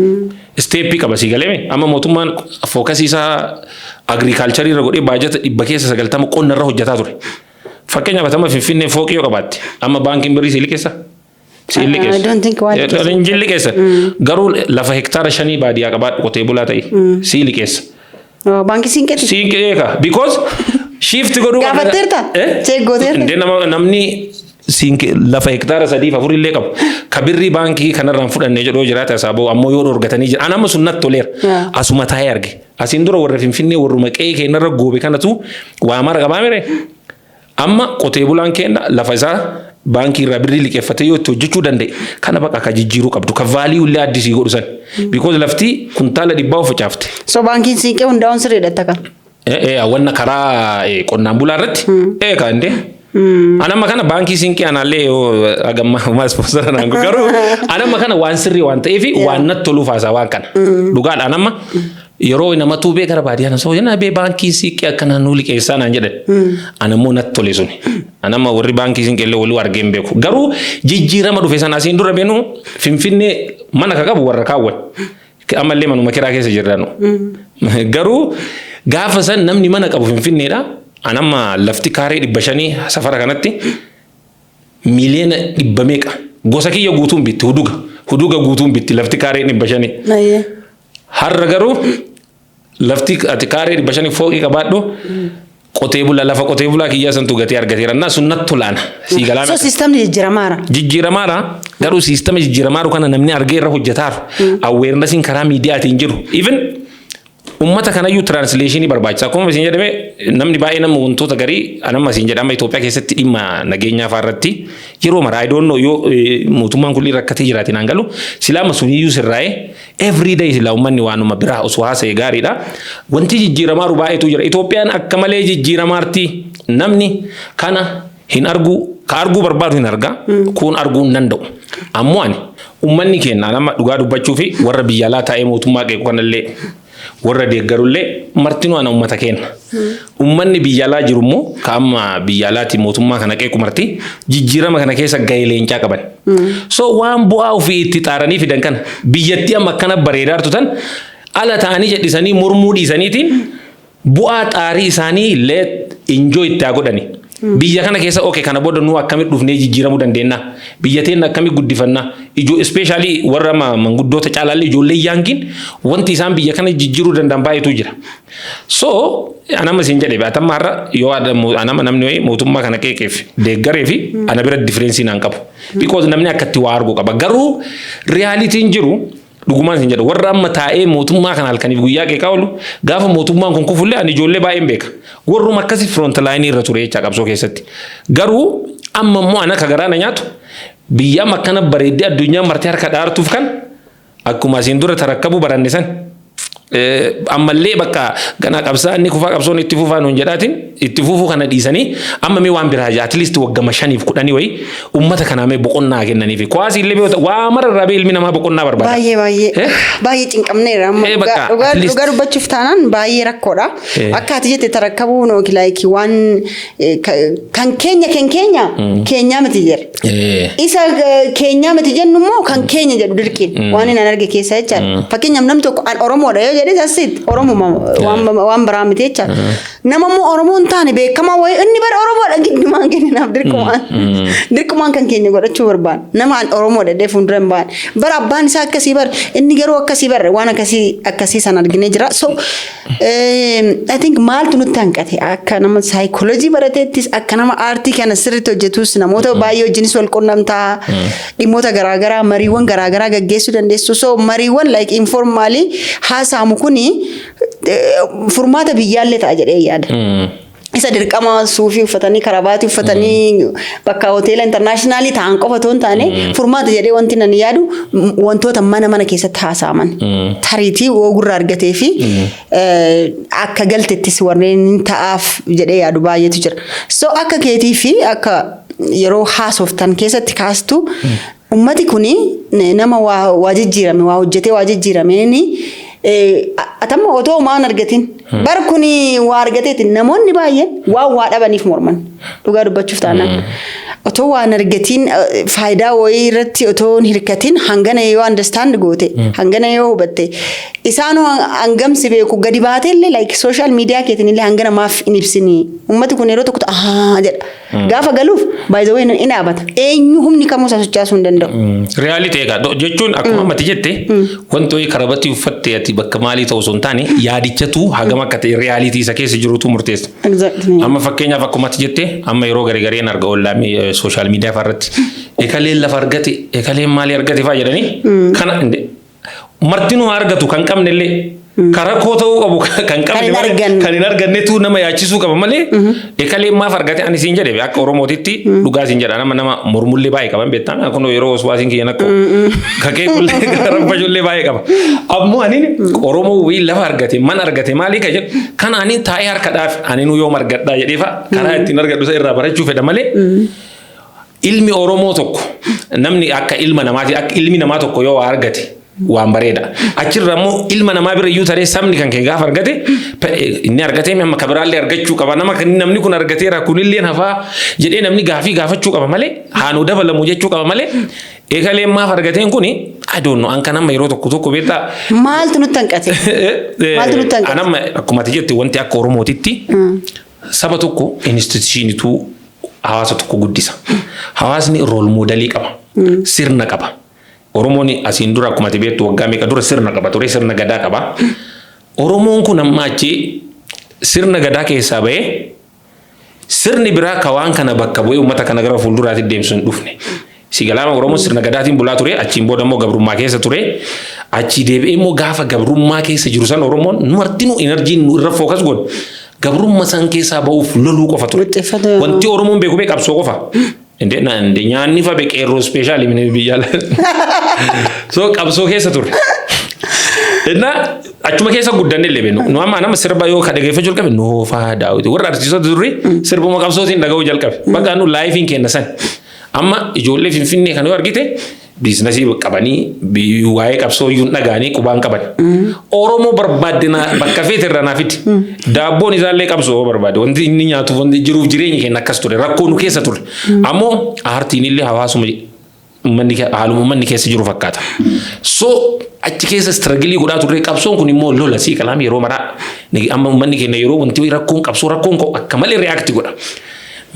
stepii qaba si galeeme. Amma mootummaan focusii isaa agricultureii irra godhee baajata 90% qonna irra hojjetaa ture. Fakkeenyaaf amma Finfinnee fooqii yoo qabaatte, amma baankiin birrii si liqeessa? Si liqeessa. I don't think waan liqeessu. Hin liqeessa. Garuu lafa hektaara 5 baadiyyaa qabaadhu, qotee bulaa ta'e si liqeessa. Baankii siinqeeti. Siinqee eega. Because shift godhuu Gaafatteerta? Check gooteerta? Indee namni Lafa hektaara sadiif afur illee qabu. Ka birrii baankii kanarraan fudhannee jedhoo jiraate asaaboo ammoo yoo dhorgatanii jira. An amma sun natti toleera. Asuma taa'ee arge. Asiin dura warra Finfinnee warruma qe'ee keenyarra goobe kanatu waa mara qabaa mire. Amma qotee bulaan keenya lafa isaa baankii irraa birrii liqeeffatee yoo itti hojjechuu danda'e, kana baqa ka jijjiiruu qabdu, ka value illee addisii godhu san. Because lafti kuntaala 100 of facaafte. So baankiin siinqee hundaa'uun sirriidha takka. Wanna karaa qonnaan bulaa irratti kaande. Anamma kana baankii siinqee anaallee yoo hagamma homaa sponsor naan godhu, garuu anamma kana waan sirrii waan ta'eef waan natti toluuf haasaa waan kana. Dhugaadha, anamma yeroo nama tuubee gara baadiyyaa nama jenna bee baankii siinqee akkana nuu liqeessaa naan jedhan. Anammoo natti tole suni. Anamma warri baankii siinqee illee walii argee hin beeku. Garuu jijjiirama dhufe sana asiin dura beenu Finfinnee mana ka qabu warra kaawwan. Ammallee manuma kiraa keessa jirra nu. Garuu gaafa san namni mana qabu Finfinneedha. Anamma lafti kaaree 500 safara kanatti 100 miiliyoona meeqa. Gosa kiyya guutuun bitti, huduga. Huduga guutuun bitti lafti kaaree 500. Har'a garuu lafti ati kaaree 500 fooqii qabaadhu, qotee bulaa lafa qotee bulaa kiyyaa santu gatii argateera. Naa sun natti tolaana. Sii galaa. So systemni jijjiiramaara. Jijjiiramaadha. Garuu systema jijjiiramaaru kana namni argee irra hojjetaaru. Awarenessiin karaa miidiyaatiin jiru. Even ummata kanayyuu translationii barbaachisa. Akkuma isin jedhame, namni baay'ee nama wantoota garii anamma isin jedhama Itoophiyaa keessatti dhimma nageenyaa fa'aa irratti yeroo mara, I don't know, yoo mootummaan kun rakkatee jiraate naan galu, silaama suniyyuu sirraa'ee every day silaa uummanni waanuma biraa osoo haasa'e gaariidha. Wanti jijjiiramaaru baay'eetu jira. Itoophiyaan akka malee jijjiiramaarti, namni kana hin argu, ka arguu barbaadu hin argaa, kun arguu hin danda'u. Ammoo ani uummanni keenya nama dhugaa dubbachuu fi warra biyya alaa taa'ee mootummaa qeequ kanallee warra deeggarullee martinuu ana uummata keenya. Uummanni biyya alaa jiru immoo ka amma biyya alaatti mootummaa kana qeequ marti jijjiirama kana keessa gahee leencaa qaban. So waan bu'aa ofii itti xaaranii fidan kana, biyyattii amma akkana bareedaartu tan ala ta'anii jedhisanii mormuu dhiisaniitiin bu'aa xaarii isaanii illee enjoy itti haa godhani. Biyya kana keessa, okay, kana booda nu akkamitti dhufnee jijjiiramuu dandeenya? Biyya teenya akkamitti guddifannaa? Ijoo especially warra manguddoota caalaallee ijoollee youngiin wanti isaan biyya kana jijjiiruu danda'an baay'eetu jira. So anama isin jedhe atamma har'a yoo anama namni wayii mootummaa kana qeeqeef deeggaree fi ana bira difference naan qabu. Because namni akkatti waa arguu qaba. Garuu realityn jiru, dhugumaan isin jedha, warra amma taa'ee mootummaa kana halkaniif guyyaa qeeqaa oolu, gaafa mootummaan kun kufullee ani ijoollee baay'een beeka. Warruma akkasii front line irra ture jecha qabsoo keessatti. Garuu amma immoo ana ka garaa na nyaatu, biyya amma akkana bareeddee addunyaa martee harka dhaartuuf kan akkuma asiin dura tarakkabu baranne san, ammallee bakka ganaa qabsaa inni kufaa qabsoon itti fufaa nuun jedhaatiin itti fufuu kana dhiisanii amma mee waan biraa at least waggama 5f 10 wayii ummata kanaa mee boqonnaa kennaniifi kwaasii illee beekta, waa mara irraa bee ilmi namaa boqonnaa barbaada. Baay'ee baay'ee baay'ee cinqamneera amma dhugaa dubbachuuf taanaan baay'ee rakkoodha. Akka ati jette tarakkabuun yookiin like waan kan keenya kan keenya keenyaa miti jedha. Isa keenyaa miti jennu immoo kan keenya jedhu dirqiin waan inni arge keessa jechaadha. Fakkeenyaaf namni tokko an Oromoodha yoo jedhe, asitti Oromuma, waan biraa miti jechaadha. Nama immoo Oromoo hin taane beekamaa wayii inni bara Oromoodha giddumaan kenninaaf, dirqumaan. Dirqumaan kan keenya godhachuu barbaada. Nama an Oromoodha jedhee fuuldura hin baane. Bara abbaan isaa akkasii bara inni garuu akkasii bara waan akkasii akkasii san arginee jira. So I think maaltu nutti hanqate? Akka nama saayikoolojii barateettis, akka nama aartii kana sirriitti hojjetus, namoota baay'ee wajjinis wal qunnamtaa, dhimmoota garaagaraa, mariiwwan garaagaraa gaggeessuu dandeessu. So mariiwwan like informally haasa'amu kuni furmaata biyyaallee ta'a jedhee yaada. Isa dirqama suufii uffatanii, karabaatii uffatanii bakka hoteela internationalii ta'an qofa otoo hin taane, furmaata jedhee wanti nan yaadu wantoota mana mana keessatti haasa'aman. Tariitii ogurraa argatee fi akka galtettis warreen ta'aaf jedhee yaadu baay'eetu jira. So akka keetii fi akka yeroo haasoftan keessatti kaastu, ummati kuni nama waa jijjiirame, waa hojjetee waa jijjiirameen atamma otoo homaa hin argatin. Bar kuni waa argateeti, namoonni baay'een waan waa dhabaniif morman, dhugaa dubbachuuf taanaan. Otoo waa hin argatin, faayidaa wayii irratti otoo hin hirkatin, hangana yoo understand goote, hangana yoo hubatte, isaanoo hangamsi beeku gadi baatee illee like social media keetiin illee hangana maaf hin ibsini? Ummati kun yeroo tokko ahaa jedha. Gaafa galuuf, by the way, in dhaabata. Eenyu humni kamuu isa sochaasuu hin danda'u. Reality egaa jechuun akkuma ammati jette, wanti wayii karabatii uffatte ati bakka maalii ta'u osoo hin taane, yaadichatu hagam akka ta'e reality isa keessa jirutu murteessa. Amma fakkeenyaaf akkuma ati jette, amma yeroo garii gareen arga ollaa Social media fa'aa irratti ekaleen lafa argate, ekaleen maalii argate fa'aa jedhanii kana martinuu haa argatu. Kan qabne illee karaa koo ta'uu qabu kan qabne hin malee arganne. Kan hin argannetu nama yaachisuu qaba malee ekaleen maaf argate. Ani siin jedhe, akka Oromootitti dhugaa siin jedha, nama mormullee baay'ee qaban beektaa. Kun yeroo waswaasiin kiyyan akka kakee kullee rabbashullee baay'ee qaba. Ammoo ani Oromoo wayii lafa argate, mana argate, maalii ka jedhu kana ani taa'ee harka dhaaf ani nu yoom argadhaa jedhee fa'a karaa ittiin argadhu isa irraa barachuu fedha malee. Ilmi Oromoo tokko, namni akka ilma namaati, akka ilmi namaa tokko yoo waa argate waan bareeda. Achirra immoo ilma namaa bira iyyuu taree sabni kan kee gaafa argate, inni argatee amma kabiraallee argachuu qaba. Nama namni kun argateera, kunillee hafaa jedhee namni gaafii gaafachuu qaba malee, haanuu dabalamu jechuu qaba malee, eegaleen maaf argateen kuni, I don't know, an kan amma yeroo tokko tokko beektaa. Maaltu nutti hanqate? Maaltu nutti hanqate? Anamma akkuma ati jette, wanti akka Oromootitti saba tokko institutionituu hawaasa tokko guddisa. Hawaasni role modelii qaba. Sirna qaba. Oromoon asiin dura, akkuma ati beektu, waggaa meeqa dura sirna qaba ture, sirna gadaa qaba. Oromoon kun amma achi sirna gadaa keessaa bahee sirni biraa ka waan kana bakka bu'ee uummata kana gara fuulduraatti deemsu hin dhufne. Si galaama, Oromoon sirna gadaatiin bulaa ture, achiin booda immoo gabrummaa keessa ture. Achii deebi'ee immoo gaafa gabrummaa keessa jiru san Oromoon nu martinuu energyn nu irra focus godhu gabrummaa san keessaa ba'uuf loluu qofa ture. Wixxeeffata. Wanti Oromoon beeku bee qabsoo qofa. Inde na inde nyaanni fa be qeerroo special mini biyya ala. So qabsoo keessa ture. Inna achuma keessa guddanne illee beenu. Nu amma nama sirba yoo ka dhageeffachuu jalqabe, noofaa daawwiti. Warra artistoota durii sirbuma qabsootiin dhaga'uu jalqabe. Bakka nu lifeiin kenna san. Amma ijoollee Finfinnee kana yoo argite, businessii qabanii waa'ee qabsoo iyyuu hin dhaga'anii qubaan qaban. Oromoo barbaadde na bakka feete irraa naa fidi. Daabboon isaallee qabsoo barbaade. Wanti inni nyaatu, wanti jiruuf jireenyi keenya akkas ture. Rakkoo nu keessa ture. Ammoo aartiin illee hawaasuma uummanni haaluma uummanni keessa jiru fakkaata. So achi keessa struggle godhaa turre. Qabsoon kun immoo lola sii kalaam yeroo maraa. Amma uummanni keenya yeroo wanti rakkoon qabsoo rakkoon ka'u akka malee react godha.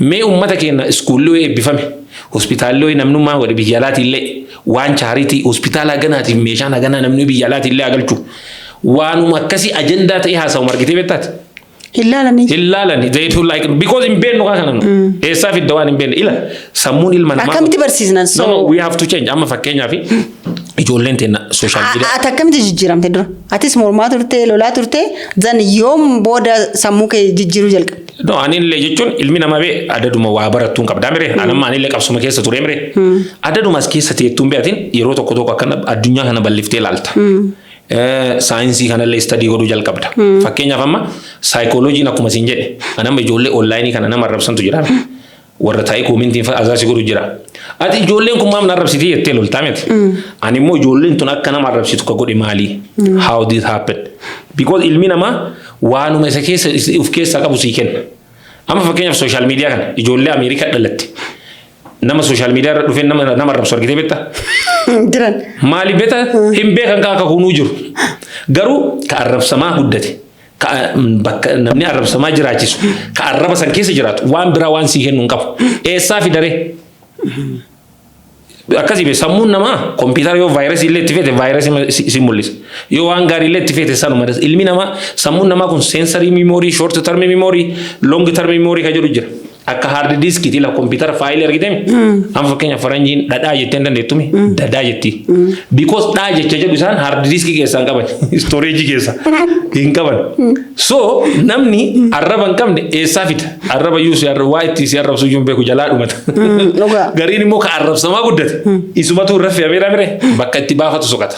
Mee uummata keenya schoolli wayii eebbifame, hospitaalli wayii namnummaa godhe, biyya alaatii waan charity hospitaala haganaatiif meeshaan haganaa namni biyya alaatii illee agalchu. Waanuma akkasii ajandaa ta'ee haasawu margitee beektaati. Hin laalanii. Hin laalani. They do like because hin beeknu kaa kana nu. Eessaa fidda waan hin beekne? Ila sammuun ilma namaa. Akkamitti barsiisnan? No, no, we have to change. Amma fakkeenyaaf ijoolleen teenya social media. Ati akkamitti jijjiiramte dura? Atis mormaa turte, lolaa turte, zan yoom booda sammuu kee jijjiiruu jalqabde? No, ani illee jechuun ilmi namaa bee adaduma waa barattuun qabdaa mire. Anamma ani illee qabsuma keessa ture mire. Adaduma as keessa teettuun beetin yeroo tokko tokko akkana addunyaa kana bal'iftee ilaalta. Saayinsii kanallee study godhuu jalqabda. Fakkeenyaaf amma saayikooloojiin akkuma siin jedhe, anamma ijoollee onlineii kana nama arrabsantu jira. Warra taa'ee commentiin fa'a azaasii godhu jira. Ati ijoolleen kun maaf na arrabsitii jettee loltaa miti. Ani immoo ijoolleen tun akka nama arrabsitu ka godhe maali? How did happen? Because ilmi namaa waanuma isa keessa of keessaa qabu sii kenna. Amma fakkeenyaaf social media kana ijoollee Ameerikaa dhalatte. Nama social media irra dhufee nama arrabsu argitee beektaa? Jiran. Maaliif beektaa? Hin beekan kan akka kunuu jiru. Garuu ka arrabsamaa guddate, ka bakka namni arrabsamaa jiraachisu, ka arraba san keessa jiraatu waan biraa waan sii kennu hin qabu. Eessaa fidaree? Akkasii bee sammuun namaa kompiitara yoo vaayirasii illee itti feete vaayirasii si mul'isa. Yoo waan gaarii illee itti feete sanuma. Ilmi namaa, sammuun namaa kun sensory memory, short term memory, long term memory ka jedhu jira. Akka hard diskiiti la kompiitara fileii argitemi. Amma fakkeenyaaf faranjiin dhadhaa jettee hin dandeettumi. Dadaa jetti. Because dhaa jecha jedhu isaan hard diskii keessaa hin qaban. Storageii keessaa hin qaban. So namni arraba hin qabne eessaa fida? Arraba iyyuu si waa itti si arrabsu iyyuu hin beeku, jalaa dhumata. Dhugaa. Gariin immoo ka arrabsamaa guddate. Isumatu irra fe'amee mire bakka itti baafatu soqata.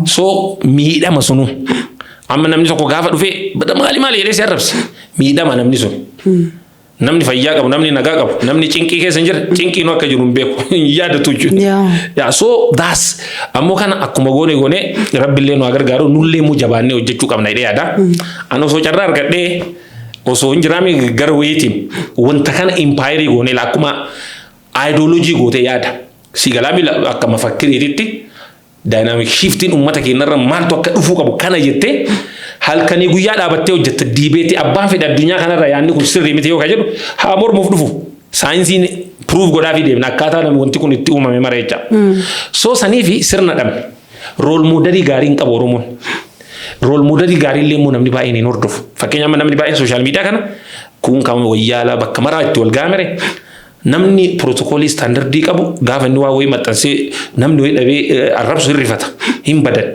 So miidhama sunu. Amma namni tokko gaafa dhufee bada maali maali jedhee si arrabse. Miidhama namni sun. Namni fayyaa qabu, namni nagaa qabu, namni cinqii keessa hin jirre, cinqiinuu akka jiru hin beeku, hin yaadatu jechuudha. Yaa, so that's ammoo kana akkuma goone goone rabbillee nu haa gargaaru, nullee immoo jabaannee hojjechuu qabna jedhee yaada. Ani osoo carraa argadhee osoo hin jiraame gara wayiitiin wanta kana empireii goone akkuma ideology gootee yaada. Si galaa mila akka mafakkiriititti dynamic shiftiin uummata keenyarra maaltu akka dhufuu qabu kana jettee halkanii guyyaa dhaabattee hojjetta. Debateii abbaan fedhe addunyaa kanarra yaadni kun sirrii miti yoo ka jedhu haa mormuuf dhufu. Saayinsiin proof godhaafii deemna akkaataa namni wanti kun itti uumame mara jecha. So sanii fi sirna dhabne. Role modelii gaarii hin qabu Oromoon. Role modelii gaarii illee immoo namni baay'een hin hordofu. Fakkeenyaaf namni baay'een social media kana kun kan wayyaalaa bakka maraa itti wal gaamere. Namni protocol standard qabu gaafa inni waa wayii maxxansee namni wayii dhabee arrabsu hirrifata, hin badan.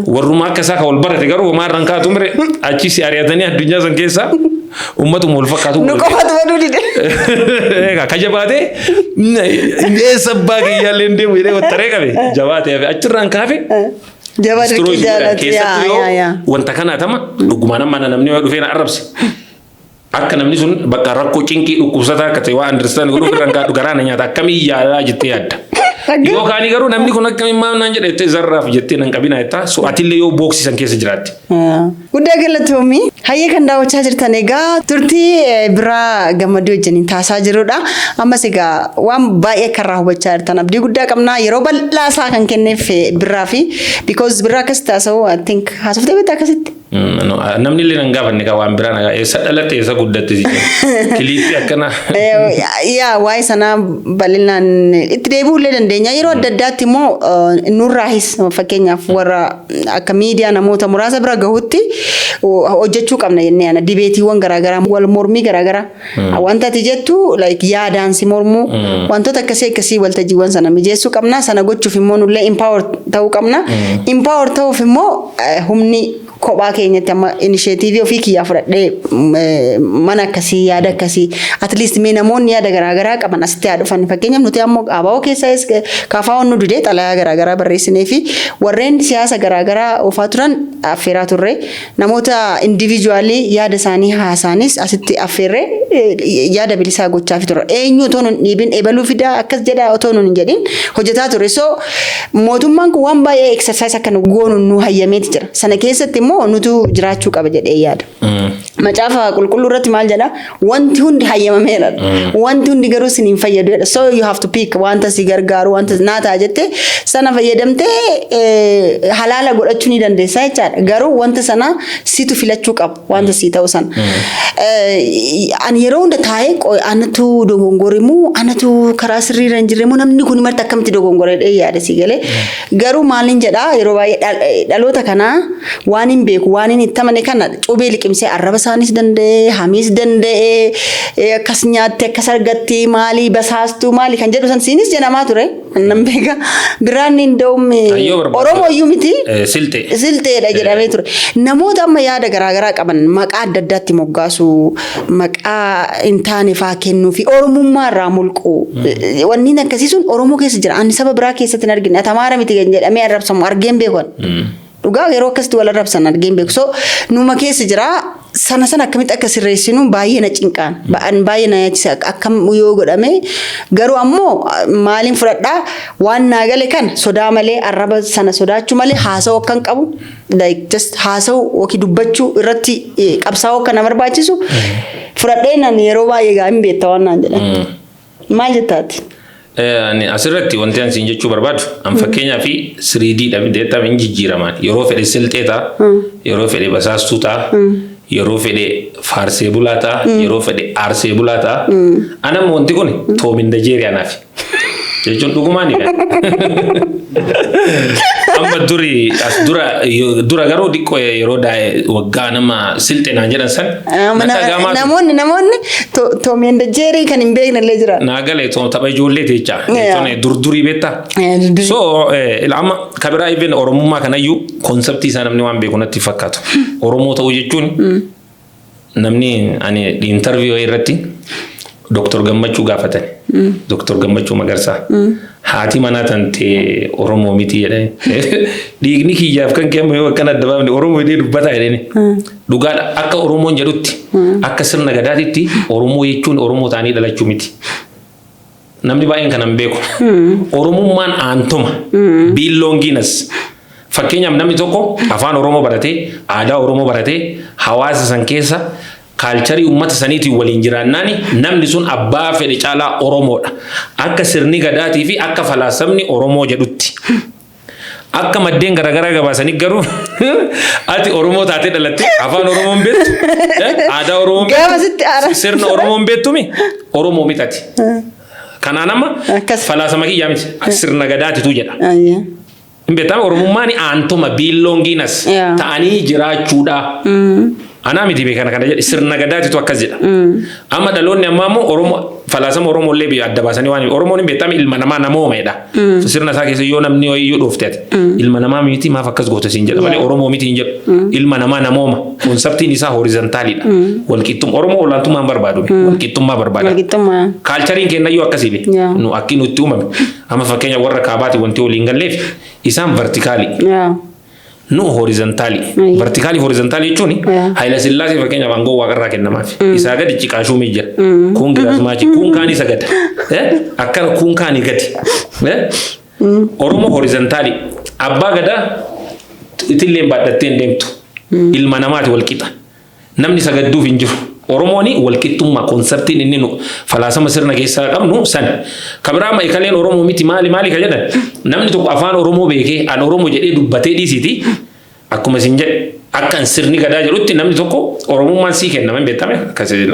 Warrumaa akka isaa kan wal barate garuu homaa irraan kaatu mire, achi si ari'atanii addunyaa san keessaa uummatuma wal fakkaatu. Nu qofatu baduu dide. Egaa ka jabaatee eessa abbaa kiyyaallee hin deemu jedhee wattaree qabe jabaatee hafe achirraan kaafe. Jabaa dirqii jaalatu. Keessattuu yoo wanta kana tama dhugumaan amma namni yoo dhufee na arrabse, akka namni sun bakka rakkoo cinqii dhukkubsataa akka ta'e waa understand godhuuf irraan kaadhu, garaa na nyaata, akkamii yaalaa jettee yaadda. Yoo kaanii garuu namni kun akkamiin maal naan jedhe jettee zarraaf jettee nan qabina jettaa, so atillee yoo booksisan keessa jiraatte. Guddaa galatoomii. Hayyee, kan daawwachaa jirtan egaa turtii Biraa Gammadii wajjiniin taasisaa jirudha. Ammas egaa waan baay'ee akka irraa hubachaa jirtan abdii guddaa qabna. Yeroo bal'aa isaa kan kenneef Birraa fi because Birraa akkasitti haasa'u, I think, haasoftee beektaa akkasitti? Namni illee nan gaafanne kan waan biraa nagaa eessa dhalatte, eessa guddatte si jedhu. Clip akkana. Yaa, waa'ee sanaa bal'inaan itti deebi'uu illee dandeenya. Yeroo adda addaatti immoo nurraahis fakkeenyaaf warra akka miidiyaa namoota muraasa bira gahutti hojjechuu qabna jennee ana dibeetiiwwan garaagaraa, wal mormii garaagaraa, wanta ati jettu like yaadaan si mormuu, wantoota akkasii akkasii waltajjiiwwan sana mijeessuu qabna. Sana gochuuf immoo nullee empower ta'uu qabna. Empower ta'uuf immoo humni kophaa keenyatti amma initiative ofii kiyyaa fudhadhee mana akkasii, yaada akkasii, at least mee namoonni yaada garaagaraa qaban asitti haa dhufan. Fakkeenyaaf nuti ammoo ABO keessa KFO'n nu didee xalayaa garaagaraa barreessinee fi warreen siyaasa garaagaraa oofaa turan affeeraa turre, namoota individual yaada isaanii haasaanis asitti affeerree yaada bilisaa gochaa turre. Eenyu otoo nun dhiibin, ebaluu fidaa akkas jedhaa otoo nun hin jedhin hojjetaa ture. So mootummaan kun waan baay'ee exercise akka nu goonu nu hayyameeti jira. Sana keessatti immoo nutu jiraachuu qaba jedhee yaada. Macaafa Qulqulluu irratti maal jedha? Wanti hundi hayyamameera. Wanti hundi garuu sin hin fayyadu jedha. So you have to pick wanta si gargaaru, wanta naa ta'a jettee sana fayyadamtee halaala godhachuu ni dandeessa jechaadha. Garuu wanta sana situ filachuu qaba, wanta si ta'u sana. Ani yeroo hunda taa'ee anatu dogongore moo, anatu karaa sirriirra hin jirre moo, namni kun marti akkamitti dogongore jedhee yaada si galee. Garuu maaliin jedhaa, yeroo baay'ee dhaloota kanaa waan hin beeku, waan hin itti amane kana cubee liqimsee arraba isaanis danda'ee, hamiis danda'ee, akkas nyaatte, akkas argatti, maalii basaastuu maali kan jedhu san siinis jedhamaa ture. Nan beeka. Biraan hin da'umme Oromoo iyyuu miti. Silxee. Silxeedha jedhamee ture. Namoota amma yaada garaagaraa qaban maqaa adda addaatti moggaasu, maqaa hin taane faa kennuu fi Oromummaa irraa mulqu. Wanni akkasii sun Oromoo keessa jira. Ani saba biraa keessatti hin argine. Ati Amaara miti kan jedhamee arrabsamu argeen beekan. Dhugaa yeroo akkasitti wal arrabsan argeen beeku. So numa keessa jira. Sana sana akkamitti akka sirreessinu baay'ee na cinqaan. Baay'ee na yaachisa akkam yoo godhame. Garuu ammoo maaliin fudhadhaa, waan naa gale kana sodaa malee, arraba sana sodaachuu malee haasa'uu akkan qabu, like just haasa'uu yookiin dubbachuu irratti qabsaa'uu akka na barbaachisu fudhadhee nan yeroo baay'ee gaa hin beekta waan naan jedhan. Maal jettaati? Ani asirratti wanti ani siin jechuu barbaadu, an fakkeenyaa fi 3D dha deettaa hin jijjiiramaan, yeroo fedhe silxee ta'a, yeroo fedhe basaastuu ta'a, yeroo fedhe faarsee bulaa ta'a, yeroo fedhe aarsee bulaa ta'a. Anamma wanti kun Tom and Jerry anaaf. Jechuun dhugumaan. Amma duri as dura dura garuu xiqqoo yeroo waggaa nama silxee naan jedhan san natti dhaga'amaa ture. Namoonni Tom and Jerry kan hin beekne illee jira. Naa galee tapha ijoollee jecha. Jechuun durdurii beektaa? So amma kabiraa even Oromummaa kanayyuu concept isaa namni waan beeku natti fakkaatu. Oromoo ta'uu jechuun namni ani interview irratti Dooktor Gammachuu gaafatan. Dooktor Gammachuu Magarsaa. Haati manaa tantee Oromoo miti jedhani. Dhiigni kiyyaaf kan kee amma yoo akkana adda baafne Oromoo jedhee dubbataa jedhani. Dhugaadha, akka Oromoon jedhutti, akka sirna gadaatitti Oromoo jechuun Oromoo ta'anii dhalachuu miti. Namni baay'een kana hin beeku. Oromummaan aantoma. Belongingness. Fakkeenyaaf namni tokko afaan Oromoo baratee, aadaa Oromoo baratee, hawaasa san keessa culture uummata saniitiin waliin jiraannaani namni sun abbaa fedhe caalaa Oromoodha. Akka sirni gadaatii fi akka falaasamni Oromoo jedhutti. Akka maddeen garaagaraa gabaasanii garuu ati Oromoo taatee dhalatte, afaan Oromoo hin beektu, aadaa Oromoo hin Gaafa sitti aara. beektu, sirna Oromoo hin beektumi, Oromoo mitati. Kanaan amma Akkas. falaasama kiyyaa miti, sirna gadaatitu jedha. Ayya. Hin beektamu, Oromummaan aantoma, belongingness ta'anii jiraachuudha. Anaa miti beekana kana jedhe, sirna gadaatitu akkas jedha. Amma dhaloonni ammaa immoo Oromoo falaasama Oromoo illee biyya adda baasanii waan Oromoon hin beekame ilma namaa namoomedha. Sirna isaa keessa yoo namni wayiyyuu dhoofte ati ilma namaa miti, maaf akkas goota siin jedha malee Oromoo miti hin jedhu. Ilma namaa namooma. Conceptiin isaa horizontalidha. Walqixxummaa Oromoo olaantummaa hin barbaadu, walqixxummaa barbaada. Walqixxummaa. Cultureiin kennayyuu akkasii be. Nu akki nutti uumame. Amma fakkeenya warra kaabaati wanti waliin galleef isaan verticalii. Nu horizontalii. Verticalii horizontalii jechuun Haayila Sillaasee fakkeenyaaf aangoo waaqarraa kennamaaf. Isaa gadi ciqaashuumii jira. Kun giraasmaachi, kun kaan isa gada. Akkana kun kaanii gadi. Oromoo horizontalii. Abbaa gadaa itillee baadhattee hin deemtu. Ilma namaati wal qixa. Namni sagadduuf hin jiru. Oromoon walqixxummaa conceptiin inni nu falaasama sirna keessaa qabnu san. Kabiraa amma ekaleen Oromoo miti maali maali ka jedhan, namni tokko afaan Oromoo beekee an Oromoo jedhee dubbatee dhiisiti, akkuma isin jedhe akka sirni gadaa jedhutti namni tokko Oromummaan sii kennama hin beektame akkasi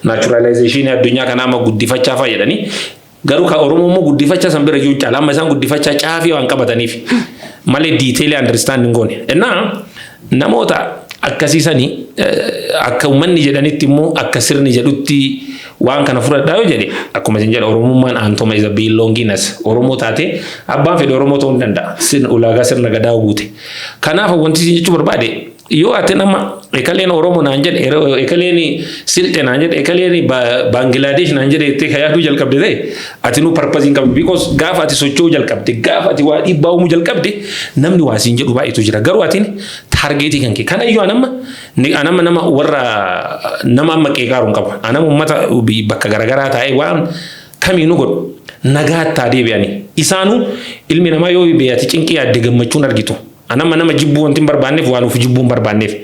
naturalizationii addunyaa kanaa amma guddifachaa fa'a jedhanii, garuu ka Oromoo immoo guddifachaa san bira iyyuu caala amma isaan guddifachaa caafii waan qabataniif malee detailii understand hin goone. Innaa namoota akkasiisanii akka uummanni jedhanitti immoo akka sirni jedhutti waan kana fudhadhaa yoo jedhe, akkuma isin jedha, Oromummaan aantoma isa belongingness. Oromoo taate abbaan fedhe Oromoo ta'uu hin danda'a ulaagaa sirna gadaa guute. Kanaaf wanti isin jechuu barbaade, yoo ati nama ekaleen Oromoo naan jedhe, ekaleen Silxe naan jedhe, ekaleen Baangilaadesh naan jedhe jettee ka yaaduu jalqabde ta'e, ati nu purpose hin qabdu, because gaafa ati socho'uu jalqabde, gaafa ati waa dhiibbaa uumuu jalqabde, namni waa siin jedhu baay'eetu jira. Garuu atiin targetii kan kee kana iyyuu anamma anamma nama warra nama amma qeeqaaru hin qabu. Anama uummata bakka garaagaraa taa'ee waan kamiinuu godhu nagaatti deebi'anii isaanuu ilmi namaa yoo beeyati cinqii yaadde gammachuun argitu. Anama nama jibbuu wanti hin barbaanneef waan of jibbuu hin barbaanneef.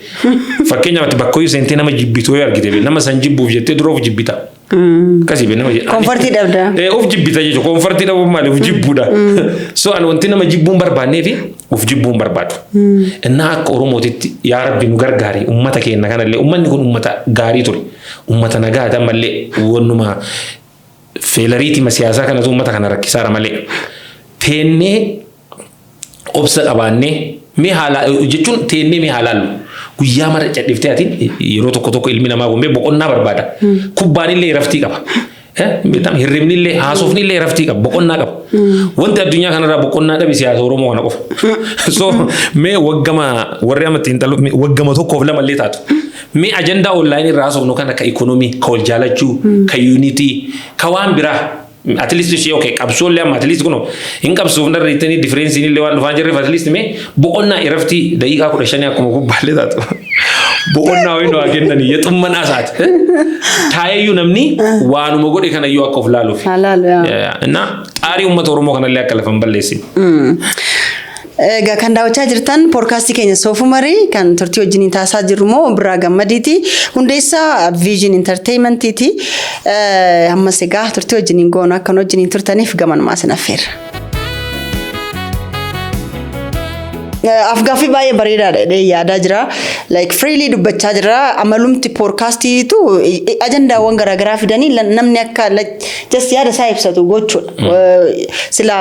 Fakkeenyaaf ati bakka hoyyuu seentee nama jibbitu yoo argite, nama san jibbuuf jettee dura of jibbita. Akkasii be nama Comfortii dhabda. Of jibbita jechuudha. Comfortii dhabuun maali? Of jibbuudha. So ani wanti nama jibbuu hin barbaanneef of jibbuu hin barbaadu. Innaa akka Oromootitti yaa Rabbi nu gargaari uummata keenya kanallee. Uummanni kun uummata gaarii ture. Uummata nagaa ammallee wannuma failureiitima siyaasaa kanatu uummata kana rakkisaara malee. Teennee obsa qabaannee mee haala jechuun teennee mee haalaallu guyyaa mara cadhiftee atiin yeroo tokko tokko ilmi namaa gombee boqonnaa barbaada. Kubbaan illee raftii qaba. Hirribni illee, haasofni illee raftii qaba, boqonnaa qaba. Wanti addunyaa kanarraa boqonnaa dhabe siyaasa Oromoo kana qofa. So mee waggama warri amma xiinxalu waggama tokkoof lama illee taatu. Mee ajandaa onlineii irraa haasofnu kana ka economy, ka wal jaalachuu, ka unity, ka waan biraa, at least ishee okay qabsoollee amma at least kuno hin qabsuuf narra jettanii differenceiin illee waan dhufaa jirreef, at least mee boqonnaa iraftii daqiiqaa 15 akkuma kubbaallee taatu. Boqonnaa wayii nu haa kennanii yexummanaa isaati. Taayeyyuu namni waanuma godhe kanayyuu akka of laaluuf. Halaalu yaa. Innaa xaarii uummata Oromoo kanallee akka lafa hin balleessine. Egaa kan daawwachaa jirtan podcastii keenya Soofumarii kan turtii wajjiniin taasisaa jirru immoo Birraa Gammadiiti. Hundeessaa Vision Entertainmentiiti. Ammas egaa turtii wajjiniin goonu akka nu wajjiniin turtaniif gamanumaa isin affeerra. Afgaaffii baay'ee bareedaadha jedhee yaadaa jira. Like freely dubbachaa jira. Amalumti podcastiitu ajandaawwan garaagaraa fidanii namni akka just yaada isaa ibsatu gochuudha. Sila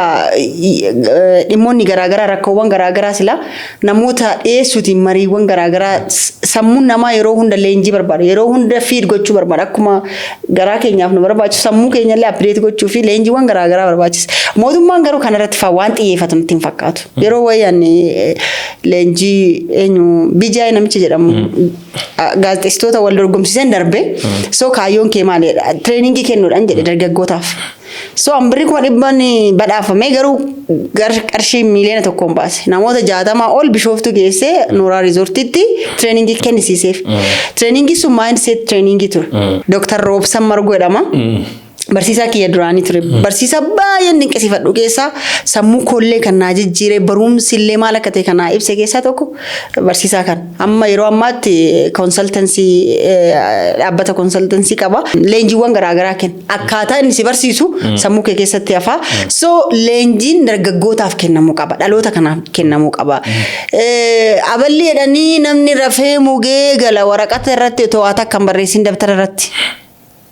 dhimmoonni garaagaraa, rakkoowwan garaagaraa sila namoota dhiyeessuutiin mariiwwan garaagaraa, sammuun namaa yeroo hunda leenjii barbaada. Yeroo hunda feed gochuu barbaada. Akkuma garaa keenyaaf nu barbaachisu sammuu keenyallee update gochuu fi leenjiiwwan garaagaraa barbaachisa. Mootummaan garuu kanarratti faa waan xiyyeeffatu nutti hin fakkaatu. Yeroo wayii leenjii eenyu BGI namicha jedhamu gaazexeessitoota wal dorgomsiiseen darbe. So kaayyoon kee maalidha? Trainingii kennuudhaan jedhe dargaggootaaf. So hambirri 100,000 badhaafame, garuu qarshii 1 miiliyoona baase. Namoota 60 ol Bishooftuu geessee Nooraa Resortiitti trainingii kennisiiseef. Trainingii sun mindset trainingii ture. Dooktar Roobsan Margoo jedhama. Barsiisaa kiyya duraanii ture. Barsiisaa baay'een dinqisiifadhu keessaa, sammuu koollee kan naa jijjiire, barumsi illee maal akka ta'e kan naa ibse keessaa tokko barsiisaa kan. Amma yeroo ammaatti consultancy, dhaabbata consultancy qaba. Leenjiiwwan garaagaraa kenna. Akkaataa inni si barsiisu sammuu kee keessatti hafaa. So leenjiin dargaggootaaf kennamuu qaba. Dhaloota kanaaf kennamuu qaba. Aballi jedhanii namni rafee mugee gala waraqata irratti otoo waa takka hin barreessin dabtara irratti.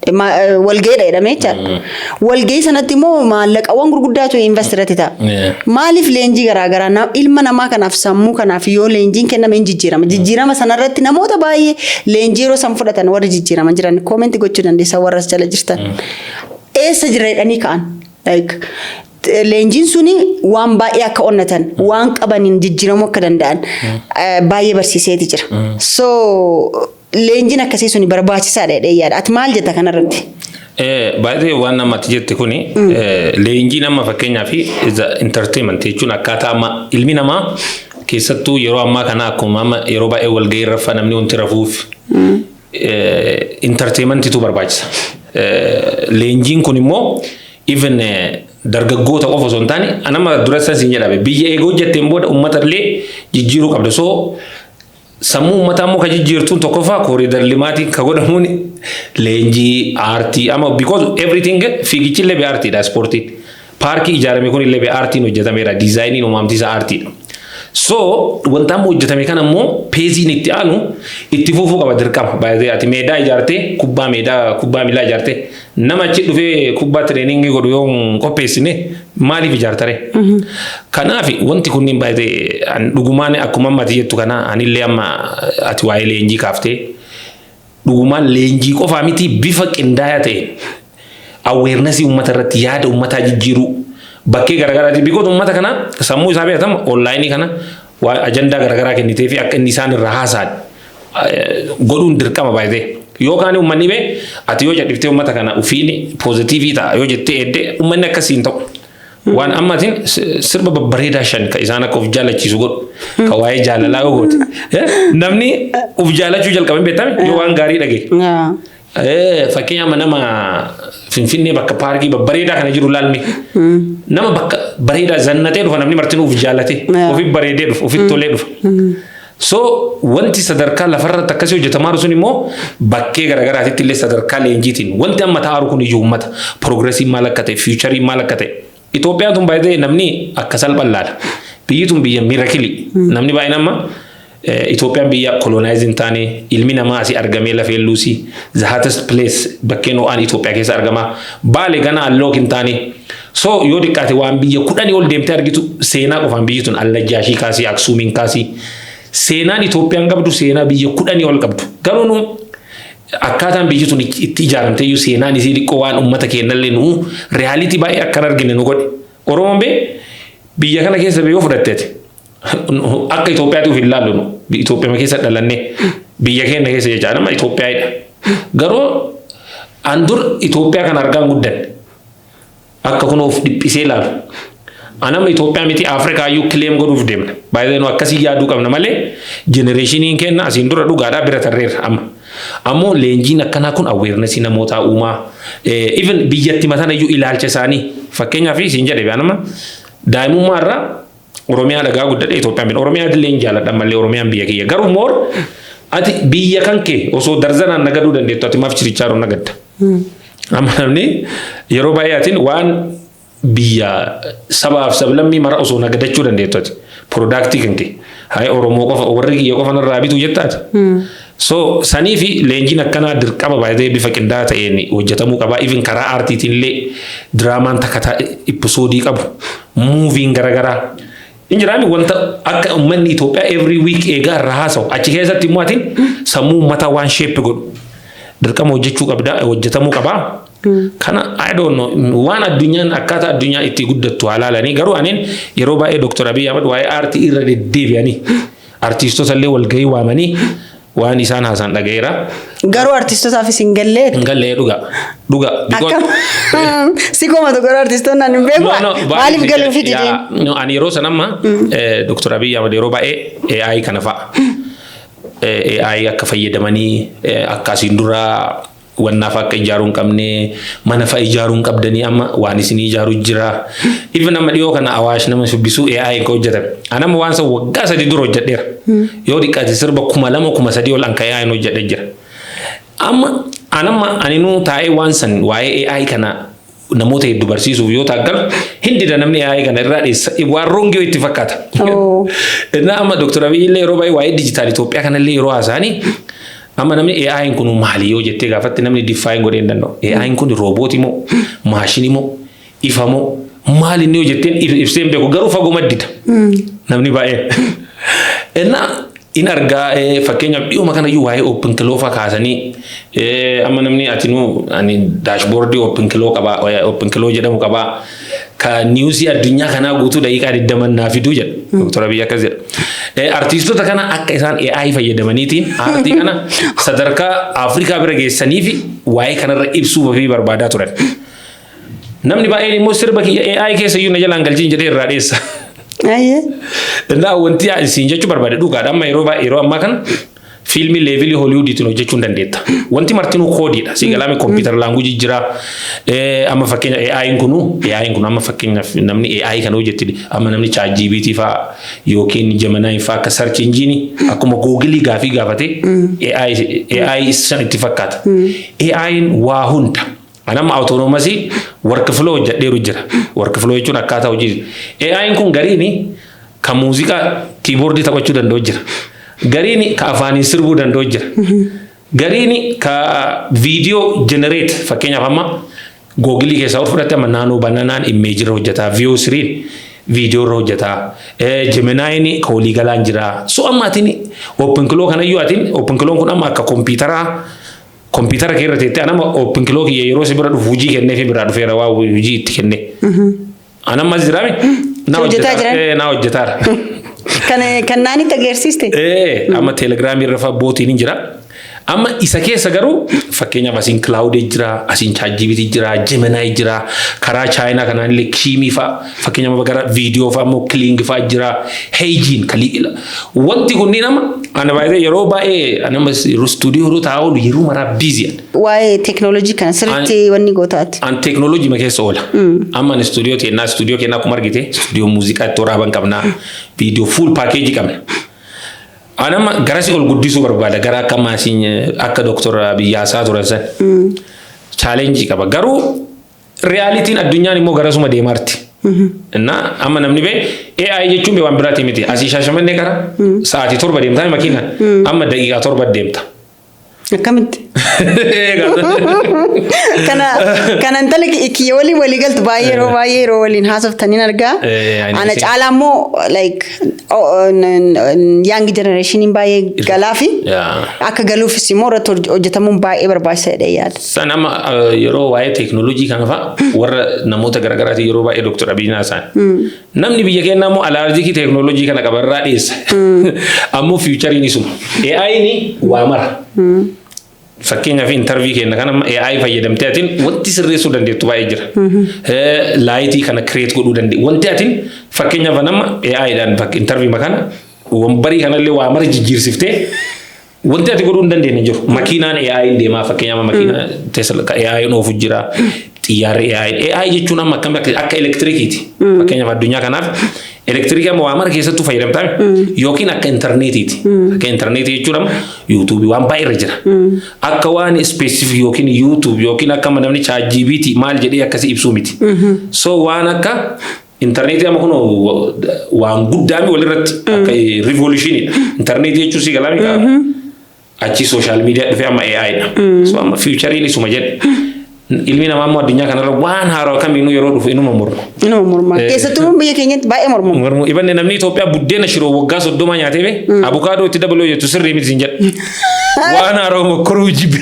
Walga'iidha jedhamee jechaadha. Walga'ii sanatti immoo maallaqawwan gurguddaatu invest irratti ta'a. Maaliif leenjii garaagaraa ilma namaa kanaaf, sammuu kanaaf yoo leenjiin kenname hin jijjiirama. Jijjiirama sanarratti namoota baay'ee leenjii yeroo san fudhatan warri jijjiiraman jiran comment gochuu dandeessa warras jala jirtan. Eessa jira jedhanii ka'an. Like, leenjiin suni waan baay'ee akka onnatan, waan qabaniin jijjiiramuu akka danda'an baay'ee barsiiseeti jira. So leenjiin akkasii suni barbaachisaadha jedhee yaada. Ati maal jetta kanarratti? Baay'ee waan namatti jette kuni, leenjiin amma fakkeenyaaf entertainment jechuun akkaataa amma ilmi namaa keessattuu yeroo ammaa kana akkuma amma yeroo baay'ee walgahii irra namni wanti rafuuf entertainmentitu barbaachisa. Leenjiin kun immoo even dargaggoota qofa osoo hin taane, anama dura san siin jedhame, biyya eegoo hojjetteen booda uummata illee jijjiiruu qabda. So sammuu uummataa immoo ka jijjiirtuun tokkoffaa corridor limaatiin ka godhamuun leenjii aartii amma, because everything, fiigichi illee aartiidha, ispoortiin. Paarkii ijaarame kun illee aartiin hojjetameera, designiin uumamtiisa aartiidha. So wanta amma hojjetame kana immoo phaseiin itti aanu itti fufuu qaba dirqama. Baay'ee ati meedaa ijaartee, kubbaa meedaa, kubbaa miilaa ijaartee, nama achi dhufee kubbaa trainingii godhu yoo hin qopheessine maaliif ijaartare? Kanaaf wanti kunniin baay'ee dhugumaan akkuma ammati jettu kana, anillee amma ati waa'ee leenjii kaaftee, dhugumaan leenjii qofaa miti, bifa qindaa'aa ta'e awarenessii uummata irratti yaada uummataa jijjiiruu bakkee garaagaraati. Because uummata kana sammuu isaa beekama, onlineii kana waa ajandaa garaagaraa kennitee fi akka inni isaan irraa haasa'an godhuun dirqama baay'ee. Yookaan uummanni bee ati yoo jedhiftee uummata kana ufiin positiveii ta'a yoo jettee eddee, uummanni akkasii hin ta'u. Waan ammatiin sirba babbareedaa shan ka isaan akka of jaalachiisu godhu, ka waa'ee jaalalaa yoo goote, namni of jaalachuu jalqaban beektame yoo waan gaarii dhagaye. Fakkeenya amma nama Finfinnee bakka paarkii babbareedaa kana jiru laalmi. Nama bakka bareedaa zannatee dhufa, namni martinuu of jaalate, ofi bareedee dhufa, ofitti tolee dhufa. So wanti sadarkaa lafarratti akkasii hojjetamaa sun immoo bakkee garaagaraatitti illee sadarkaa leenjiitiin wanti amma ta'aaru kun iyyuu uummata progressiin maal akka ta'e, futureiin maal akka ta'e. Itoophiyaan tun baay'ee namni akka salphaan laala. Biyyi tun biyya miracle. Namni baay'een amma Itoophiyaan biyya colonize hin taane, ilmi namaa asii argamee lafee Luusii, the hottest place, bakkeen ho'aan Itoophiyaa keessa argama. Baale gana alloo hin taane. So yoo xiqqaate waan biyya 10 ol deemtee argitu seenaa qofaan biyyi tun Allajjaashii kaasii, Aksuumiin kaasii. Seenaan Itoophiyaan qabdu seenaa biyya 10 ol qabdu. Garuu nu akkaataan biyyi tun itti ijaaramte iyyuu seenaan isii xiqqoo waan uummata keenyallee nu reality baay'ee akkan argine nu godhe. Oromoon bee biyya kana keessa yoo fudhatteeti akka Itoophiyaatti of hin laallu, nu Itoophiyaa keessa dhalanne, biyya keenya keessa jecha nama Itoophiyaadha. Garuu an dur Itoophiyaa kana argaan guddanne akka kun of dhiphisee ilaalu. Anama Itoophiyaa miti, Afrikaa iyyuu claim godhuuf deemna. Baay'ee nu akkasii yaaduu qabna malee generationiin kenna asiin dura dhugaadhaa bira tarreerra amma. Ammoo leenjiin akkanaa kun awarenessii namootaa uumaa. Even biyyatti mataan iyyuu ilaalcha isaanii, fakkeenyaaf isin jedhe, anama daa'imummaa irraa Oromiyaa dhagaa guddadhe, Itoophiyaan biyya Oromiyaa illee hin jaaladha malee Oromiyaan biyya kiyya. Garuu more ati biyya kan kee osoo darzanaan nagaduu dandeettu, ati maaf chirichaaroo nagadda? Amma namni yeroo baay'ee atiin waan biyya sabaaf sablammii mara osoo nagadachuu dandeettu, ati productii kan kee haa Oromoo qofa, warri kiyya qofa narraa bituu jettaati. So sanii fi leenjiin akkanaa dirqama baay'ee bifa qindaa'aa ta'een hojjetamuu qaba. Even karaa aartiitiin illee diraamaan takka episodeii qabu, movieiin garaagaraa. Injiraami wanta akka uummanni Itoophiyaa every week eegaa irraa haasa'u, achi keessatti immoo atiin sammuu uummataa waan shape godhu dirqama hojjechuu qabda, hojjetamuu qabaa. Kana I don't know, waan addunyaan akkaataa addunyaan itti guddattu haa laalanii, garuu aniin yeroo baay'ee Dr. Abiy Ahmed waa'ee aartii irra deddeebi'anii artiistota illee walgahii waamanii waan isaan haasaan dhaga'eera. Garuu artiistootaafis hin gallee. Hin gallee, dhuga. Dhuga. Akkam si komatu garuu artiistoonni ani hin beeku. Maaliif galuu fi dideen? Ani yeroo san amma Dr. Abiy Ahmed yeroo baay'ee AI kana fa'a. AI akka fayyadamanii, akka asiin dura wannaaf akka ijaaruu hin qabne, mana fa'a ijaaruu hin qabdanii, amma waan isinii ijaaruu jira. Even amma dhiyoo kana Awaash nama shubbisuu AI kan hojjetame. Anama waan san waggaa 3 dura hojjedheera. Yoo xiqqaate sirba 2000, 3000 ol anka AI hojjedhee jira. Amma anamma aninuu taa'ee waan san waa'ee AI kana namoota hedduu barsiisuuf yoo taaggalu hindida, namni AI kana irraa dheessa, waan wrongii itti fakkaata. Innaa amma Dr. Abiy illee yeroo baay'ee waa'ee digital Itoophiyaa kanallee yeroo haasa'anii Amma namni AI'n kun maali yoo jettee gaafatte, namni define godhee hin danda'u. AI'n kun roobootii moo, maashinii moo, ifa moo, maali inni yoo jetteen ibsee hin beeku, garuu fagoo maddita. Namni baay'een. Innaa in argaa, fakkeenyaaf dhiyooma kanayyuu waa'ee OpenClaw fa'aa kaasanii, amma namni atinuu ani dashboardii OpenClaw qabaa, OpenClaw jedhamu qabaa, ka newsii addunyaa kanaa guutuu daqiiqaa 20 naa fiduu jedha. Doktora Abiyyi akkas jedha. Artiistota kana akka isaan AI fayyadamaniitiin aartii kana sadarkaa Afrikaa bira geessanii fi waa'ee kanarra ibsuu fi barbaadaa turan. Namni baay'een immoo sirba kiyya AI keessa iyyuu na jalaan galchiin jedhee irraa dheessa. Innaa wanti isin jechuu barbaade dhugaadha. Amma yeroo baay'ee, yeroo ammaa kana fiilmii levelii Hollywoodiitiin hojjechuu hin dandeetta. Wanti martinuu codeiidha. Si galaame computer language jira. Amma fakkeenya AI'n kun amma fakkeenyaaf namni AI kana hojjetti, amma namni ChatGPT fa'aa yookiin Gemini fa'aa akka search engine akkuma Google gaafii gaafate AI san itti fakkaata. AI'n waa hunda. Anamma autonomous workflow hojjedheeru jira. Workflow jechuun akkaataa hojii. AI'n kun gariini kan muuziqaa keyboardii taphachuu danda'u jira. Gariini ka afaaniin sirbuu danda'u jira. Gariini ka viidiyoo generate, fakkeenyaaf amma Googleii keessaa ol fudhatte, amma Nano Bananaan imageii irra hojjetaa, Veo 3n viidiyoo irra hojjetaa, Geminiin ka walii galaan jira. So amma atiin OpenClaw kanayyuu, atiin OpenClawn kun amma akka kompiitaraa, kompiitara kee irra teettee, anama OpenClaw kiyya yeroo si bira dhufu hojii kennee fi biraa dhufeera, waa hojii itti kennee. Anamma as jiraami? Na Hojjetaa jiran? Na hojjetaara. Kan naanitti agarsiiste? Amma Telegramii irra fa'aa botiin hin jira. Amma isa keessa garuu fakkeenyaaf asiin Claude jira, asiin ChatGPT jira, Gemini jira, karaa Chaayinaa kanaan illee Kimi fa'a, fakkeenyaaf gara viidiyoo fa'a immoo Kling fa'a jira, HeyGen kaliila. Wanti kunniin amma ana baay'ee, yeroo baay'ee anama istuudiyoo yeroo taa'aa oolu yeroo maraa busy. Waa'ee teeknooloojii kana sirriitti wanni gootaati. An teeknooloojii ma keessa oola. Amma ani istuudiyoo teennaa, istuudiyoo kennaa akkuma argite, istuudiyoo muuziqaa itti waraaban qabnaa, viidiyoo full package qabna. An amma garasi ol guddisuu barbaada, gara akka maasiin akka Dooktor Biyyaasaa turan san. Challengeii qaba. Garuu realityn addunyaan immoo garasuma deemaarti. Innaa amma namni bee AI jechuun bee waan biraati miti. Asii Shaashamannee qara sa'aatii 7 deemtaa makiinaan, amma daqiiqaa 7 deemta. Akkamitti? Kana intala kiyya waliin walii galtu baay'ee, yeroo baay'ee yeroo waliin haasoftaniin argaa. Ana caalaa immoo like young generation baay'ee galaa fi akka galuufis immoo irratti hojjetamuun baay'ee barbaachisaadha yaada. San amma yeroo waa'ee teeknooloojii kana fa'a warra namoota garaagaraatiin yeroo baay'ee Dooktor Abiyyi haasa'an. Namni biyya keenyaa immoo allergicii teeknooloojii kana qabarraa dhiyeessa. Ammoo futureiin isuma. AI'n waa mara. Fakkeenyaaf interview kenna kan amma AI fayyadamtee atiin wanti sirreessuu dandeettu baay'ee jira. Lightii kana create godhuu dandeettu. Wanti atiin fakkeenyaaf nama AIdhaan interview kana wambarii kanallee waa mara jijjiirsiftee wanti ati godhuu hin dandeenye jiru. Makiinaan AI deemaa, fakkeenyaaf makiina Tesla AI oofu jira. Xiyyaarri AI. AI jechuun amma akkam akka elektirikiiti. Fakkeenyaaf addunyaa kanaaf elektirikii amma waa mara keessattuu fayyadamtaa yookiin akka intarneetiiti. Akka intarneetii jechuun amma YouTubeii waan baay'ee irra jira. Akka waan specific yookiin YouTube yookiin akka namni ChatGPT maal jedhee akkasii ibsuu miti. So waan akka intarneetii amma kun waan guddaa walirratti akka revolutioniidha. Intarneetii jechuun si galaami achi social media dhufee amma AI dha. So amma futureiin isuma jedhe. Ilmi namaa immoo addunyaa kanarra waan haaraa kamiinuu yeroo dhufu inuma morma. Inuma morma. Keessattuu biyya keenyatti baay'ee mormamu. Mormu ibanne namni Itoophiyaa buddeena shiroo waggaa 30 nyaatee bee abukaadoo itti dabaluu jettu sirrii miti siin jedha. Waan haaraa mokkoruu jibbi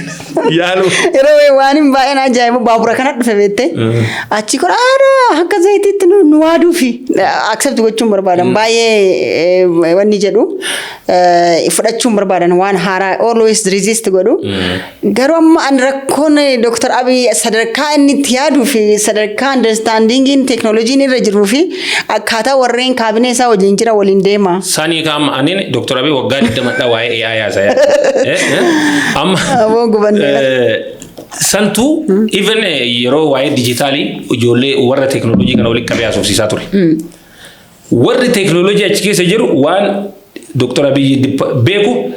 yaalu. Yeroo waan hin baay'een ajaa'ibu baabura kana dhufe beektee achi kun aadaa akka zayitiitti nu waaduu fi accept gochuun barbaadan baay'ee, wanni jedhu fudhachuun barbaadan, waan haaraa always resist godhu. Garuu amma an rakkoon Dr. Abiy sadarkaa inni itti yaaduu fi sadarkaa understandingiin teeknooloojiin irra jiruu fi akkaataa warreen kaabinee isaa wajjin jira waliin deema. Sanii kaama aniin Dr. Abiy waggaa 20dha waa'ee AI haasa'aa. Amma Aboon gubanneera. Santuu even yeroo waa'ee dijitaalii ijoollee warra teeknooloojii kana walitti qabee haasofsiisaa ture. Warri teeknooloojii achi keessa jiru waan Dr. Abiy beeku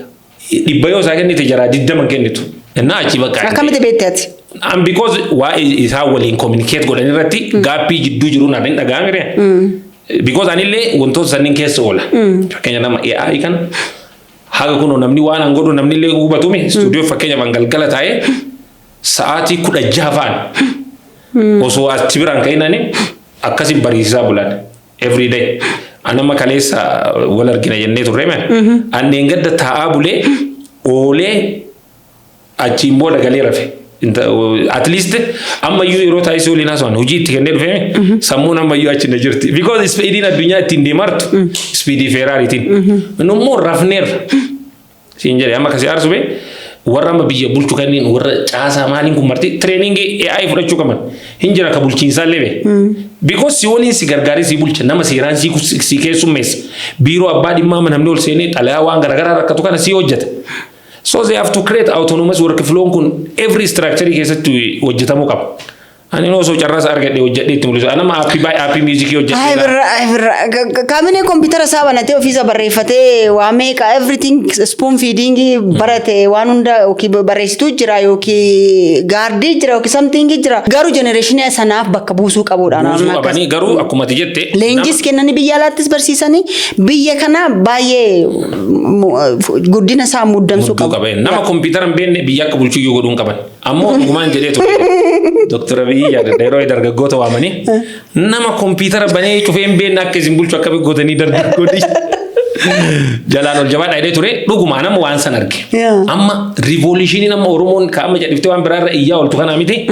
100 yoo isaa kennite jaraa 20 kennitu. Innaa achi bakka. Akkamitti beekte ati? And because waa'ee isaa waliin communicate godhan irratti gapii jidduu jiru naan hin dhaga'amire. Because anillee wantoota sanniin keessa oola. Fakkeenya nama AI kana Haga kunoo namni waan an godhu namni illee hubatume, istuudiyoo fakkeenyaaf an galgala taa'ee sa'aatii 16 fa'an osoo achi biraan ka'inani akkasi bariisisaa bulan every day. Anama kaleessa wal argina jennee turre men. Anneen gadda taa'aa bulee oolee achiin booda galee rafe. At least ammayyuu yeroo taa'isii waliin haasa'an hojii itti kennee dhufee sammuun ammayyuu achi na jirti. Because speediin addunyaa ittiin deemartu speedii Ferrariitiin. Nu immoo rafneerra. Siin jedhe, amma kasi aarsu bee warra amma biyya bulchu kanneen warra caasaa maaliin kun marti trainingii AI fudhachuu qaban hin jira ka bulchiinsaa illee bee. Because si waliin si gargaaree si bulcha, nama seeraan si keessummeessa. Biiroo abbaa dhimmaa namni ol seenee xalayaa waan garaagaraa rakkatu kana si hojjeta. So they have to create autonomous workflow kun every structure keessatti hojjetamuu qaba. Ani osoo carraas argadhe hojjedhee itti mul'isu. Anama appii baay'ee, appii muuziqii Ay hojjedhee. Birra, ay birra, kaamine kompiitara isaa banatee ofiisa barreeffatee waa meeqa, everything spoon feeding barate, waan hunda yookiin barreessituu jira yookiin gaardii jira yookiin something jira, garuu generationii sanaaf bakka buusuu qabuudha. Buusuu qabanii, garuu akkuma ati jette. Leenjis kennanii biyya alaattis barsiisanii biyya kana baay'ee guddina isaa muddamsuu Mudduu qabu. qaban. Nama kompiitara hin beekne biyya akka bulchuu iyyuu godhuu hin qaban. Ammoo dhugumaan jedhee ture. Dooktar Abiyyi yaadadha, yeroo dargaggoota waamanii nama kompiitara banee cufee hin beekne akka isin bulchu akka gootanii dargaggoonni jalaan ol jabaadha jedhee ture, dhugumaa nama waan san arge. Amma revolutioniin amma Oromoon kaa'ama jedhiftee waan biraarra iyyaa ooltu kanaa miti.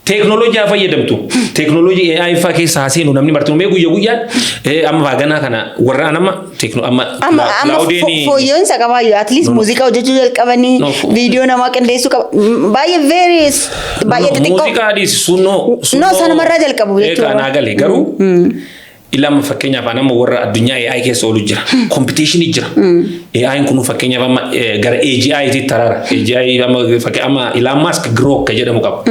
Teeknooloojii haa fayyadamtu. Teeknooloojii AI fa'aa keessa haa seenu namni marti. Mee guyya guyyaan amma baaganaa kana warra nama amma Amma amma Claudeen fooyya'insa qabaayyuu, at least muuziqaa hojjechuu jalqabanii No, viidiyoo namaa qindeessuu qaba. Baay'ee very baay'ee xixiqqoo. Muuziqaa dhiisi sunnoo. No, sanumarraa jalqabu jechuudha. Eegaa naa gale, garuu ilama fakkeenyaaf amma warra addunyaa AI keessa oolu jira. Competition jira. AI'n kun fakkeenyaaf amma gara AGI tti taraara. AGI amma amma Elon Musk Grok ka jedhamu qaba.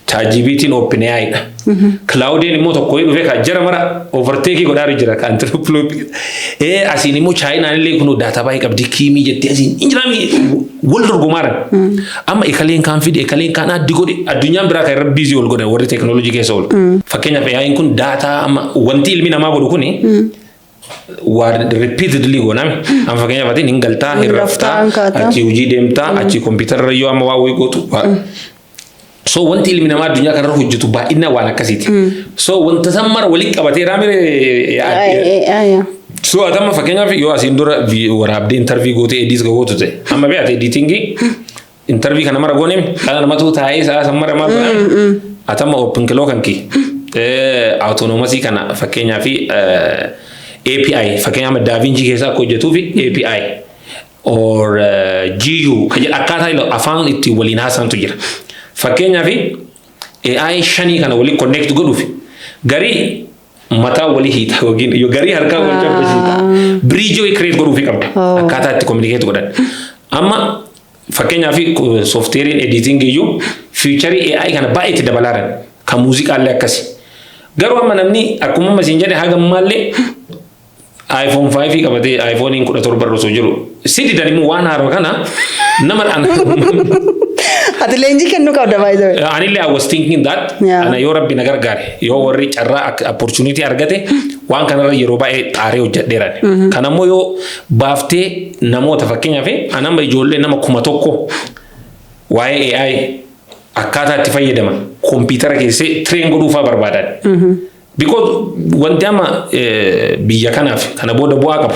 ChatGPT'n OpenAI dha. Claude'n immoo tokko dhufee kan jara mara overtake godhaa jira kan anthropology. Asiin immoo Chaayinaan illee kun data baay'ee qabdi, Kimi jettee asiin injiraami wal dorgomaaran. Amma ekaleen kaan fide, ekaleen kaan addi godhe, addunyaan biraa kan irra busy ol godhan warri teeknooloojii keessa oolu. Fakkeenyaaf AI'n kun data amma wanti ilmi namaa godhu kuni waa repeatedly gooname. Amma fakkeenyaaf ati hin galtaa, hin raftaa, achii hojii deemtaa, achii kompiitarra yoo amma waa wayii gootu. So wanti ilmi namaa addunyaa kanarra hojjetu baay'inaan waan akkasiiti. So wanta san mara walitti qabatee raamire. So ati amma fakkeenyaaf yoo asiin dura waraabdee interview gootee edit gootu ta'e, amma bee ati editingii interview kana mara gooneem kana namatu taa'ee sa'a san mara maal godhame, ati amma OpenClaw kan kee autonomousii kana fakkeenyaaf API, fakkeenyaaf amma DaVinci keessa akka hojjetuu fi API or GU kan jedhu akkaataa afaan ittiin waliin haasantu jira. Fakkeenyaaf AI shanii kana waliin connect godhuuf garii mataa walii hiita yookiin garii harkaa wal cabsiisa. Bridgeii wayii create godhuufi qabda. Akkaataa itti communicate godhan. Amma fakkeenyaaf softwareiin editing iyyuu featureii AI kana baay'ee itti dabalaaran, kan muuziqaallee akkasi. Garuu amma namni akkuma amma siin jedhe haga ammaallee iPhone 5 qabatee iPhone 17 irra osoo jiru si didan immoo waan haaraa kana nama Ati leenjii kennuu qabda baay'ee. Anillee I was thinking that ana yoo rabbi na gargaare, yoo warri carraa opportunity argate, waan kanarra yeroo baay'ee xaaree hojjedheeran. Kanammoo yoo baaftee namoota, fakkeenyaaf anama ijoollee nama 1000 waa'ee AI akkaataa itti fayyadaman kompiitara keessee train godhuufaa barbaadan. Because wanti amma biyya kanaaf kana booda bu'aa qabu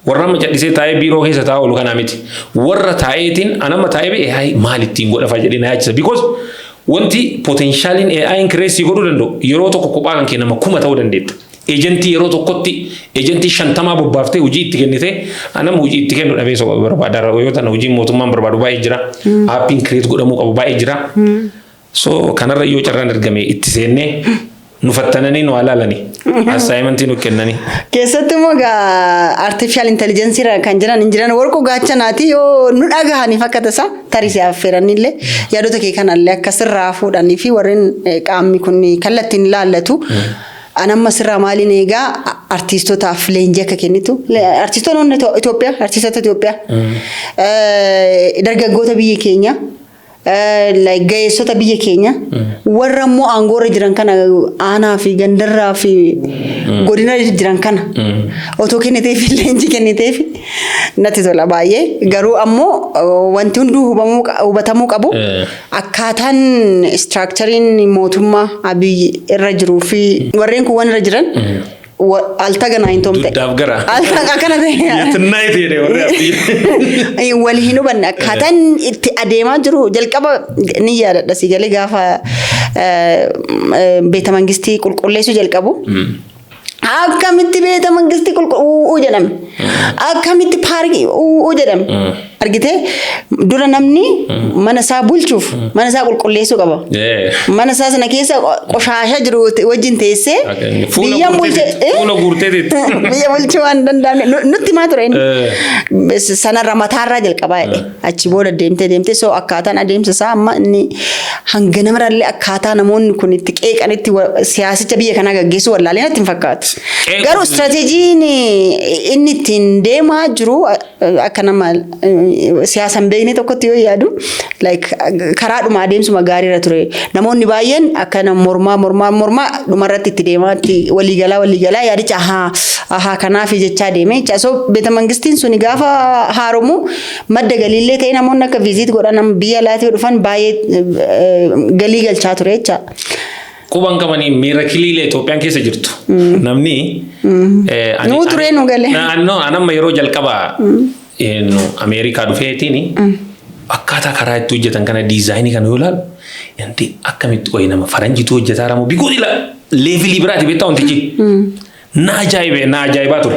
warra amma callisee taa'ee biiroo keessa taa'aa oolu kanaa miti. Warra taa'eetiin anamma taa'ee AI maal ittiin godhafa jedhee na yaachisa. Because wanti potentialiin AI increase godhuu danda'u yeroo tokko kophaa kan kennama 1000 ta'uu dandeetta. Agentii yeroo tokkotti agentii 50 bobbaaftee hojii itti kennite, anama hojii itti kennu dhabee soba barbaada. Yoo tana hojiin mootummaan barbaadu baay'ee jira. Appiin create godhamuu qabu baay'ee jira. So kanarra yoo carraan argame itti seennee nu fattananii nu alaalanii assignmentii nu kennanii. Keessattuu immoo egaa artificial intelligence irra kan jiran hin jiran warquu gaachanaati, yoo nu dhagahaniif akka tasaa tarii si affeeranillee yaadota kee kanallee akka sirraa fuudhanii fi warreen qaamni kun kallattiin ilaallatu. An amma sirraa maaliin eegaa? Artiistotaaf leenjii akka kennitu. Artiistoonni Itoophiyaa, artiistota Itoophiyaa, dargaggoota biyya keenya Like ga'eessota biyya keenya warra immoo aangoorra jiran kana, aanaa fi gandarraa fi godina jiran kana otoo kenniteef, leenjii kenniteef natti tola baay'ee. Garuu ammoo wanti hunduu hubatamuu qabu. Akkaataan structureiin mootummaa Abiy irra jiruu fi warreen kun waan irra jiran አልተገናኝቶም ta'e. Duddaaf gara. Akkana ta'e. Yetinaa itti jedhee warri Abiy. Wal hin hubanne. Akkaataan itti adeemaa jiru, jalqaba ni yaadadha si galee, gaafa beeta mangistii qulqulleessuu jalqabu. Akkamitti beeta mangistii qulqulluu jedhame? Akkamitti paarkii uu jedhame? Argitee, dura namni mana isaa bulchuuf mana isaa qulqulleessuu qaba. Mana isaa sana keessa qoshaasha jiru wajjin teessee Fuula fuula guurteetitti. Biyya bulchuu waan danda'amne nutti himaa ture inni. Sanarra mataarraa jalqabaa jedhe. Achi booda deemtee deemtee, so akkaataan adeemsa isaa amma inni hanga namarrallee akkaataa namoonni kun itti qeeqanitti siyaasicha biyya kanaa gaggeessuu wallaalee natti hin fakkaatu. Garuu istiraateejiin inni ittiin deemaa jiru, akka nama siyaasa hin beekne tokkotti yoo yaadu, like karaadhuma adeemsuma gaariirra ture. Namoonni baay'een akka nama mormaa mormaa mormaa dhumarratti itti deemaa, itti waliigalaa waliigalaa, yaadicha ahaa ahaa kanaaf jechaa deeme jecha. So beeta mangistiin suni gaafa haaromu madda galiillee ta'e, namoonni akka visit godhan, biyya alaatii dhufan baay'ee galii galchaa ture jecha. Quban qabanii miracleiilee Itoophiyaan keessa jirtu. Namni. Nuu turee nu galee. Naannoo anamma yeroo jalqabaa Ameerikaa dhufeetiin akkaataa karaa itti hojjetan kana, designii kana yoo ilaalu, yanti akkamitti qoyi nama faranjiitu hojjetaa ramoo bikooti levelii biraati beektaa wantichi. Na ajaa'ibe, na ajaa'ibaa ture.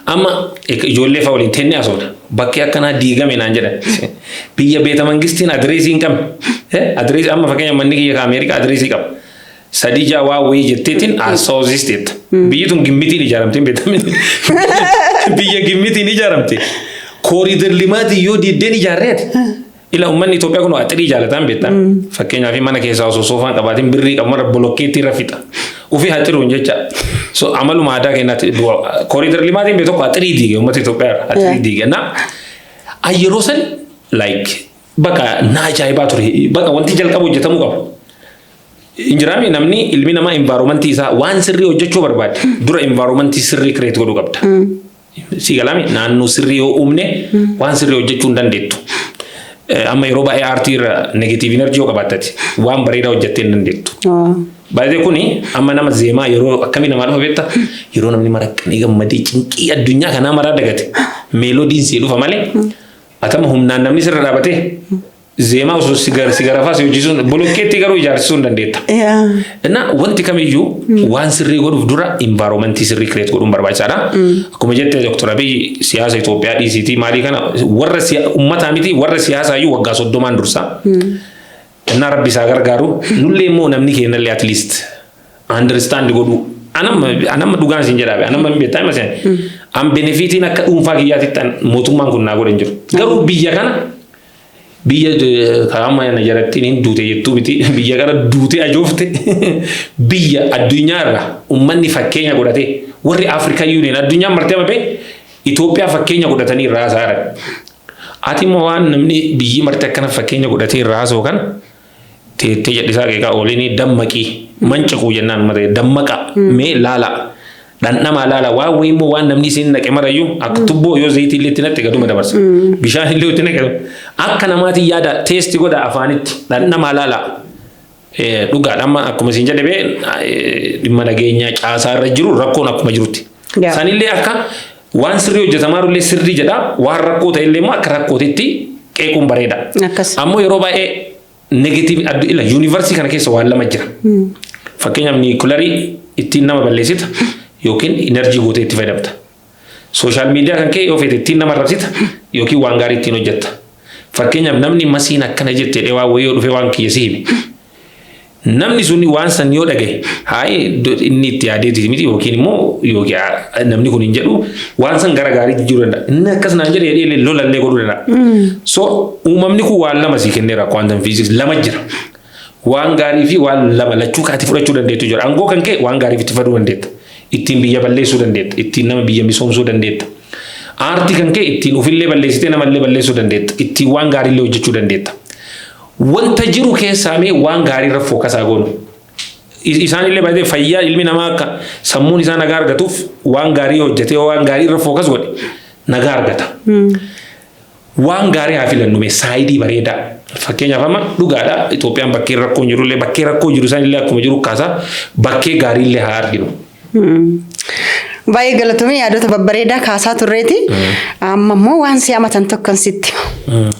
Amma ijoollee fa'aa waliin tennee haasofna. Bakki akkanaa diigame naan jedhan. Biyya beeta mangistiin adireesii hin qabne. Adireesii amma fakkeenya manni kiyya ka Ameerikaa adireesii qaba. 36 waa wayii jetteetiin haasawsiisteetta. Biyyi tun gimmitiin ijaaramte hin beektamne. Biyya gimmitiin ijaaramte. Corridor limaatii yoo diiddeen ijaarreeti. Ila uummanni Itoophiyaa kun waa xirii jaalataan beektaa. Fakkeenyaaf mana keessaa osoo soofaan qabaatiin birrii qabu mara bolokkeettii irra fixa. Ufii haa xiruun jecha. So amaluma aadaa keenyaatti corridor limaatiin beektu tokko xirii diige uummata Itoophiyaa irra xirii diige. Na yeroo san like bakka na ajaa'ibaa ture. Bakka wanti jalqaba hojjetamuu qabu. Injiraami namni ilmi namaa environmentii isaa waan sirrii hojjechuu barbaade dura environmentii sirrii create godhuu qabda. Si galami, naannoo sirrii yoo uumne waan sirrii hojjechuu hin dandeettu. Amma yeroo baay'ee aartii irra negative energy yoo qabaattati waan bareedaa hojjettee hin dandeettu. Baay'ee kuni amma nama zeemaa yeroo akkamii namaa dhufa beektaa? Yeroo namni maraqqanii gammadee cinqii addunyaa kanaa maraa dagate melodyn sii dhufa malee, atama humnaan namni sirra dhaabatee zeemaa osoo si garafaa si hojjisuun bolokkeetti garuu ijaarsisuu hin dandeetta. Inna wanti kamiyyuu waan sirrii godhuuf dura environmentii sirrii create godhuun barbaachisaadha. Akkuma jette, Dr. Abiy siyaasa Itoophiyaa dhiisiitii maalii kana warra uummataa miti, warra siyaasaa iyyuu waggaa 30n dursa. Innaa rabbi isaa gargaaru, nullee immoo namni keenyallee at least understand godhuu. Anamma dhugaan isin jedhaa, anamma hin beektaa hima seen. An benefitiin akka dhuunfaa kiyyaatitti mootummaan kun naa godhe hin jiru. Garuu biyya kana, biyya kaama na jarattiin hin duute jettuu miti, biyya kana duute ajoofte, biyya addunyaarra ummanni fakkeenya godhate, warri Afrikaa Union, addunyaan martee amma bee Itoophiyaa fakkeenya godhatanii irraa haasa'aa jiran. Ati immoo waan namni biyyi marti akkana fakkeenya godhatee irraa haasa'u kana teettee jedhisaa qeeqaa ooliin dammaqii mancaquu jennaan mata dammaqa mee laala dhandhamaa laala waan wayii immoo waan namni isin naqe marayyuu akka tubboo yoo zayitii illee itti naqxe gaduma dabarsa, bishaan illee itti naqe akka namaatiin yaada taste godha, afaanitti dhandhamaa laala. Dhugaadha, amma akkuma isin jedhe bee dhimma nageenyaa caasaa irra jiru rakkoon akkuma jirutti. Sanillee akka waan sirrii hojjetamaa jirullee sirrii jedha, waan rakkoo ta'e illee immoo akka rakkootitti qeequun bareeda. Ammoo yeroo baay'ee negative ila universii kana keessa waan lama jira. Fakkeenyaaf nuclearii ittiin nama balleessita yookiin energy gootee itti fayyadamta. Social media kan kee yoo feete ittiin nama arrabsita yookiin waan gaarii ittiin hojjetta. Fakkeenyaaf namni masiin akkana jettee waan wayii yoo dhufee waan kiyya si hime. Namni sun waan san yoo dhagaye, hayi inni itti yaadeeti miti yookiin immoo yookiin namni kun hin jedhu, waan san gara gaarii jijjiiruu danda'a. Inni akkas naan jedhe jedhee lolallee godhuu danda'a. So uumamni kun waan lama sii kenneera, quantum physics lama jira. Waan gaarii fi waan lama lachuu kaati fudhachuu dandeettu jira. Aangoo kan kee waan gaariif itti fayyaduu dandeetta. Ittiin biyya balleessuu dandeetta. Ittiin nama biyya misoomsuu dandeetta. Aartii kan kee ittiin ofillee balleessitee namallee balleessuu dandeetta. Ittiin waan gaariillee hojjechuu dandeetta. Wanta jiru keessaa mee waan gaarii irra focus aa goonu. Isaan illee baay'ee fayyaa ilmi namaa akka sammuun isaa nagaa argatuuf waan gaarii hojjetee, waan gaarii irra focus godhe nagaa argata. Waan gaarii haa filannu mee, side bareedaa. Fakkeenyaaf, amma dhugaadha, Itoophiyaan bakkee rakkoo hin jirullee, bakkee rakkoo jiru isaan illee akkuma jiru kaasaa, bakkee gaarii illee haa arginu. Baay'ee galatoomii, yaadota babbareedaa kaasaa turreeti. Amma immoo waan si amatan tokkon sitti hima.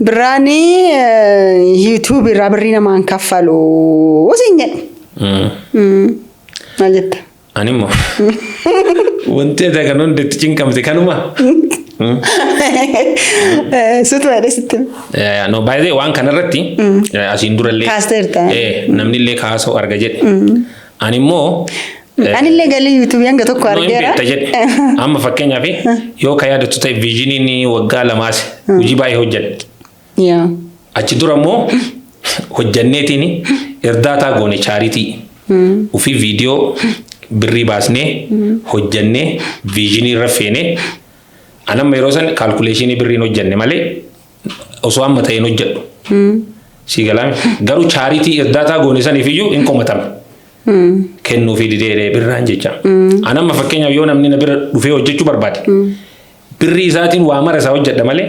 Birraanii YouTube irraa birrii namaan kaffalu siin jedhu. Maal jetta? Ani immoo wanti ati kan hundi itti cinqamte kanuma. Suutu jedhee sitti hima. No, baay'ee waan kanarratti asiin durallee Kaasteerta. Namni illee kaasoo arga jedhe. Ani immoo Anillee galii YouTube hanga tokko No, hin argeera. beekta jedhe. Amma fakkeenyaaf, yoo ka yaadattu ta'e, visioniin waggaa 2s hojii baay'ee hojjedhe. Achi dura immoo hojjanneetiin irdaataa goone, charity. Ofii viidiyoo birrii baasnee hojjannee vision irra feenee, anamma yeroo san calculation birriin hojjanne malee osoo amma ta'een hojjedhu. Si galaami. Garuu charity irdaataa goone saniif iyyuu hin komatame. Kennuufii didee birraan jecha. Anamma fakkeenyaaf, yoo namni na bira dhufee hojjechuu barbaade, birrii isaatiin waa mara isaa hojjedha malee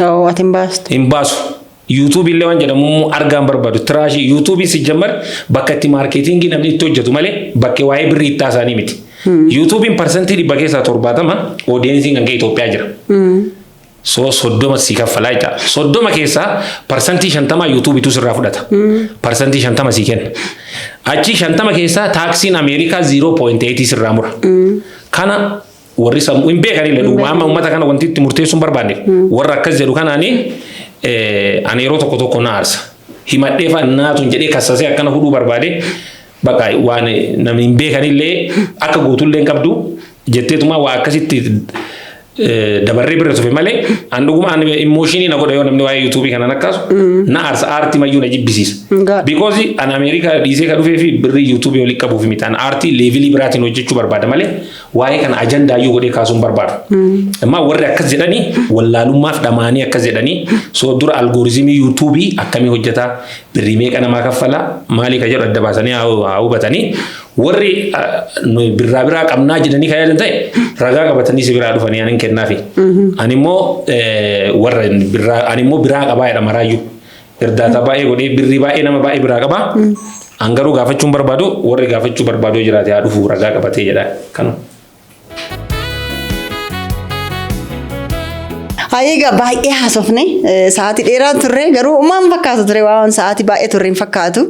Oo, ati hin baastu. Hin baasu. YouTube illee waan jedhamu immoo argaan barbaadu. Trash YouTube si jammar bakka itti marketing namni itti hojjetu malee bakkee waa'ee birrii itti haasa'anii miti. YouTubeiin 100% keessaa 70 audienceiin kan ka'e Itoophiyaa jira. So 30 si kaffalaa jecha. 30 keessaa 50% YouTubeitu sirraa fudhata. 50% si kenna. Achi 50 keessaa taxiin Ameerikaa 0.8 sirraa mura. Kana warri sammuu hin beekanillee dhuguma amma uummata kana wanti itti murteessuu hin barbaanneef warra akkas jedhu kanaani ani yeroo tokko tokko na aarsa. Himadhee fa'a naatuun jedhee kassasee akkana hudhuu barbaade, bakka waan namni hin beekanillee akka guutullee hin qabdu jetteetuma waa akkasitti dabarree bira tufe malee, an dhuguma an emotion na godha yoo namni waa'ee YouTube kanaan akkaasu na aarsa, aartii mayyuu na jibbisiisa. Because an Ameerikaa dhiisee ka dhufee fi birrii YouTube olii qabuuf miti. An aartii level biraatiin hojjechuu barbaada malee waa'ee kana ajandaayyuu godhee kaasuu hin barbaadu. Ammaa warri akkas jedhanii wallaalummaaf dhamaanii akkas jedhanii, so dura algorithm YouTube akkamii hojjetaa, birrii meeqa namaa kaffalaa, maalii ka jedhu adda baasanii haa hubatanii. Warri birraa biraa qabnaa jedhanii kan yaadan ta'e ragaa qabatanii si biraa dhufanii ani hin kennaafi. Ani immoo warra birraa, ani immoo biraa qabaa jedha maraayyuu. Irdaataa baay'ee godhee birrii baay'ee nama baay'ee biraa qabaa. An garuu gaafachuun barbaadu, warri gaafachuu barbaadu jiraate haa dhufu ragaa qabatee jedha kanuma. Egaa baay'ee haasofne, sa'aatii dheeraa turre, garuu uumaan fakkaatu ture, waan sa'aatii baay'ee turre hin fakkaatu.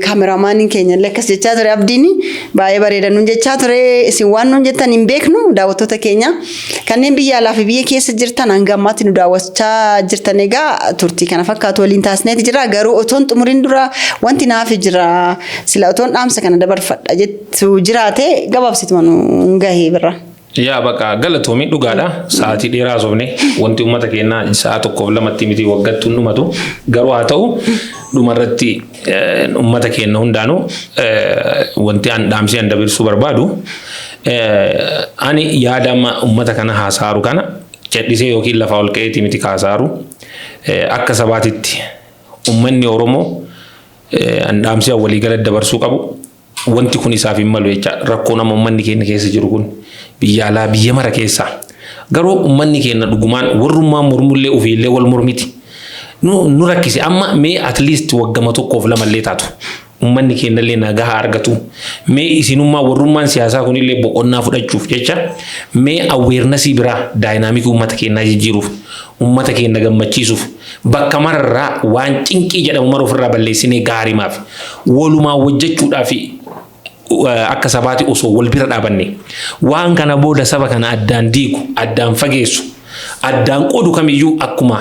Kaameeraamaaniin keenya illee akkas jechaa ture, Abdiin baay'ee bareeda nuun jechaa ture. Isin waan nuun jettan hin beeknu. Daawwattoota keenya kanneen biyya alaa fi biyya keessa jirtan, hanga ammaatti nu daawwachaa jirtan, egaa turtii kana fakkaatu waliin taasisneeti jira. Garuu otoon xumuriin dura wanti naaf jira, sila otoon dhaamsa kana dabarfadha jettu jiraate, gabaabsituma nu gahee bira. Yaa, bakka galatoomii, dhugaadha. Sa'aatii dheeraa haasofne. Wanti uummata keenyaa sa'a tokkoof lamatti miti, waggattuu hin dhumatu. Garuu haa ta'u, dhumarratti uummata keenya hundaanuu wanti an dhaamsee an dabarsuu barbaadu, ani yaada amma uummata kana haasaaru kana cedhisee yookiin lafaa ol ka'eetii miti kaasaaru. Akka sabaatitti uummanni Oromoo an dhaamsee waliigala dabarsuu qabu, wanti kun isaaf hin malu jecha. Rakkoo nama uummanni keenya keessa jiru kun biyya alaa biyya mara keessa, garuu uummanni keenya dhugumaan warrummaan mormullee ofiillee wal mormiti nu rakkise. Amma mee at least waggama tokkoof lamallee taatu uummanni keenya illee nagaa haa argatu. Mee isinummaa warrummaan siyaasaa kunillee boqonnaa fudhachuuf jecha, mee awareness biraa, dynamic uummata keenyaa jijjiiruuf, uummata keenya gammachiisuuf, bakka mararraa waan cinqii jedhamu mara ofirraa balleessinee gaarimaaf walumaa hojjechuudhaaf akka sabaati osoo wal bira dhaabanne, waan kana booda saba kana addaan diigu, addaan fageessu, addaan qoodu kamiyyuu akkuma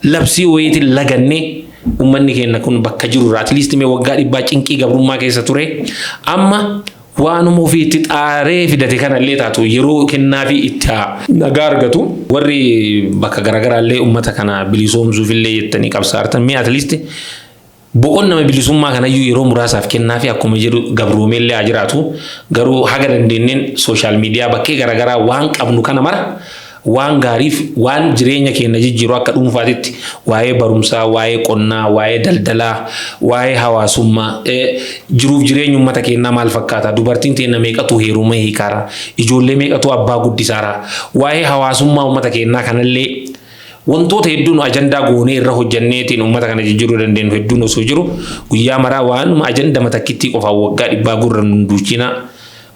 labsii wayiitiin lagannee, uummanni keenya kun bakka jiru irraa at least mee waggaa 100 cinqii gabrummaa keessa ture, amma waanuma ofiitti xaaree fidate kanallee taatu yeroo kennaa fi itti nagaa argatu. Warri bakka garaagaraallee uummata kana bilisoomsuuf illee jettanii qabsaartan, mee at least boqonnama bilisummaa kanayyuu yeroo muraasaaf kennaa fi akkuma jedhu gabroomeellee haa jiraatu. Garuu haga dandeenyeen social media bakkee garaagaraa waan qabnu kana mara Waan gaariif waan jireenya keenya jijjiiru akka dhuunfaatitti waa'ee barumsaa, waa'ee qonnaa, waa'ee daldalaa, waa'ee hawaasummaa, jiruuf jireenya uummata keenyaa maal fakkaata, dubartiin teenya meeqatu heeruma hiikaara, ijoollee meeqatu abbaa guddisaara, waa'ee hawaasummaa uummata keenyaa kanallee wantoota hedduun ajandaa goonee irra hojjanneetiin uummata kana jijjiiruu dandeenyu hedduun osoo jiru, guyyaa maraa waanuma ajandama takkittii qofaan waggaa 100 gurra nun duuchina.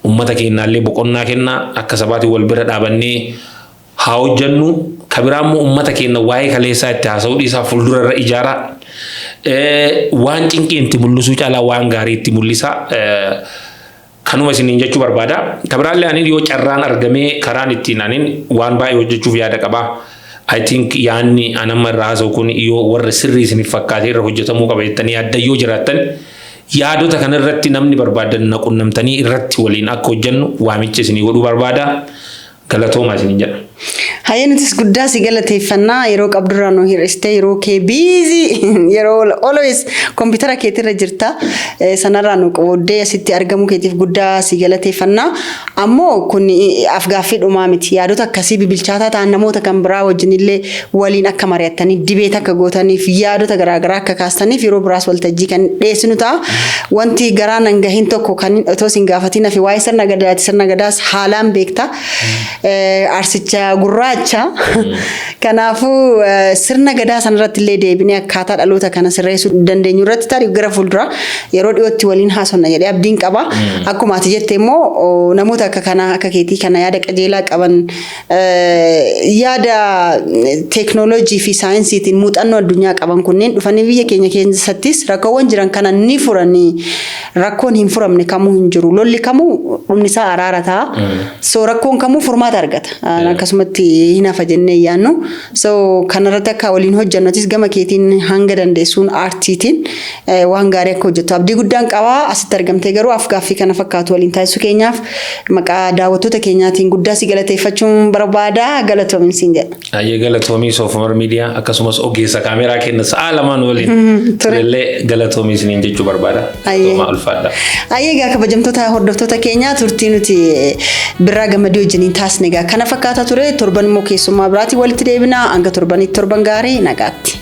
Uummata keenyaallee boqonnaa kennaa, akka sabaatiin wal bira dhaabannee haa hojjannu. Kabiraa immoo uummata keenya waa'ee kaleessaa itti haasa'uu dhiisaa, fuuldura irra ijaaraa. Waan cinqii itti mul'isuu caalaa waan gaarii itti mul'isaa. Kanuma isiniin jechuu barbaada. Kabiraallee ani yoo carraan argamee karaan ittiin anin waan baay'ee hojjechuuf yaada qabaa. I think yaanni an amma irraa haasa'u kun yoo warra sirrii isiniif fakkaatee irra hojjetamuu qaba jettanii yaaddan yoo jiraattan, yaadota kanarratti namni barbaadan na qunnamtanii irratti waliin akka hojjennu waamicha isinii godhuu barbaada. Galatoomaa isiniin jedha. Hayyee, nutis guddaa si galateeffannaa. Yeroo qabdurraa nu hir'istee, yeroo kee busy, yeroo always kompiitara keetirra jirta, sanarraa nu qooddee asitti argamuu keetiif guddaa si galateeffannaa. Ammoo kun afgaaffii dhumaa miti. Yaadota akkasii bibilchaataa ta'an namoota kan biraa wajjin illee waliin akka mari'attanii, debate akka gootaniif, yaadota garaagaraa akka kaastaniif yeroo biraas waltajjii kan dhiyeessinu ta'a. Wanti garaa nan gahin tokko kan otoo sin gaafatiin hafe waa'ee sirna gadaati. Sirna gadaas haalaan beekta. Arsicha gurraacha. Kanaafuu sirna gadaa sanarratti illee deebinee akkaataa dhaloota kana sirreessuu dandeenyu irratti tarii gara fuulduraa yeroo dhiyootti waliin haasofna jedhee abdiin qaba. Akkuma ati jette immoo namoota akka kanaa, akka keetii kana, yaada qajeelaa qaban, yaada teeknooloojii fi saayinsiitiin muuxannoo addunyaa qaban kunneen dhufanii biyya keenya keessattis rakkoowwan jiran kana ni furanii. Rakkoon hin furamne kamuu hin jiru. Lolli kamuu dhumni isaa araara ta'a. So rakkoon kamuu furmaata argata. Akkasumatti hin hafa jennee yaannu. So kanarratti akka waliin hojjannutis gama keetiin hanga dandeessuun aartiitiin waan gaarii akka hojjettu abdii guddaan qabaa. Asitti argamtee garuu afgaaffii kana fakkaatu waliin taasisuu keenyaaf maqaa daawwattoota keenyaatiin guddaa si galateeffachuun barbaada. Galatoomin siin jedha. Ayyee, galatoomii. Soofumar Miidiyaa akkasumas ogeessa kaameraa kenna sa'a lamaan waliin turellee galatoomii isiniin jechuu barbaada. Galatoomaa, ulfaadha. Ayyee, egaa kabajamtoota hordoftoota keenyaa, turtii nuti Birraa Gammadii wajjiniin taasisne egaa kana fakkaata ture. Torban immoo keessummaa biraatiin walitti deebina. Hanga torbanitti torban gaarii, nagaatti.